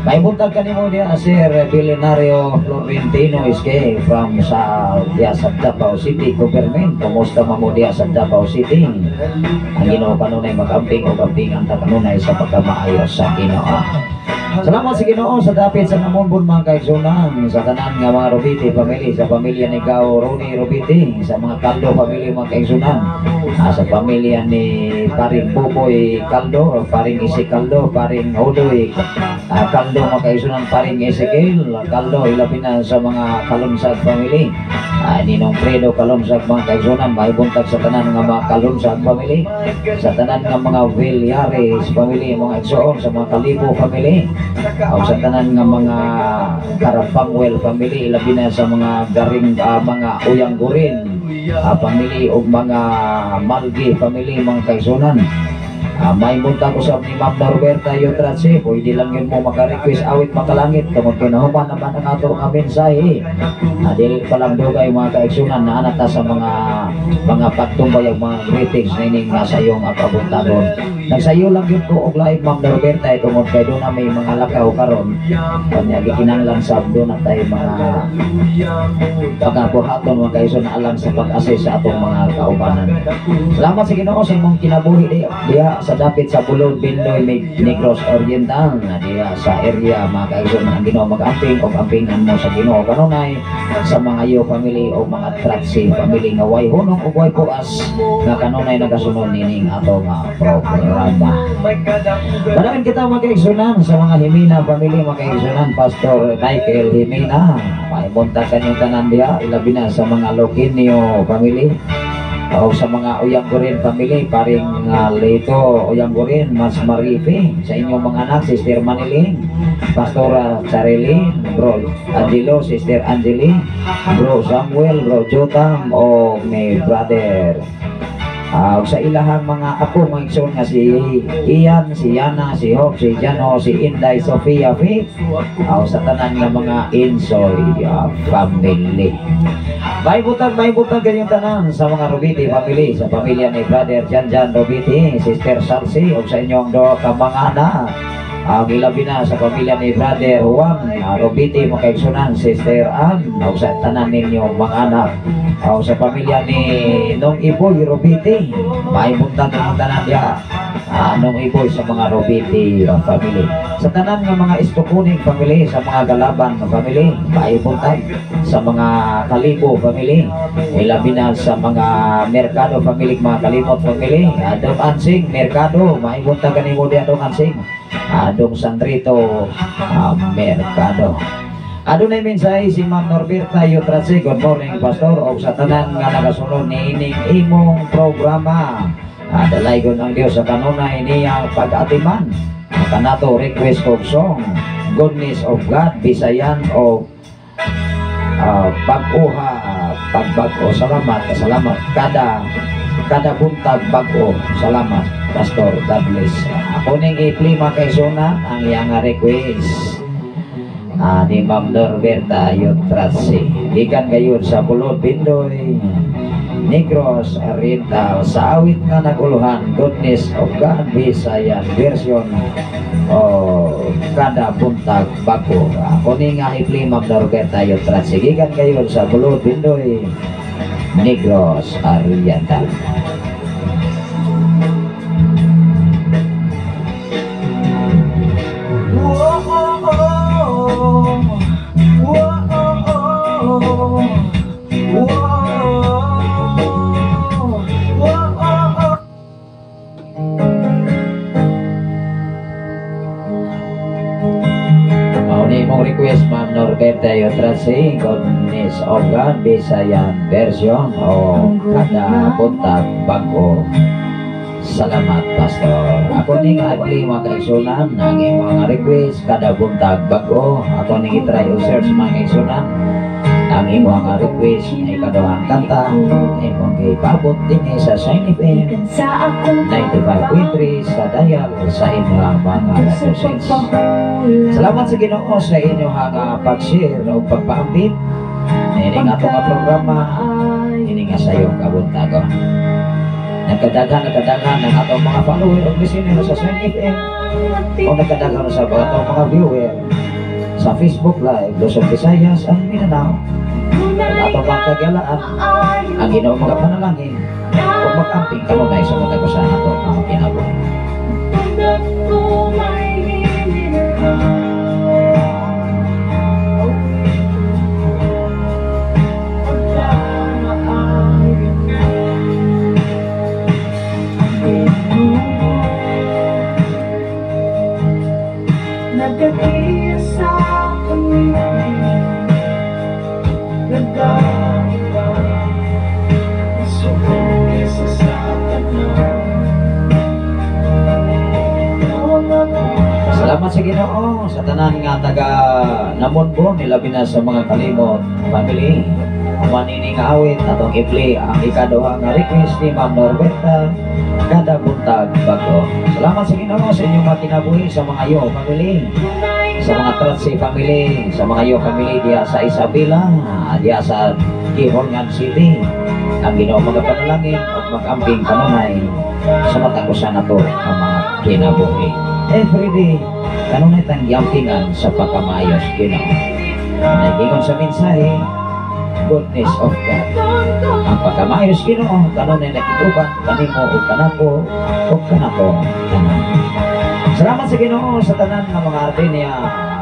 May buntag kanimo diya, Sir Billionario Florentino SK from sa diya sa Davao City Government. Kumusta man mo diya sa Davao City? Ang Ginoo kanunay magamping o gampingan ta kanunay sa pagkamaayo sa Ginoo. Salamat sa Ginoo sa dapit sa Namonbon, mga kaigsunan, sa tanan nga mga Robiti family, sa pamilya ni Gao Roni Robiti, sa mga Caldo family, mga kaigsunan, sa pamilya ni Paring Buboy Caldo, Paring Isi Caldo, Paring Hudoy Caldo, mga kaigsunan, Paring Ezekiel Caldo, ilabi na sa mga Kalunsag family. Ninong Fredo Kalunsag, mga kaigsunan, maibuntag sa tanan nga mga Kalunsag family, sa tanan nga mga Villares family, mga igsoon, sa mga Kalibo family, o sa tanan nga mga Karapangwel family, ilabi na sa mga Garing, mga Uyanggurin family o mga Malgi family, mga kaigsunan. May buntag usab ni Ma'am Norberta Yotratse, pwede lang yun mo maka-request awit makalangit tungod kay nahuman naman ang ato nga mensahe. Dili pa lang dugay, mga kaigsunan, na ta sa mga pagtumbay ang mga greetings na ining nasa iyong kabuntagon. Nagsayo lang yun ko og live, Ma'am Norberta, tungod kay doon na may mga lakaw karon. Kanya gikinahanglan sa doon na tayo mga pagabuhaton, mga kaigsunan, alang sa pag-assist sa atong mga kaubanan. Salamat sa Ginoo sa imong kinabuhi diha, diha sa dapit sa Bulod, Bindoy, Negros Oriental, na diha sa area, mga kaigsunan. Ang Ginoo mag-amping o ampingan mo sa Ginoo kanunay sa mga iyo family o mga Tratsi family nga way hunong ug way puas nga kanunay nagasunod nining ato nga programa. Padayon kita, mga kaigsunan, sa mga Himina family, mga kaigsunan, Pastor Michael Himina. May buntag kanyang tanan diha, ilabi na sa mga Loquinio family o sa mga Uyanggurin family, Paring Lito Uyanggurin, Mas Marife, sa inyong mga anak, Sister Manilin, Pastora Charilyn, Bro Angelo, Sister Angeli, Bro Samuel, Bro Jotam o ni Brother ug sa ilahang mga apo, mga igsoon nga si Ian, si Yana, si Hope, si Jano, si Inday, Sofia, Faith, sa tanan nga mga Insoy family. May butang kanyang tanan sa mga Robiti family, sa pamilya ni Brother Jan Jan Robiti, Sister Salsi, ug sa inyong duha ka mga anak. Ang ilabi na sa pamilya ni Brother Juan Robiti, mga kaigsunan, Sister Ann, ug sa tanan ninyong mga anak. Sa pamilya ni Nong Iboy Robiti, may buntag ang tanan diha. Nong Iboy sa mga Robiti family. Sa tanan nga mga Istukuning family, sa mga Galaban family, may buntag sa mga Kalibo family, ilabi na sa mga Mercado family, mga Kalimot family, Dong Ansing Mercado, may buntag kanimo diha Dong Ansing. Dong Sandrito Mercado. Adunay mensahe si Ma'am Norberta Yutratse. Good morning, Pastor, og sa tanan nga nagasunod niining imong programa. Dalaygon ang Dios sa kanunay niyang pag-atiman. Kanato request og song Goodness of God Bisayan o pag-uha pagbag-o. Salamat, salamat kada kada buntag bag-o. Salamat, Pastor. God bless. Ako ning i-play mga kaigsunan ang iyang request ni Ma'am Norberta Yutratsi. Gikan gayon sa Bulod, Bindoy, Negros Oriental, sa awit nga naguluhan Goodness of God Bisayan version o kada buntag bag-o. Ako ni nga i-play, Ma'am Norberta Yutratsi. Gikan gayon sa Bulod, Bindoy, Negros Oriental. Request Ma'am Norberta Yutratsi, Goodness of God Bisayan version o kada buntag bag-o. Salamat, Pastor. Ako ning i-play mga kaigsunan ang imong mga request kada buntag bag-o. Ako ning i-try o search mga kaigsunan ang imong mga request na ikaduhang kanta imong gipaabot dinhi sa Shine FM 95.3 sa dial sa inyong mga radio sets. Salamat sa Ginoo sa inyong pag-share o pagpaambit ini nga atong programa ini nga sayong kabuntagon. Nagkadaghan ang atong mga follower o listener sa Shine FM o nagkadaghan sa atong mga viewer sa Facebook Live Luzon, Visayas and Mindanao. Ang atong mga kagyalaan ang Ginoo mga panalangin ug mag-amping kanunay sa matag usa nato mga kinabuhi. Salamat sa Ginoo sa tanan nga taga Namonbon, ilabi na sa mga Kalimot family. Manini nga awit atong i-play ang ikaduha nga request ni Ma'am Norberta kada buntag bag-o. Salamat sa Ginoo sa inyong mga kinabuhi, sa mga Yo family, sa mga Tratsi family, sa mga Yo family diha sa Isabela, diha sa Kiholngan City. Ang Ginoo magapanalangin ug mag-amping kanunay sa matag usa nato ang mga kinabuhi. Every day, kanunay tang giampingan sa pagkamayos Ginoo. Nagingon sa mensahe, Goodness of God. Ang pagkamayos Ginoo kanunay nakituban kanimo ug kanako ug kanako tanan. Salamat sa Ginoo sa tanan nga mga ate niya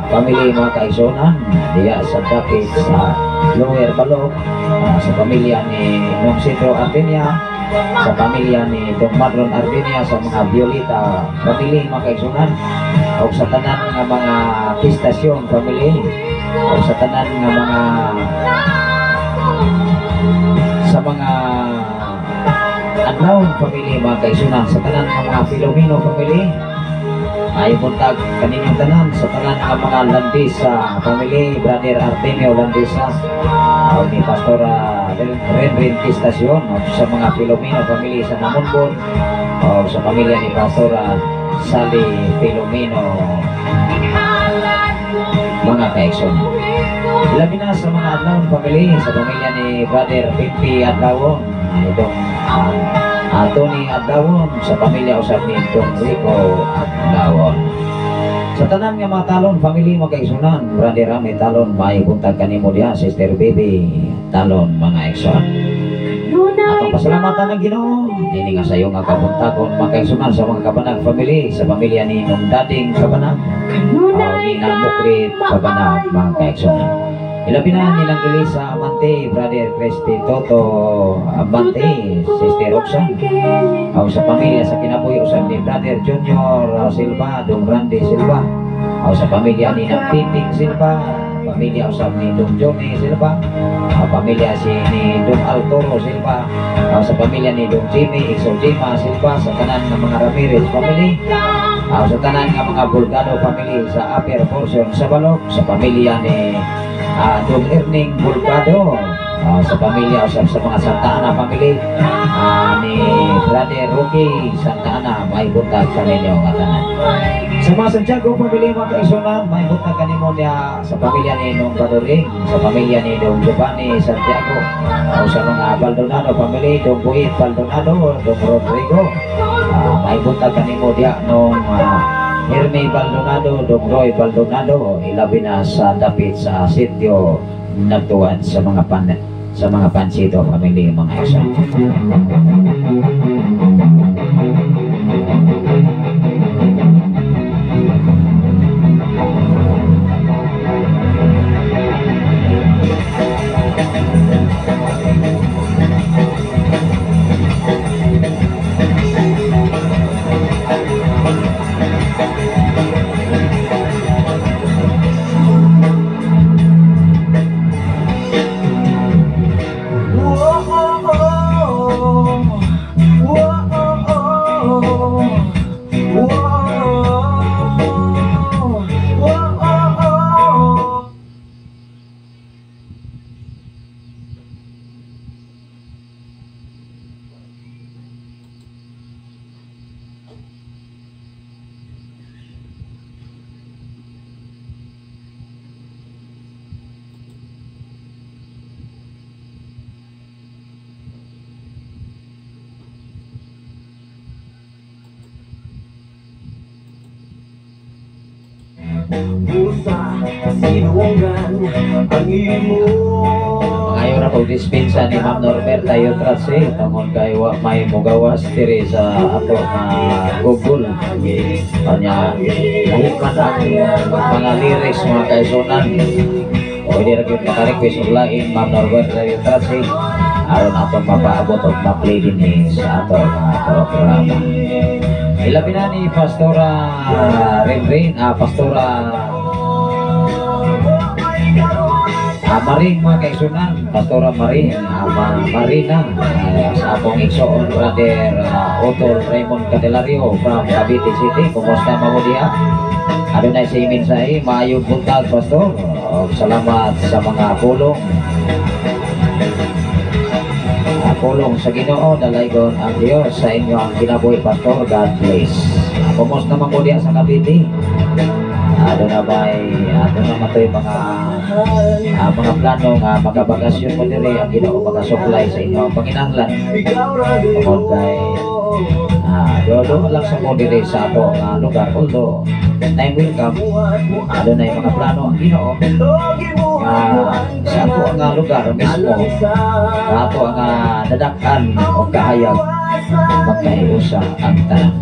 family mga kaigsunan diya sa dapit sa Lower Balog, sa pamilya ni Nong Citro Artenia, sa pamilya ni Dong Marlon Artenia, sa mga Violeta family mga kaigsunan, o sa tanan nga mga Pistasyon family, o sa tanan nga mga sa mga Anlaon family mga kaigsunan, sa tanan nga mga Filomeno family. Ay buntag kaninyong tanan sa tanan nga mga Landisa family, Brother Artemio Landisa, ni Pastora Renrin Estacion, sa mga Filomeno family sa Namunbon, o sa pamilya ni Pastora Sally Filomeno, mga kaigsoon. Ilabi na sa mga Adlawon family, sa pamilya ni Brother Pimpi Adlawon, itong Tony Adlawon, sa pamilya usab ni Don Rico Adlawon. Sa tanan nga mga Talon family, mga kaigsunan, Brother Rami Talon, may buntag kanimo diha, Sister Baby Talon, mga igsoon. Atong pasalamatan ng Ginoo nini nga sayo nga kabuntagon, mga kaigsunan, sa mga Kabanag family, sa pamilya ni Nung Dading Kabanag, ni Nang Mukrit Kabanag, mga kaigsunan. Ilabi na nilang Elisa Amante, Brother Christy Toto Amante, Sister Roxanne, o sa pamilya sa kinabuhi usab ni Brother Junior Silva, Dong Randy Silva, o sa pamilya ni Nang Piting Silva, pamilya usab ni Dong Johnny Silva, pamilya si ni Dong Arturo Silva, o sa pamilya ni Dong Jimmy Exojima Silva, sa tanan ng mga Ramirez family, sa tanan nga mga Bulgado family sa upper portion sa Balok, sa pamilya ni Dong Erning Bulgado, sa pamilya usab sa mga Santa Ana family, ni Brother Rocky Santa Ana, may buntag kaninyo nga tanan. Sa mga Santiago family, mga kaigsunan, may buntag kanimo niya sa pamilya ni Nong Badoring, sa pamilya ni Dong Giovanni Santiago, o sa mga Baldonado family, Dong Buit Baldonado, Dong Rodrigo, may buntag kanimo diya nung Hermie Baldonado, Dong Roy Baldonado, ilabi na sa dapit sa sitio Nagtuan sa mga Pansito family, mga isa. Ngayon na pag-dispensa ni Ma'am Norberta Yotratse tungod kay wa may mugawas diri sa ato nga Google. Kanya lahit man ang mga lyrics, mga kaigsunan. Pwede ra gyud maka-request og lain, Ma'am Norberta Yotratse, aron atong mapaabot og ma-play dinhi sa ato nga programa. Ilabi na ni Pastora Renren, Pastora Maring, mga kaigsunan, Pastora Maring, Marina, sa akong igsoon Brother Otto Raymond Candelario from Cavite City. Kumusta mo diha? Adunay sa mensahe, maayong buntag, Pastor. Salamat sa mga pulong. Pulong sa Ginoo, dalaygon ang Dios sa inyo ang kinabuhi, Pastor. God bless. Kumusta man mo diha sa Cavite? Aduna bay, aduna matoy mga plano nga makabakasyon mo diri, ang Ginoo makasupply sa inyo ang panginahanglan. Tungod kay do lang sa mo diri sa ato nga lugar, although time will come, adunay mga plano ang Ginoo nga sa ato nga lugar mismo, sa ato nga dadak-an o kahayag, magkahiusa ang tanan.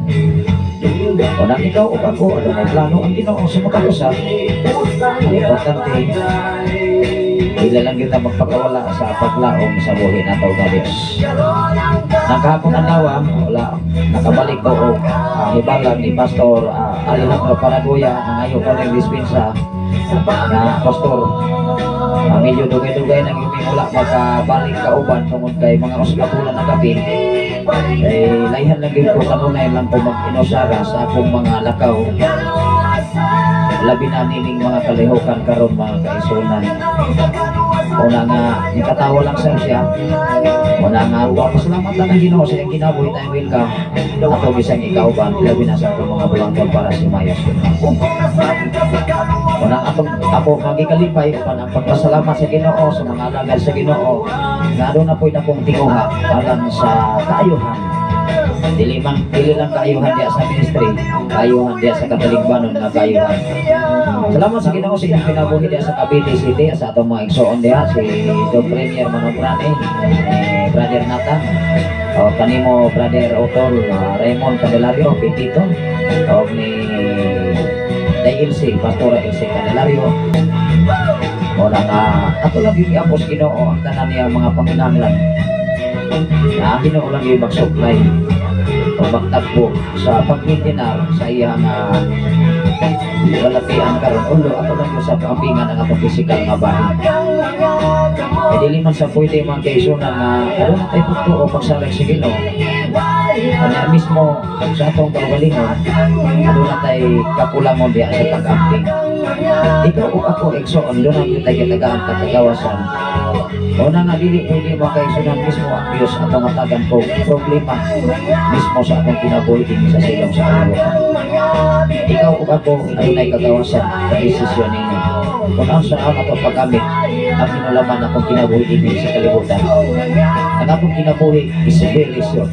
Unang ikaw o ako, adunay plano ang Ginoo sa makausap. Ang importante, ila lang kita magpakawala sa paglaom sa buhi nato nga Dios. Nakahapon adlaw, wala nakabalik ko og hibalan ni Pastor Alejandro Paragoya ang ayo ko ng dispensa na pastor. Medyo dugay-dugay nang yumi wala makabalik kauban tungod kay mga usa ka bulan na gabi. Eh, layhan lang gyud ko, kanunay lang ko mag-inusara sa akong mga lakaw. Labi na nining mga kalihokan karon, mga kaigsuonan. Una nga, nikatawa lang sa siya. Una nga, pasalamat lang ang Ginoo sa iyang kinabuhi tayong welcome. Ato bisang ikauban, labi na sa atong mga bulangkon para si Maya Sunas. Unang atong ako magikalipay upan ang pagpasalamat sa Ginoo sa mga alagad sa Ginoo nga aduna po'y dakong tinguha alang sa kaayuhan. Dili man, dili lang kaayuhan diya sa ministry, kaayuhan diya sa katalingbanon nga kaayuhan. Salamat sa Ginoo sa inyong kinabuhi diya sa Cavite City, sa atong mga igsoon diya, si Dom Premier Manobrane, eh, Brother Nathan, o kanimo Brother Otol Raymond Candelario Petito, o ni Day Ilse, Pastora Ilse Candelario. Wala nga, ato lang yung iapos Ginoo ang tanan niya mga panginahanglan. Na ang Ginoo lang yung mag-supply o magtagbo sa pagmitinar sa iyang balatian karon, ulo ato lang yung sa kampingan ang atong physical nga bahin. Eh, dili man sa pwede, mga kaigsuonan, nga aduna tay pagtuo, pagsalig sa Ginoo. Kanya mismo sa atong kaugalingon, aduna tay kakulangon diya sa pag-amping. Ikaw o ako, igsoon, doon ang tayo katagaan katagawasan. Una nga dili pwede, mga kaigsuonan, mismo ang Diyos atong hatagan ko problema mismo sa atong kinabuhi dinhi sa silong sa kalibutan. Ikaw o ako, adunay kagawasan sa desisyon ninyo. Kung ang saan ato paggamit ang hinulaman atong kinabuhi dinhi sa kalibutan. Ang atong kinabuhi is very short.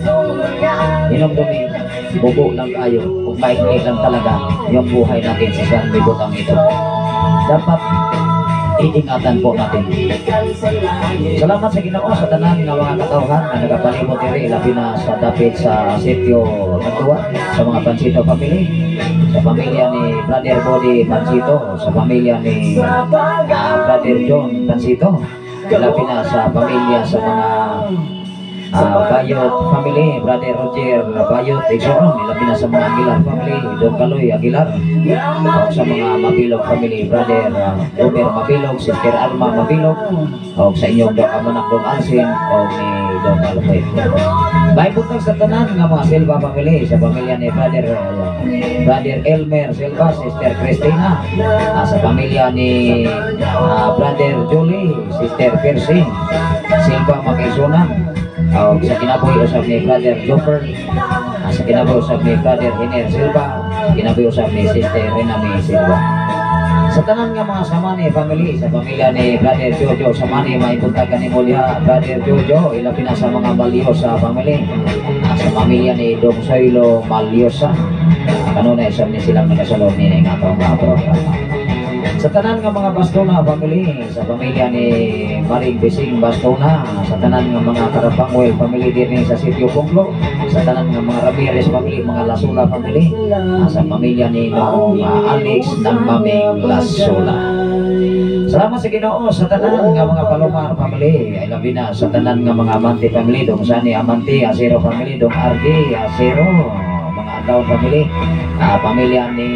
Hinumdumi, bubo lang kayo, kung maikli lang talaga yung buhay natin sa sanlibutang ito. Dapat iingatan po natin. Salamat sa Ginoo sa tanan nga mga katawhan nga nagapalibot diri, labi na sa dapit sa sitio Nagduwa, sa mga Pancito family, sa pamilya ni Brother Body Pancito, sa pamilya ni Brother John Pancito, labi na sa pamilya sa mga Bayot family, Brother Roger Bayot Igsoon, labi na sa mga Aguilar family, Don Kaloy Aguilar, o sa mga Mabilog family, Brother Omer Mabilog, Sister Alma Mabilog, o sa inyong Dok Amanak Dong Alsin, o ni Dong Alfred. May buntag sa tanan nga mga Silva family, sa pamilya ni Brother Elmer Silva, Sister Christina, sa pamilya ni Brother Julie, Sister Percy, Silva Makisonan, o sa kinabuhi usab ni Brother Jopper, sa kinabuhi usab ni Brother Hiner Silva, kinabuhi usab ni Sister Renami Silva. Sa tanan nga mga Samani family, sa pamilya ni Brother Jojo Samani, may buntag kanimo diha, Brother Jojo, ilabi na sa mga Malyosa family, sa pamilya ni Dong Soylo Malyosa, kanunay usab ni silang nagasulod ni nga atong mga programa. Sa tanan nga mga Bastona family, sa pamilya ni Maring Bising Bastona, sa tanan nga mga Karapangwel family dinhi sa Sitio Punglo, sa tanan nga mga Ramirez family, mga Lasula family, sa pamilya ni Noong Alex ng Maming Lasula. Salamat sa Ginoo sa tanan nga mga Palomar family, ay labi na sa tanan nga mga Amante family, Dong Sani Amante, Asero family, Dong Argi Asero, mga Adlaw family, pamilya ni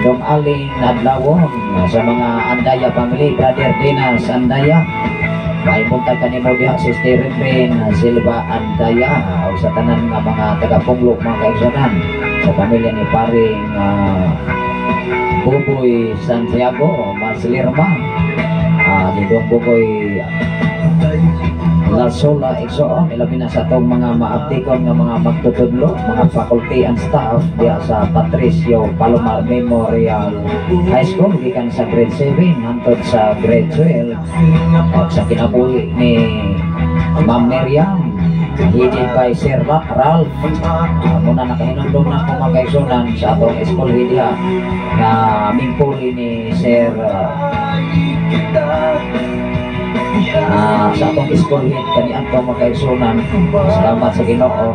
Dong Alin Adlawon, sa mga Andaya family, Brother Dinas Andaya, may buntag kanimo diha, Sister Refren Silva Andaya, o sa tanan nga mga taga-Punglo, mga kaigsuonan, sa pamilya ni paring Buboy Santiago Marcelirma, ni Dong Buboy Lasola Igsoon, ilabi na sa atong mga maaptikon nga mga magtutudlo, mga faculty and staff diya sa Patricio Palomar Memorial High School gikan sa grade 7 hangtod sa grade 12, at sa kinabuhi ni Ma'am Miriam, headed by Sir Ralph. Muna nakahinumdum na ako, mga kaigsuonan, sa atong school diha nga mingpuli ni Sir sa atong school head kani atong mga kaigsuonan. Salamat sa Ginoo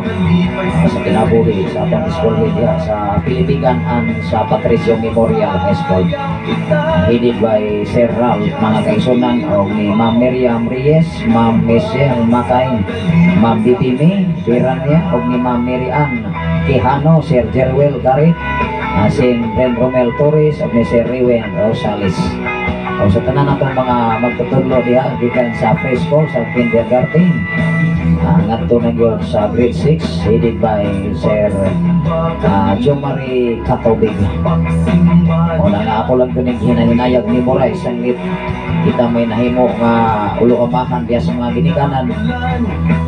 sa kinabuhi sa atong school head diha sa Pilipigan and sa Patricio Memorial High School, headed by Sir Ralph, mga kaigsuonan, o ni Ma'am Miriam Reyes, Ma'am Michelle Makay, Ma'am Bibimi Pirania, o ni Ma'am Mary Ann Quijano, Sir Jerwel Garit, Sin Ben Romel Torres, o ni Sir Riwen Rosales. O sa tanan atong mga magtutudlo diha gikan sa preschool, sa kindergarten. Ngadto na gyud sa grade 6, headed by Sir Jomari Katobig. Una nga ako lang kuning hinahinayag ni Moray sanglit kita may nahimo nga ulo-amahan diya sa mga ginikanan.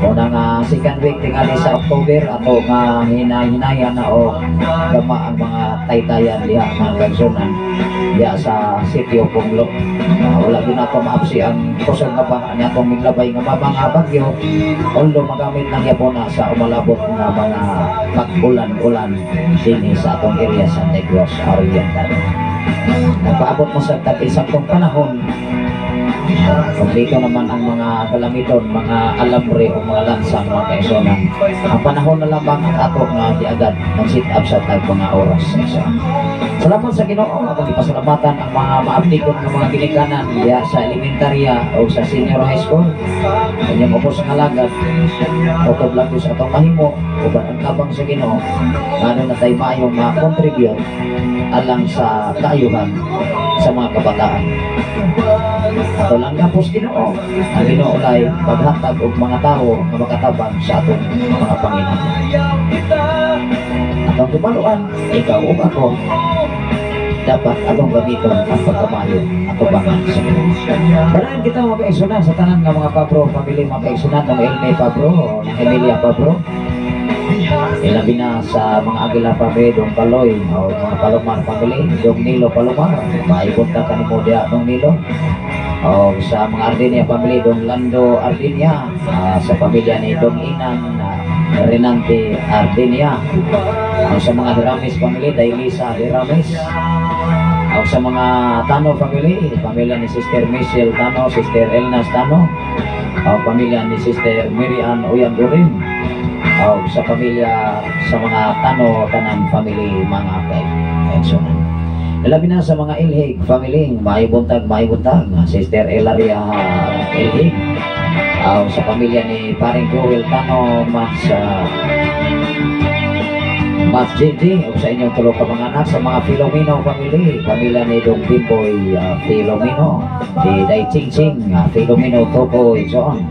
Una nga second week tingali sa October ato nga hinahinayan na o gama ang mga taytayan diha, mga kaigsunan, diha sa sitio Punglo. Wala gyud nato maapsi ang kusog nga pa ni atong minglabay nga mga bagyo, although magamit lang gyapon na sa umalabot nga mga pag-ulan-ulan dinhi sa atong area sa Negros Oriental. Nagpaabot mo sa tag-isaktong panahon, kompleto naman ang mga kalamiton, mga alambre o mga lansang, mga kaigsunan. Ang panahon na lamang ang ato nga giagad nag-sit up sa tag mga oras. So, salamat sa Ginoo. Atong ipasalamatan ang mga maabtikon nga mga ginikanan diha sa elementarya o sa senior high school. Inyong ubos nga alagad, utob lang sa atong mahimo uban ang tabang sa Ginoo ngano na tay maayong ma-contribute alang sa kaayuhan sa mga kabataan. Ato lang gapos Ginoo. Ang Ginoo lay paghatag og mga tawo nga makatabang sa atong mga panginahanglan. Atong tumaluan, ikaw ug ako, dapat atong gamiton ang pagkamayo atubangan sa Ginoo. Banahan kita, mga kaigsunan, sa tanan nga mga Pabro family, mga kaigsunan, ng Elme Pabro, ng Emilia Pabro, ilabi na sa mga Aguila family, Dong Kaloy, o mga Palomar family, Dong Nilo Palomar, maibot na kanimo diha, Dong Nilo. O sa mga Ardinia family, Dong Lando Ardinia, sa pamilya ni Dong Inan Renante Ardinia. O sa mga Hiramis family, Dailisa Hiramis. O sa mga Tano family, pamilya ni Sister Michelle Tano, Sister Elnas Tano, o pamilya ni Sister Miriam Uyangurin, o sa pamilya sa mga Tano tanan family, mga kaigsunan. Labi na sa mga Ilhig family, maibuntag, maibuntag, Sister Elaria Ilhig. O sa pamilya ni Paring Joel Tano, mas Mas JJ, o sa inyong tulo ka mga anak, sa mga Filomeno family, pamilya ni Dong Bimboy Filomeno, di Day Ching Ching, Filomeno Toco, and so on.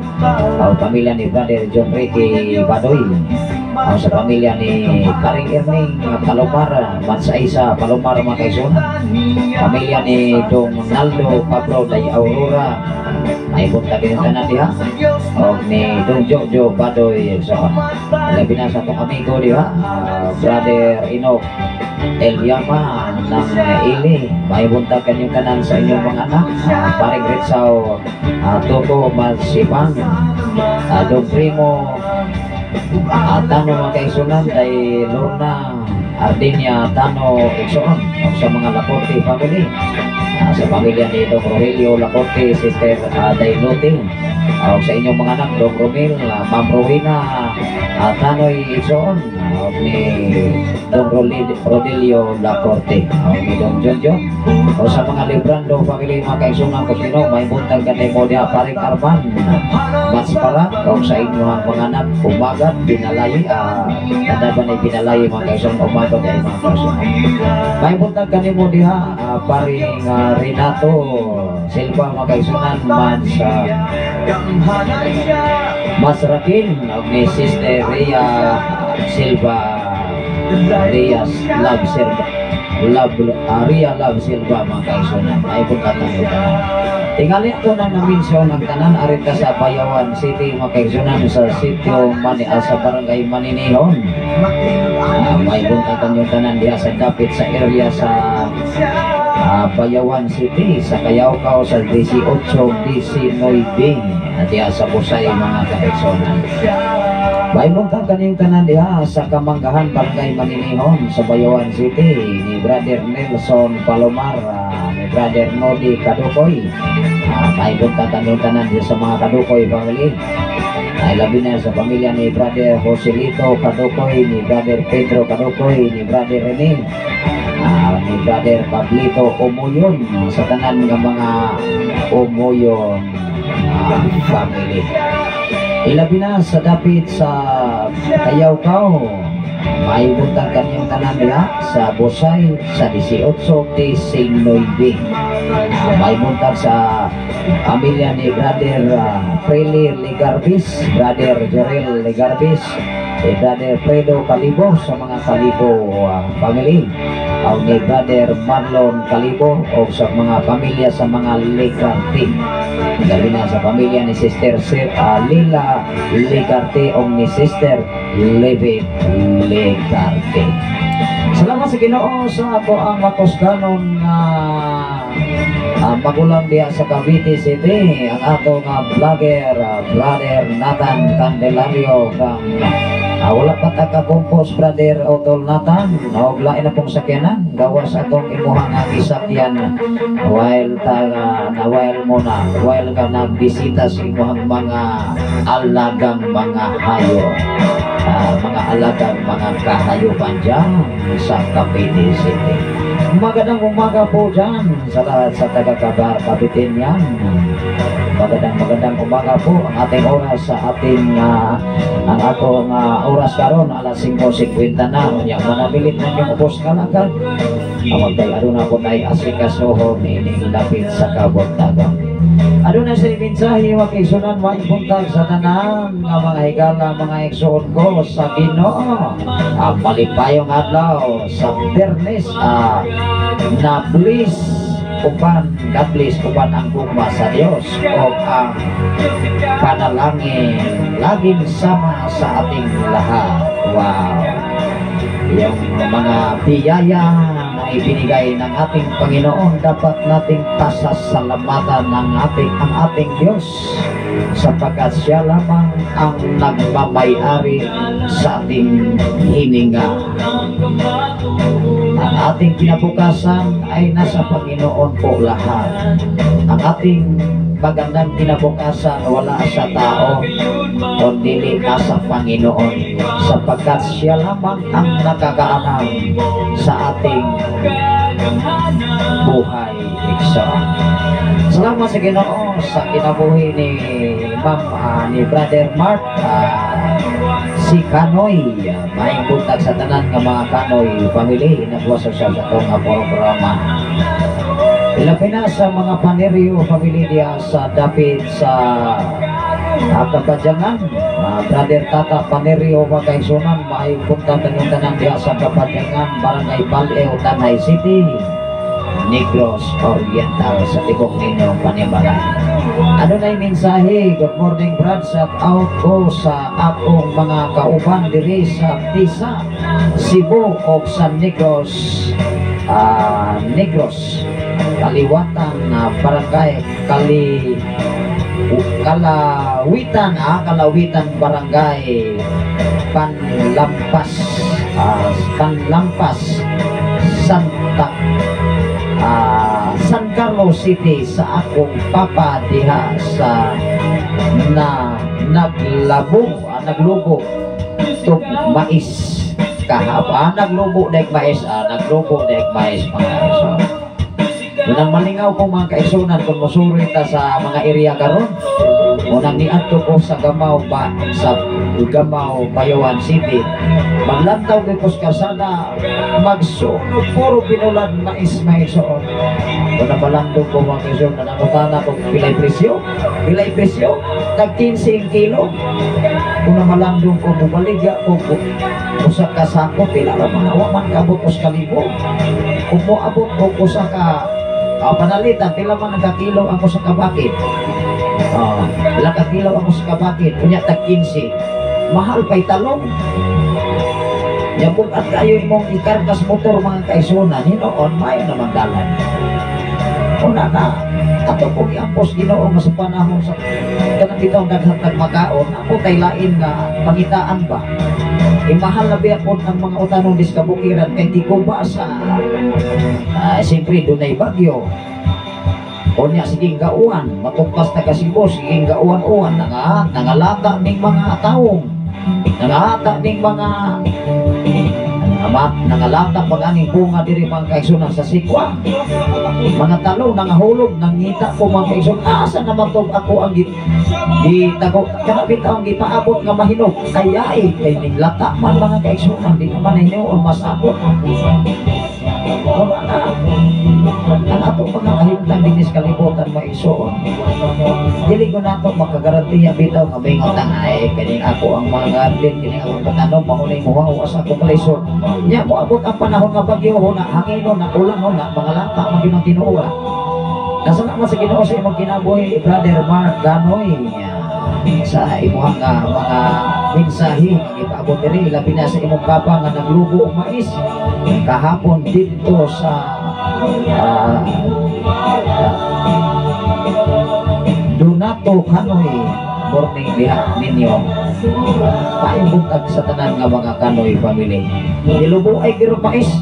O pamilya ni Brother John Ricky Badoy, o sa pamilya ni Paring Erning Palomar, Mansa Isa Palomar, mga kaigsunan. Pamilya ni Dong Naldo Pablo Day Aurora, ay buntag yung tanan diha. O ni Dong Jojo Badoy, and so on. Labi na sa atong amigo diha, Brother Enoch Eliama ng Ili. May buntag kanyong tanan sa inyong mga anak. Paring Ritsaw Toko Masipang, Dong Primo Tano, mga kaigsunan, kay Lorna Ardinia Tano Igsoon, o sa mga Lacorte family, sa pamilya ni Dong Rogelio Lacorte, Sister Dailote, o sa inyong mga anak, Dong Romil, Ma'am Rowena Tanoy Igsoon, o ni Dong Rodelio Lacorte, o ni Dong Jonjo, o sa mga Librando family, mga kaigsunan ko Ginoo, may buntag kanay mo diha, Paring Arman Matsparat, o sa inyong mga anak, umagat, binalayi, tanda ba na binalayi, mga kaigsunan, umagat ay mga kaigsunan. May buntag kanimo diha, Paring Renato Silva, mga kaigsunan, man sa Masrakin, og ni Sister Rhea Silva, Rhea Love Silva, Love, Rhea Love Silva, mga kaigsunan, may buntag kanimo tanan. Tingali ako nang na-mention ang tanan arita sa Bayawan City, mga kaigsunan, sa sitio Mani, sa barangay Maninihon. May buntag kanyong tanan diha sa dapit sa area sa Bayawan City, sa Kayawkaw sa DC 8, DC 9, diha sa Busay, mga kaigsunan. May buntag kanyong tanan diha sa Kamanggahan, Barangay Maninihon, sa Bayawan City, ni Brother Nelson Palomar, ni Brother Nodi Kadukoy. May buntag kanyong tanan diha sa mga Kadukoy family. Ay labi na sa pamilya ni Brother Joselito Kadukoy, ni Brother Pedro Kadukoy, ni Brother Rene, ni Brother Pablito Umuyon, sa tanan nga mga Umuyon family. Ilabi na sa dapit sa Kayawkaw, May buntag kanyang tanan diha sa Busay sa 18 19. May buntag sa pamilya ni Brother Preli Ligarbis, Brother Jorel Ligarbis, si Brother Fredo Calibo sa mga Calibo family, o ni Brother Marlon Calibo o sa mga pamilya sa mga Ligarte. Gabi na sa pamilya ni Sister Lila Ligarte o ni Sister Levi Ligarte. Salamat sa Ginoo sa ako ang makusganon nga magulang diha sa Cavite City, ang ato nga vlogger, Brother Nathan Candelario from wala pa ta ka-compose, Brother Otol Nathan, og lain na pong sakyanan gawas atong imuha nga gisakyan while ta na while mo na while ka nagbisita sa imuhang mga alagang mga hayop, mga alagang mga kahayupan dyan sa Cavite City. Magandang umaga po dyan sa lahat sa taga Cavite yan. Magandang magandang umaga po. Ang ating oras sa ating ang atong oras karon, alas 5:50 na. Unya manabilit na yung ubos kalakad. Awag kay aduna po tay asikasuhon ining dapit sa kabuntagon. Aduna sa mensahe, wa kay sunan, maibuntag sa tanan nga mga higala, mga igsoon ko sa Ginoo. Ang malipayong adlaw sa Biyernes na bliss uban God bless uban ang gugma sa Dios o ang panalangin laging sama sa ating lahat. Wow. Yung mga biyaya na ibinigay ng ating Panginoon, dapat nating pasasalamatan ng ating ang ating Diyos sapagkat siya lamang ang nagmamay-ari sa ating hininga. Ang ating kinabukasan ay nasa Panginoon po lahat. Ang ating magandang kinabukasan, wala sa tao, kundi nasa Panginoon sapagkat siya lamang ang nakakaalam sa ating buhay, igsoon. Salamat sa Ginoo sa kinabuhi ni Ma'am, ni Brother Mark, si Kanoy. Maayong buntag sa tanan nga mga Kanoy family, nagwasa siya sa atong programa. Ilabi na sa mga Panerio family diya sa dapit sa Kapadyangan. Brother Tata Panerio, mga kaigsunan, maayong buntag kanyang tanan diya sa Kapadyangan, Barangay Baleo, Tanay City, Negros Oriental, sa tibok ninyong panimalay. Ano na yung mensahe? Good morning, Brad. Shout out ko sa akong mga kauban diri sa Tisa, Cebu o sa Negros, Negros Kaliwatan na Barangay Kalawitan, Kalawitan, Barangay Panlampas, Panlampas, Santa San Carlos City, sa akong papa diha sa na naglabo, naglubo tug mais kahapa, naglubo dek mais, naglubo dek mais, mga kaigsoon. Unang malingaw ko, mga kaigsunan, kung musuri ta sa mga area karon. Unang niadto ko sa Gamaw ba, sa Gamaw, Bayawan City. Maglantaw ko sa kalsada, magsunog puro pinulad mais, mga igsoon. Unang malandong ko, mga kaigsoon, nanangutana kung pilay presyo, pilay presyo, tag 15 kilo. Unang malandong ko, mubaligya ko, usa ka sako, pila ra mga wa man kabot os kalibo. Kung moabot og usa ka panalitan, pila man ang kakilo ang usa ka bakit? Pila ka kilo ang usa ka bakit? Unya tag 15. Mahal pa'y talong. Ya at kayo imong ikargas motor, mga kaigsunan, hinoon mayo naman dalan. Una na, ato kong iampos Ginoo nga sa panahon sa kanang bitaw daghan tag makaon, ako tay lain nga pangitaan ba. Imahal na biya pod ang mga utanon dis kabukiran kay tiguba sa siyempre dunay bagyo. Unya sige gauan, matugpas ta ka Cebu, sige gauan-uan, nangalata ning mga taong, nangahata ning mga Nangalata pag aning bunga diri mga kaigsunan sa sikwa. Mga talong nangahulog, nangita ko mga kaigsunan. Asa naman to ako ang gitago kana bitaw ang gipaabot nga mahinog. Kaya kay niglata man mga kaigsunan, di naman hinuon masabot. Wala na. Ang ato mga kahimtang dinis kalibutan maigsuon. Dili ko nato makagarantiya bitaw nga bingon ta ay kining ako ang mga garden, kining akong patanom maunay mo asa ko kalisod. Nya moabot ang panahon nga bagyo na hanginon na ulan na mga lata man gyud ang tinuod. Nasalamat sa Ginoo sa imong kinabuhi, Brother Mark Ganoy, sa imong nga mga mensahe nga gipaabot diri, labi na sa imong papa nga naglubo og mais kahapon didto sa Donato Kanoy. Morning diha ninyo. Paayong buntag sa tanan nga mga Kanoy family. Nilubo ay giro mais.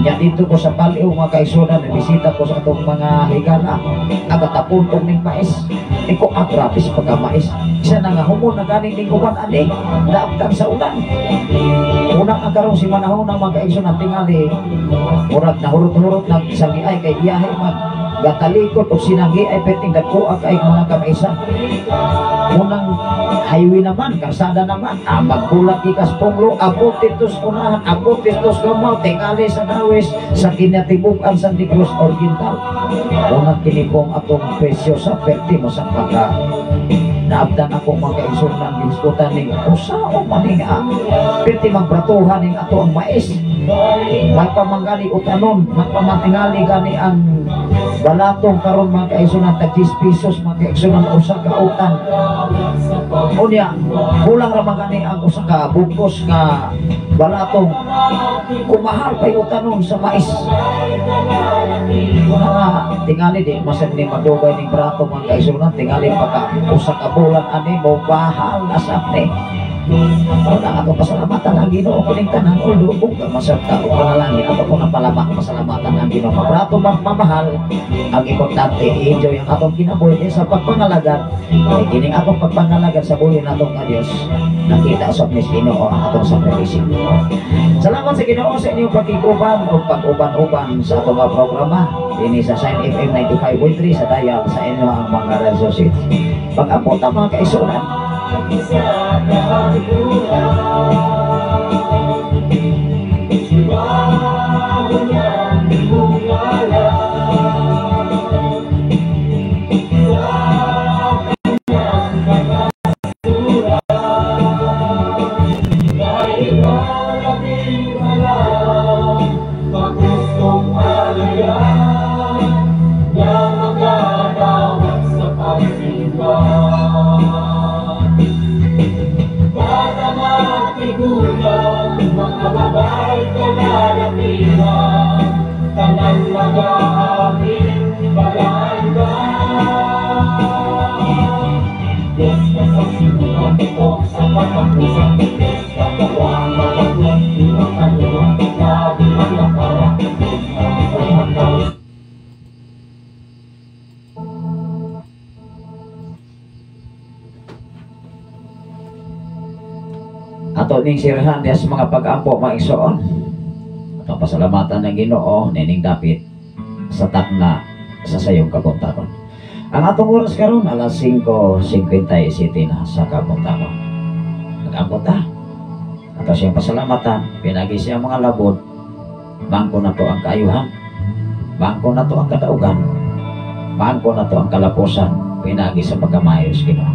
Nya dito ko sa Paliw mga kaigsunan, bisita ko sa atong mga higala. Agatapon og ning mais. Iko agrapis pagka mais. Isa na nga humon na gani ning uban ani, naabtang sa ulan. Una ang karong si manahon ng mga kaigsunan tingali murag nahurot-hurot nag sangiay kay iyahe man gatalikod og sinanggi ay perting dagko kay mga kamaisan. Unang highway naman, karsada naman, magbulat gikas Punglo, abot ditos unahan, abot ditos gamaw, tingali sa Dawis, sa kinatibuk-an sa Negros Oriental. Unang kinipong atong presyo sa perti mo sa pagka naabdan ako mga kaigsunan gihisgutan ning usao man ning perti magbratuhan ning ato ang mais. Magpamanggali utanon, magpamantingali gani ang balatong karon mga kaigsunan tag 10 pesos mga kaigsunan usa ka utan. Unya, kulang ra man gani ang usa ka bugkos nga balatong, kumahal pay utanon sa mais. Mga tingali di masad ni madugay ning brato mga kaigsunan, tingali pagka usa ka bulan ani mo bahal na sab ni. Wala ato pasalamatan ang Ginoo kuning tanan ulo kung masabta og panalangin ato po nga palamak pasalamatan ang Ginoo. Mabrato mamahal ang importante i-enjoy ang atong kinabuhi sa pagpangalagan. Kay kining atong pagpangalagan sa buhi natong nga Dios nakita sa mis Ginoo ang atong sakripisyo. Salamat sa Ginoo sa inyong pagkikuban o pag-uban-uban sa atong mga programa dinhi sa Shine FM 95.3 sa dial sa inyo ang mga radio sets. Pag-abot ang mga kaisunan. Ato ning sirhan diha sa mga pag-ampo maigsoon. Atong pasalamatan ng Ginoo nining dapit sa takna sa sayong kabuntagon. Ang atong oras karon alas 5:57 na sa kabuntagon. Nag-ampo ta. Ato siyang pasalamatan, pinagi siya mga labod. Bangko na to ang kaayuhan. Bangko na to ang kadaugan. Bangko na to ang kalapusan, pinagi sa pagkamayos Ginoo.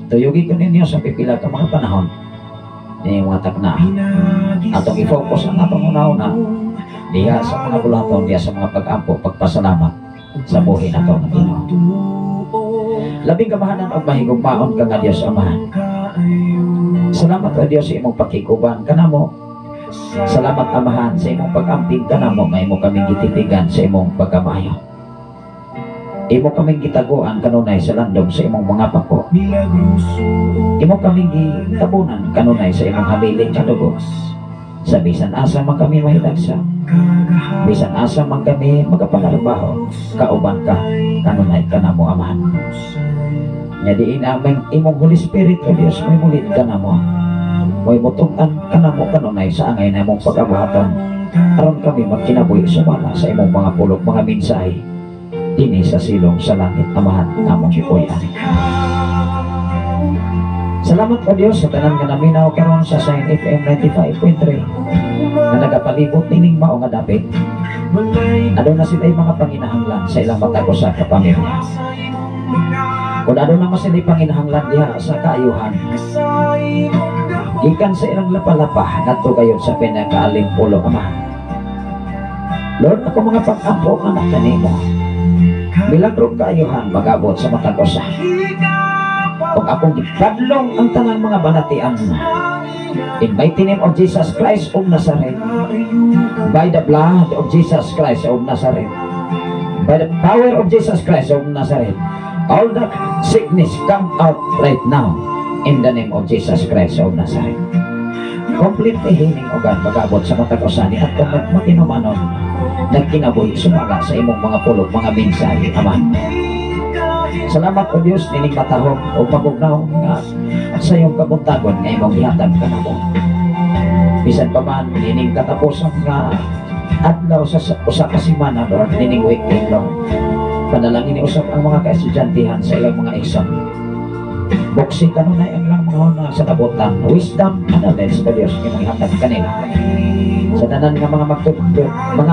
Tuyugi ko ninyo sa pipila ka mga panahon ni mga takna. Atong i-focus ang atong una-una diha sa mga bulaton, diha sa mga pag-ampo, pagpasalamat sa buhi nato nga Ginoo. Labing kamahanan og mahigugmaon ka nga Dios Amahan. Salamat o Dios sa imong pakikuban kanamo. Salamat Amahan sa imong pag-amping kanamo nga imo kaming gitipigan sa imong pagkamayo. Imo kaming gitaguan kanunay sa landong sa imong mga pako. Imo kaming gitabunan kanunay sa imong habiling nga dugo. Sa bisan asa man kami mahilagsa, bisan asa man kami magapanarbaho, kauban ka kanunay kanamo Amahan. Nya diin aming imong Holy Spirit o Dios may mulit kanamo. Mo'y mutug-an kanamo kanunay sa angay namong pagabuhaton aron kami magkinabuhi sumala sa imong mga pulong, mga mensahe dinhi sa silong sa langit, Amahan, among gipuy-an. Salamat, O Dios, sa tanan nga naminaw karon sa Shine FM 95.3 nga nagapalibot nining mao nga dapit. Aduna sila mga panginahanglan sa ilang matag usa ka pamilya. Kung aduna man sila panginahanglan diha sa kaayuhan, gikan sa ilang lapalapa ngadto kayo sa pinakaalimpulo, Ama. Lord, ako mga pag-ampo anak kanimo. Milagro kaayuhan magabot sa matag usa. Ug akong gibadlong ang tanang mga balatian. In mighty name of Jesus Christ of Nazareth, by the blood of Jesus Christ of Nazareth, by the power of Jesus Christ of Nazareth, all the sickness come out right now in the name of Jesus Christ of Nazareth. Complete healing, O God, magabot sa matag usa ni at kung nagmatinumanon, nagkinabuhi sumala sa imong mga pulong, mga mensahe, Ama. Salamat, O Dios, nining matahom o pagugnaw nga sa iyong kabuntagon nga imong gihatag kanamo. Bisan pa man nining katapusan nga adlaw sa usa ka semana, Lord, nining weekend, Lord. Panalangin ni usab ang mga kaestudyantehan sa ilang mga exam. Buksi kanunay ang ilang mga huna sa labutan. Wisdom and knowledge, O Dios, imong ihatag kanila. Sa tanan nga mga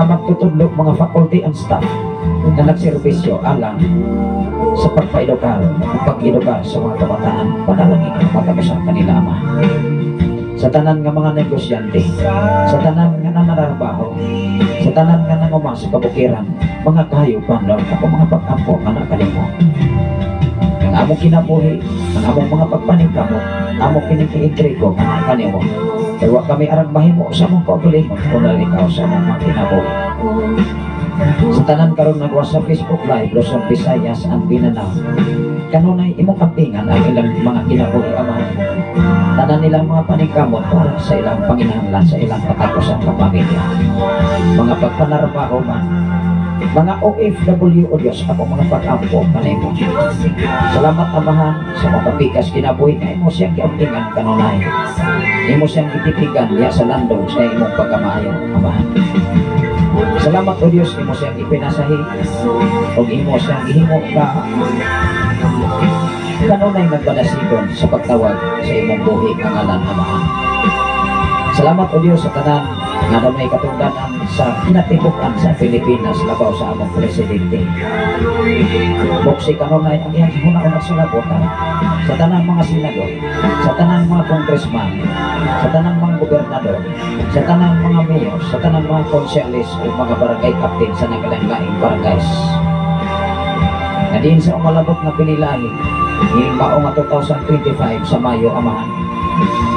magtutudlo, mga faculty and staff na nagserbisyo alang sa pagpaedukar, pag-edukar sa mga kabataan, panalangin ang matag usa kanila, Ama. Sa tanan nga mga negosyante, sa tanan nga nanararbaho, sa tanan nga nanguma sa kabukiran, mga kahayupan, Lord, ako mga pag-ampo anak kanimo. Ang among kinabuhi, ang among mga pagpaningkamot, among kinikiintrigo anak kanimo. Kay wa kami arang mahimo sa among kaugalingon kung ikaw sa among mga kinabuhi. Sa tanan karon nagwa sa Facebook Live, Luzon, Visayas, and Mindanao, kanunay imong kapingan ang ilang mga kinabuhi, Ama. Tanan nilang mga paningkamot para sa ilang panginahanglan sa ilang katapusan ka pamilya. Mga pagpanarbaho man, mga OFW, O Diyos, ako mga pag-ampo kanimo. Salamat, Amahan, sa makapikas kinabuhi nga imo siyang giampingan kanunay. Imo siyang gitipigan diha sa landong sa imong pagkamaayo, Amahan. Salamat, O Diyos, imo siyang ipinasahi ug imo siyang gihimo ka kanunay nagpadasigon sa pagtawag sa imong buhi nga ngalan, Amahan. Salamat, O Diyos, sa tanan nga may katungdanan sa kinatibuk-an sa Pilipinas, labaw sa among presidente. Buksi kanunay ang iyang huna-huna sa labutan, sa tanang mga senador, sa tanang mga congressman, sa tanang mga gobernador, sa tanang mga mayor, sa tanang mga konsehalis o mga barangay captain sa naglaing barangays. Nga diin sa umalabot nga pinilahi, ining mao nga 2025 sa Mayo, Amahan,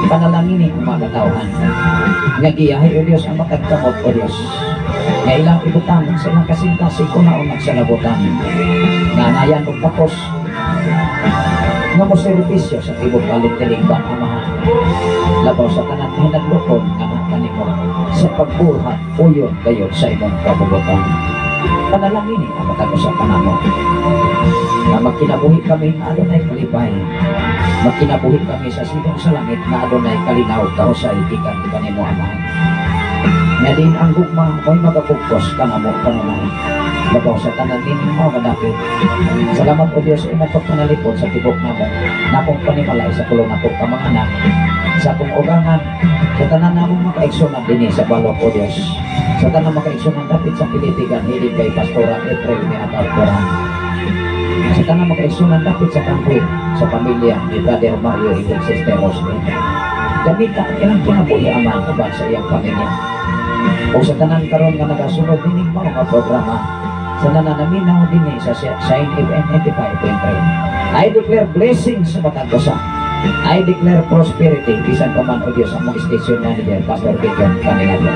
panalangin ang mga katawhan. Nga giyahe, O Diyos, ang matag kamot, O Diyos. Nga ilang ibutang sa ilang kasing-kasing una-unag sa labutan. Nga nayan og tapos nga mo serbisyo sa tibok alip tinigban, Amahan. Labaw sa tanan hinadlokon nga kanimo sa pagbuhat uyon kayo sa imong kabubutan. Panalangin ang matag usa kanamo. Nga magkinabuhi kami nga adunay kalipay. Magkinabuhi kami sa silong sa langit nga adunay kalinaw kahusay gikan kanimo, Amahan. Nga din ang gugma mo'y magapugkos kanamo kanunay. Labaw sa tanan nining mao nga dapit. Salamat, O Diyos, sa imong pagpanalipod sa tibok namo, nakong panimalay, sa pulong nato ka mga anak, sa akong ugangan, sa tanan namong makaigsunan dinhi sa balok, O Diyos. Sa tanan makaigsunan dapit sa Pilipigan, hilig kay Pastora April Miatal Coran. Sa tanan makaigsunan dapit sa country, sa pamilya ni Brother Mario Ibig Sister Roslyn. Gamita ang ilang kinabuhi, Ama, uban sa iyang pamilya. O sa tanan karon nga nagasunod nining mao nga programa, sa nananaminaw dinhi sa Shine FM 95.3. I declare blessings sa matag usa. I declare prosperity bisan pa man, O Diyos, ang mga station manager, Pastor Gideon Canelado.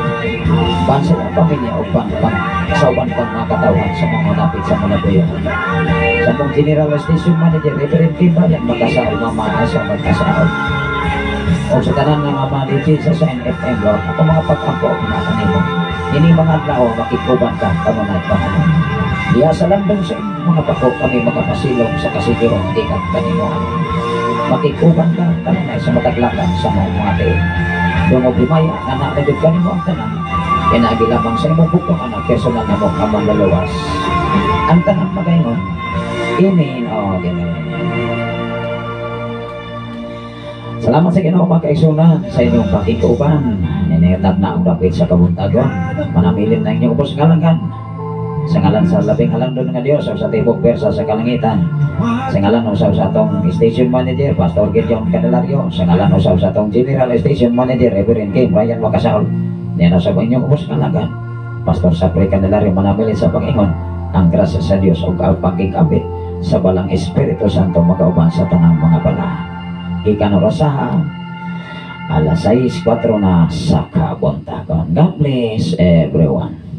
Pan sa iyang pamilya o pan pang sa uban pang mga katawhan sa mga malapit sa Malabuyo. Sa mong general station manager, Reverend Tim Bayan, mag-asawa, Mama Asa, mag-asawa. O sa tanan nga mga manager sa Shine FM, Lord, ako mga pag-ampo na kanimo. Ini mga adlaw makikuban ka kanunay panahon. Diya sa landong sa imong mga pako kami makapasilong sa kasiguran gikan kanimo, Ama. Makikuban ka kanunay sa mataglakan sa mga mga tiil. Dungog himaya nga naalagod kanimo ang tanan. Pinaagi lamang sa imong bugtong anak, personal na mo nga manluluwas. Ang tanan magaingon, Amen o Amen. Salamat sa Ginoo, mga kaigsuonan, sa inyong pakikuban. Ninayatag na ang dapit sa kabuntagon. Manamilin na inyong ubos ngalangan. Sa ngalan sa labing halangdon nga Dios o sa tibok pwersa sa kalangitan. Sa ngalan usab sa atong station manager, Pastor Gideon Candelario. Sa ngalan usab sa atong general station manager, Reverend K. Brian Wakasaol. Niyan sa inyong ubos ngalangan, Pastor Sapre Candelario, manamilin sa pag-ingon ang grasya sa Dios ug ang pagkikabit sa balang Espiritu Santo magauban sa tanang mga bala. Gikan orasaha, alas 6:04 na sa kabuntagon. God bless everyone.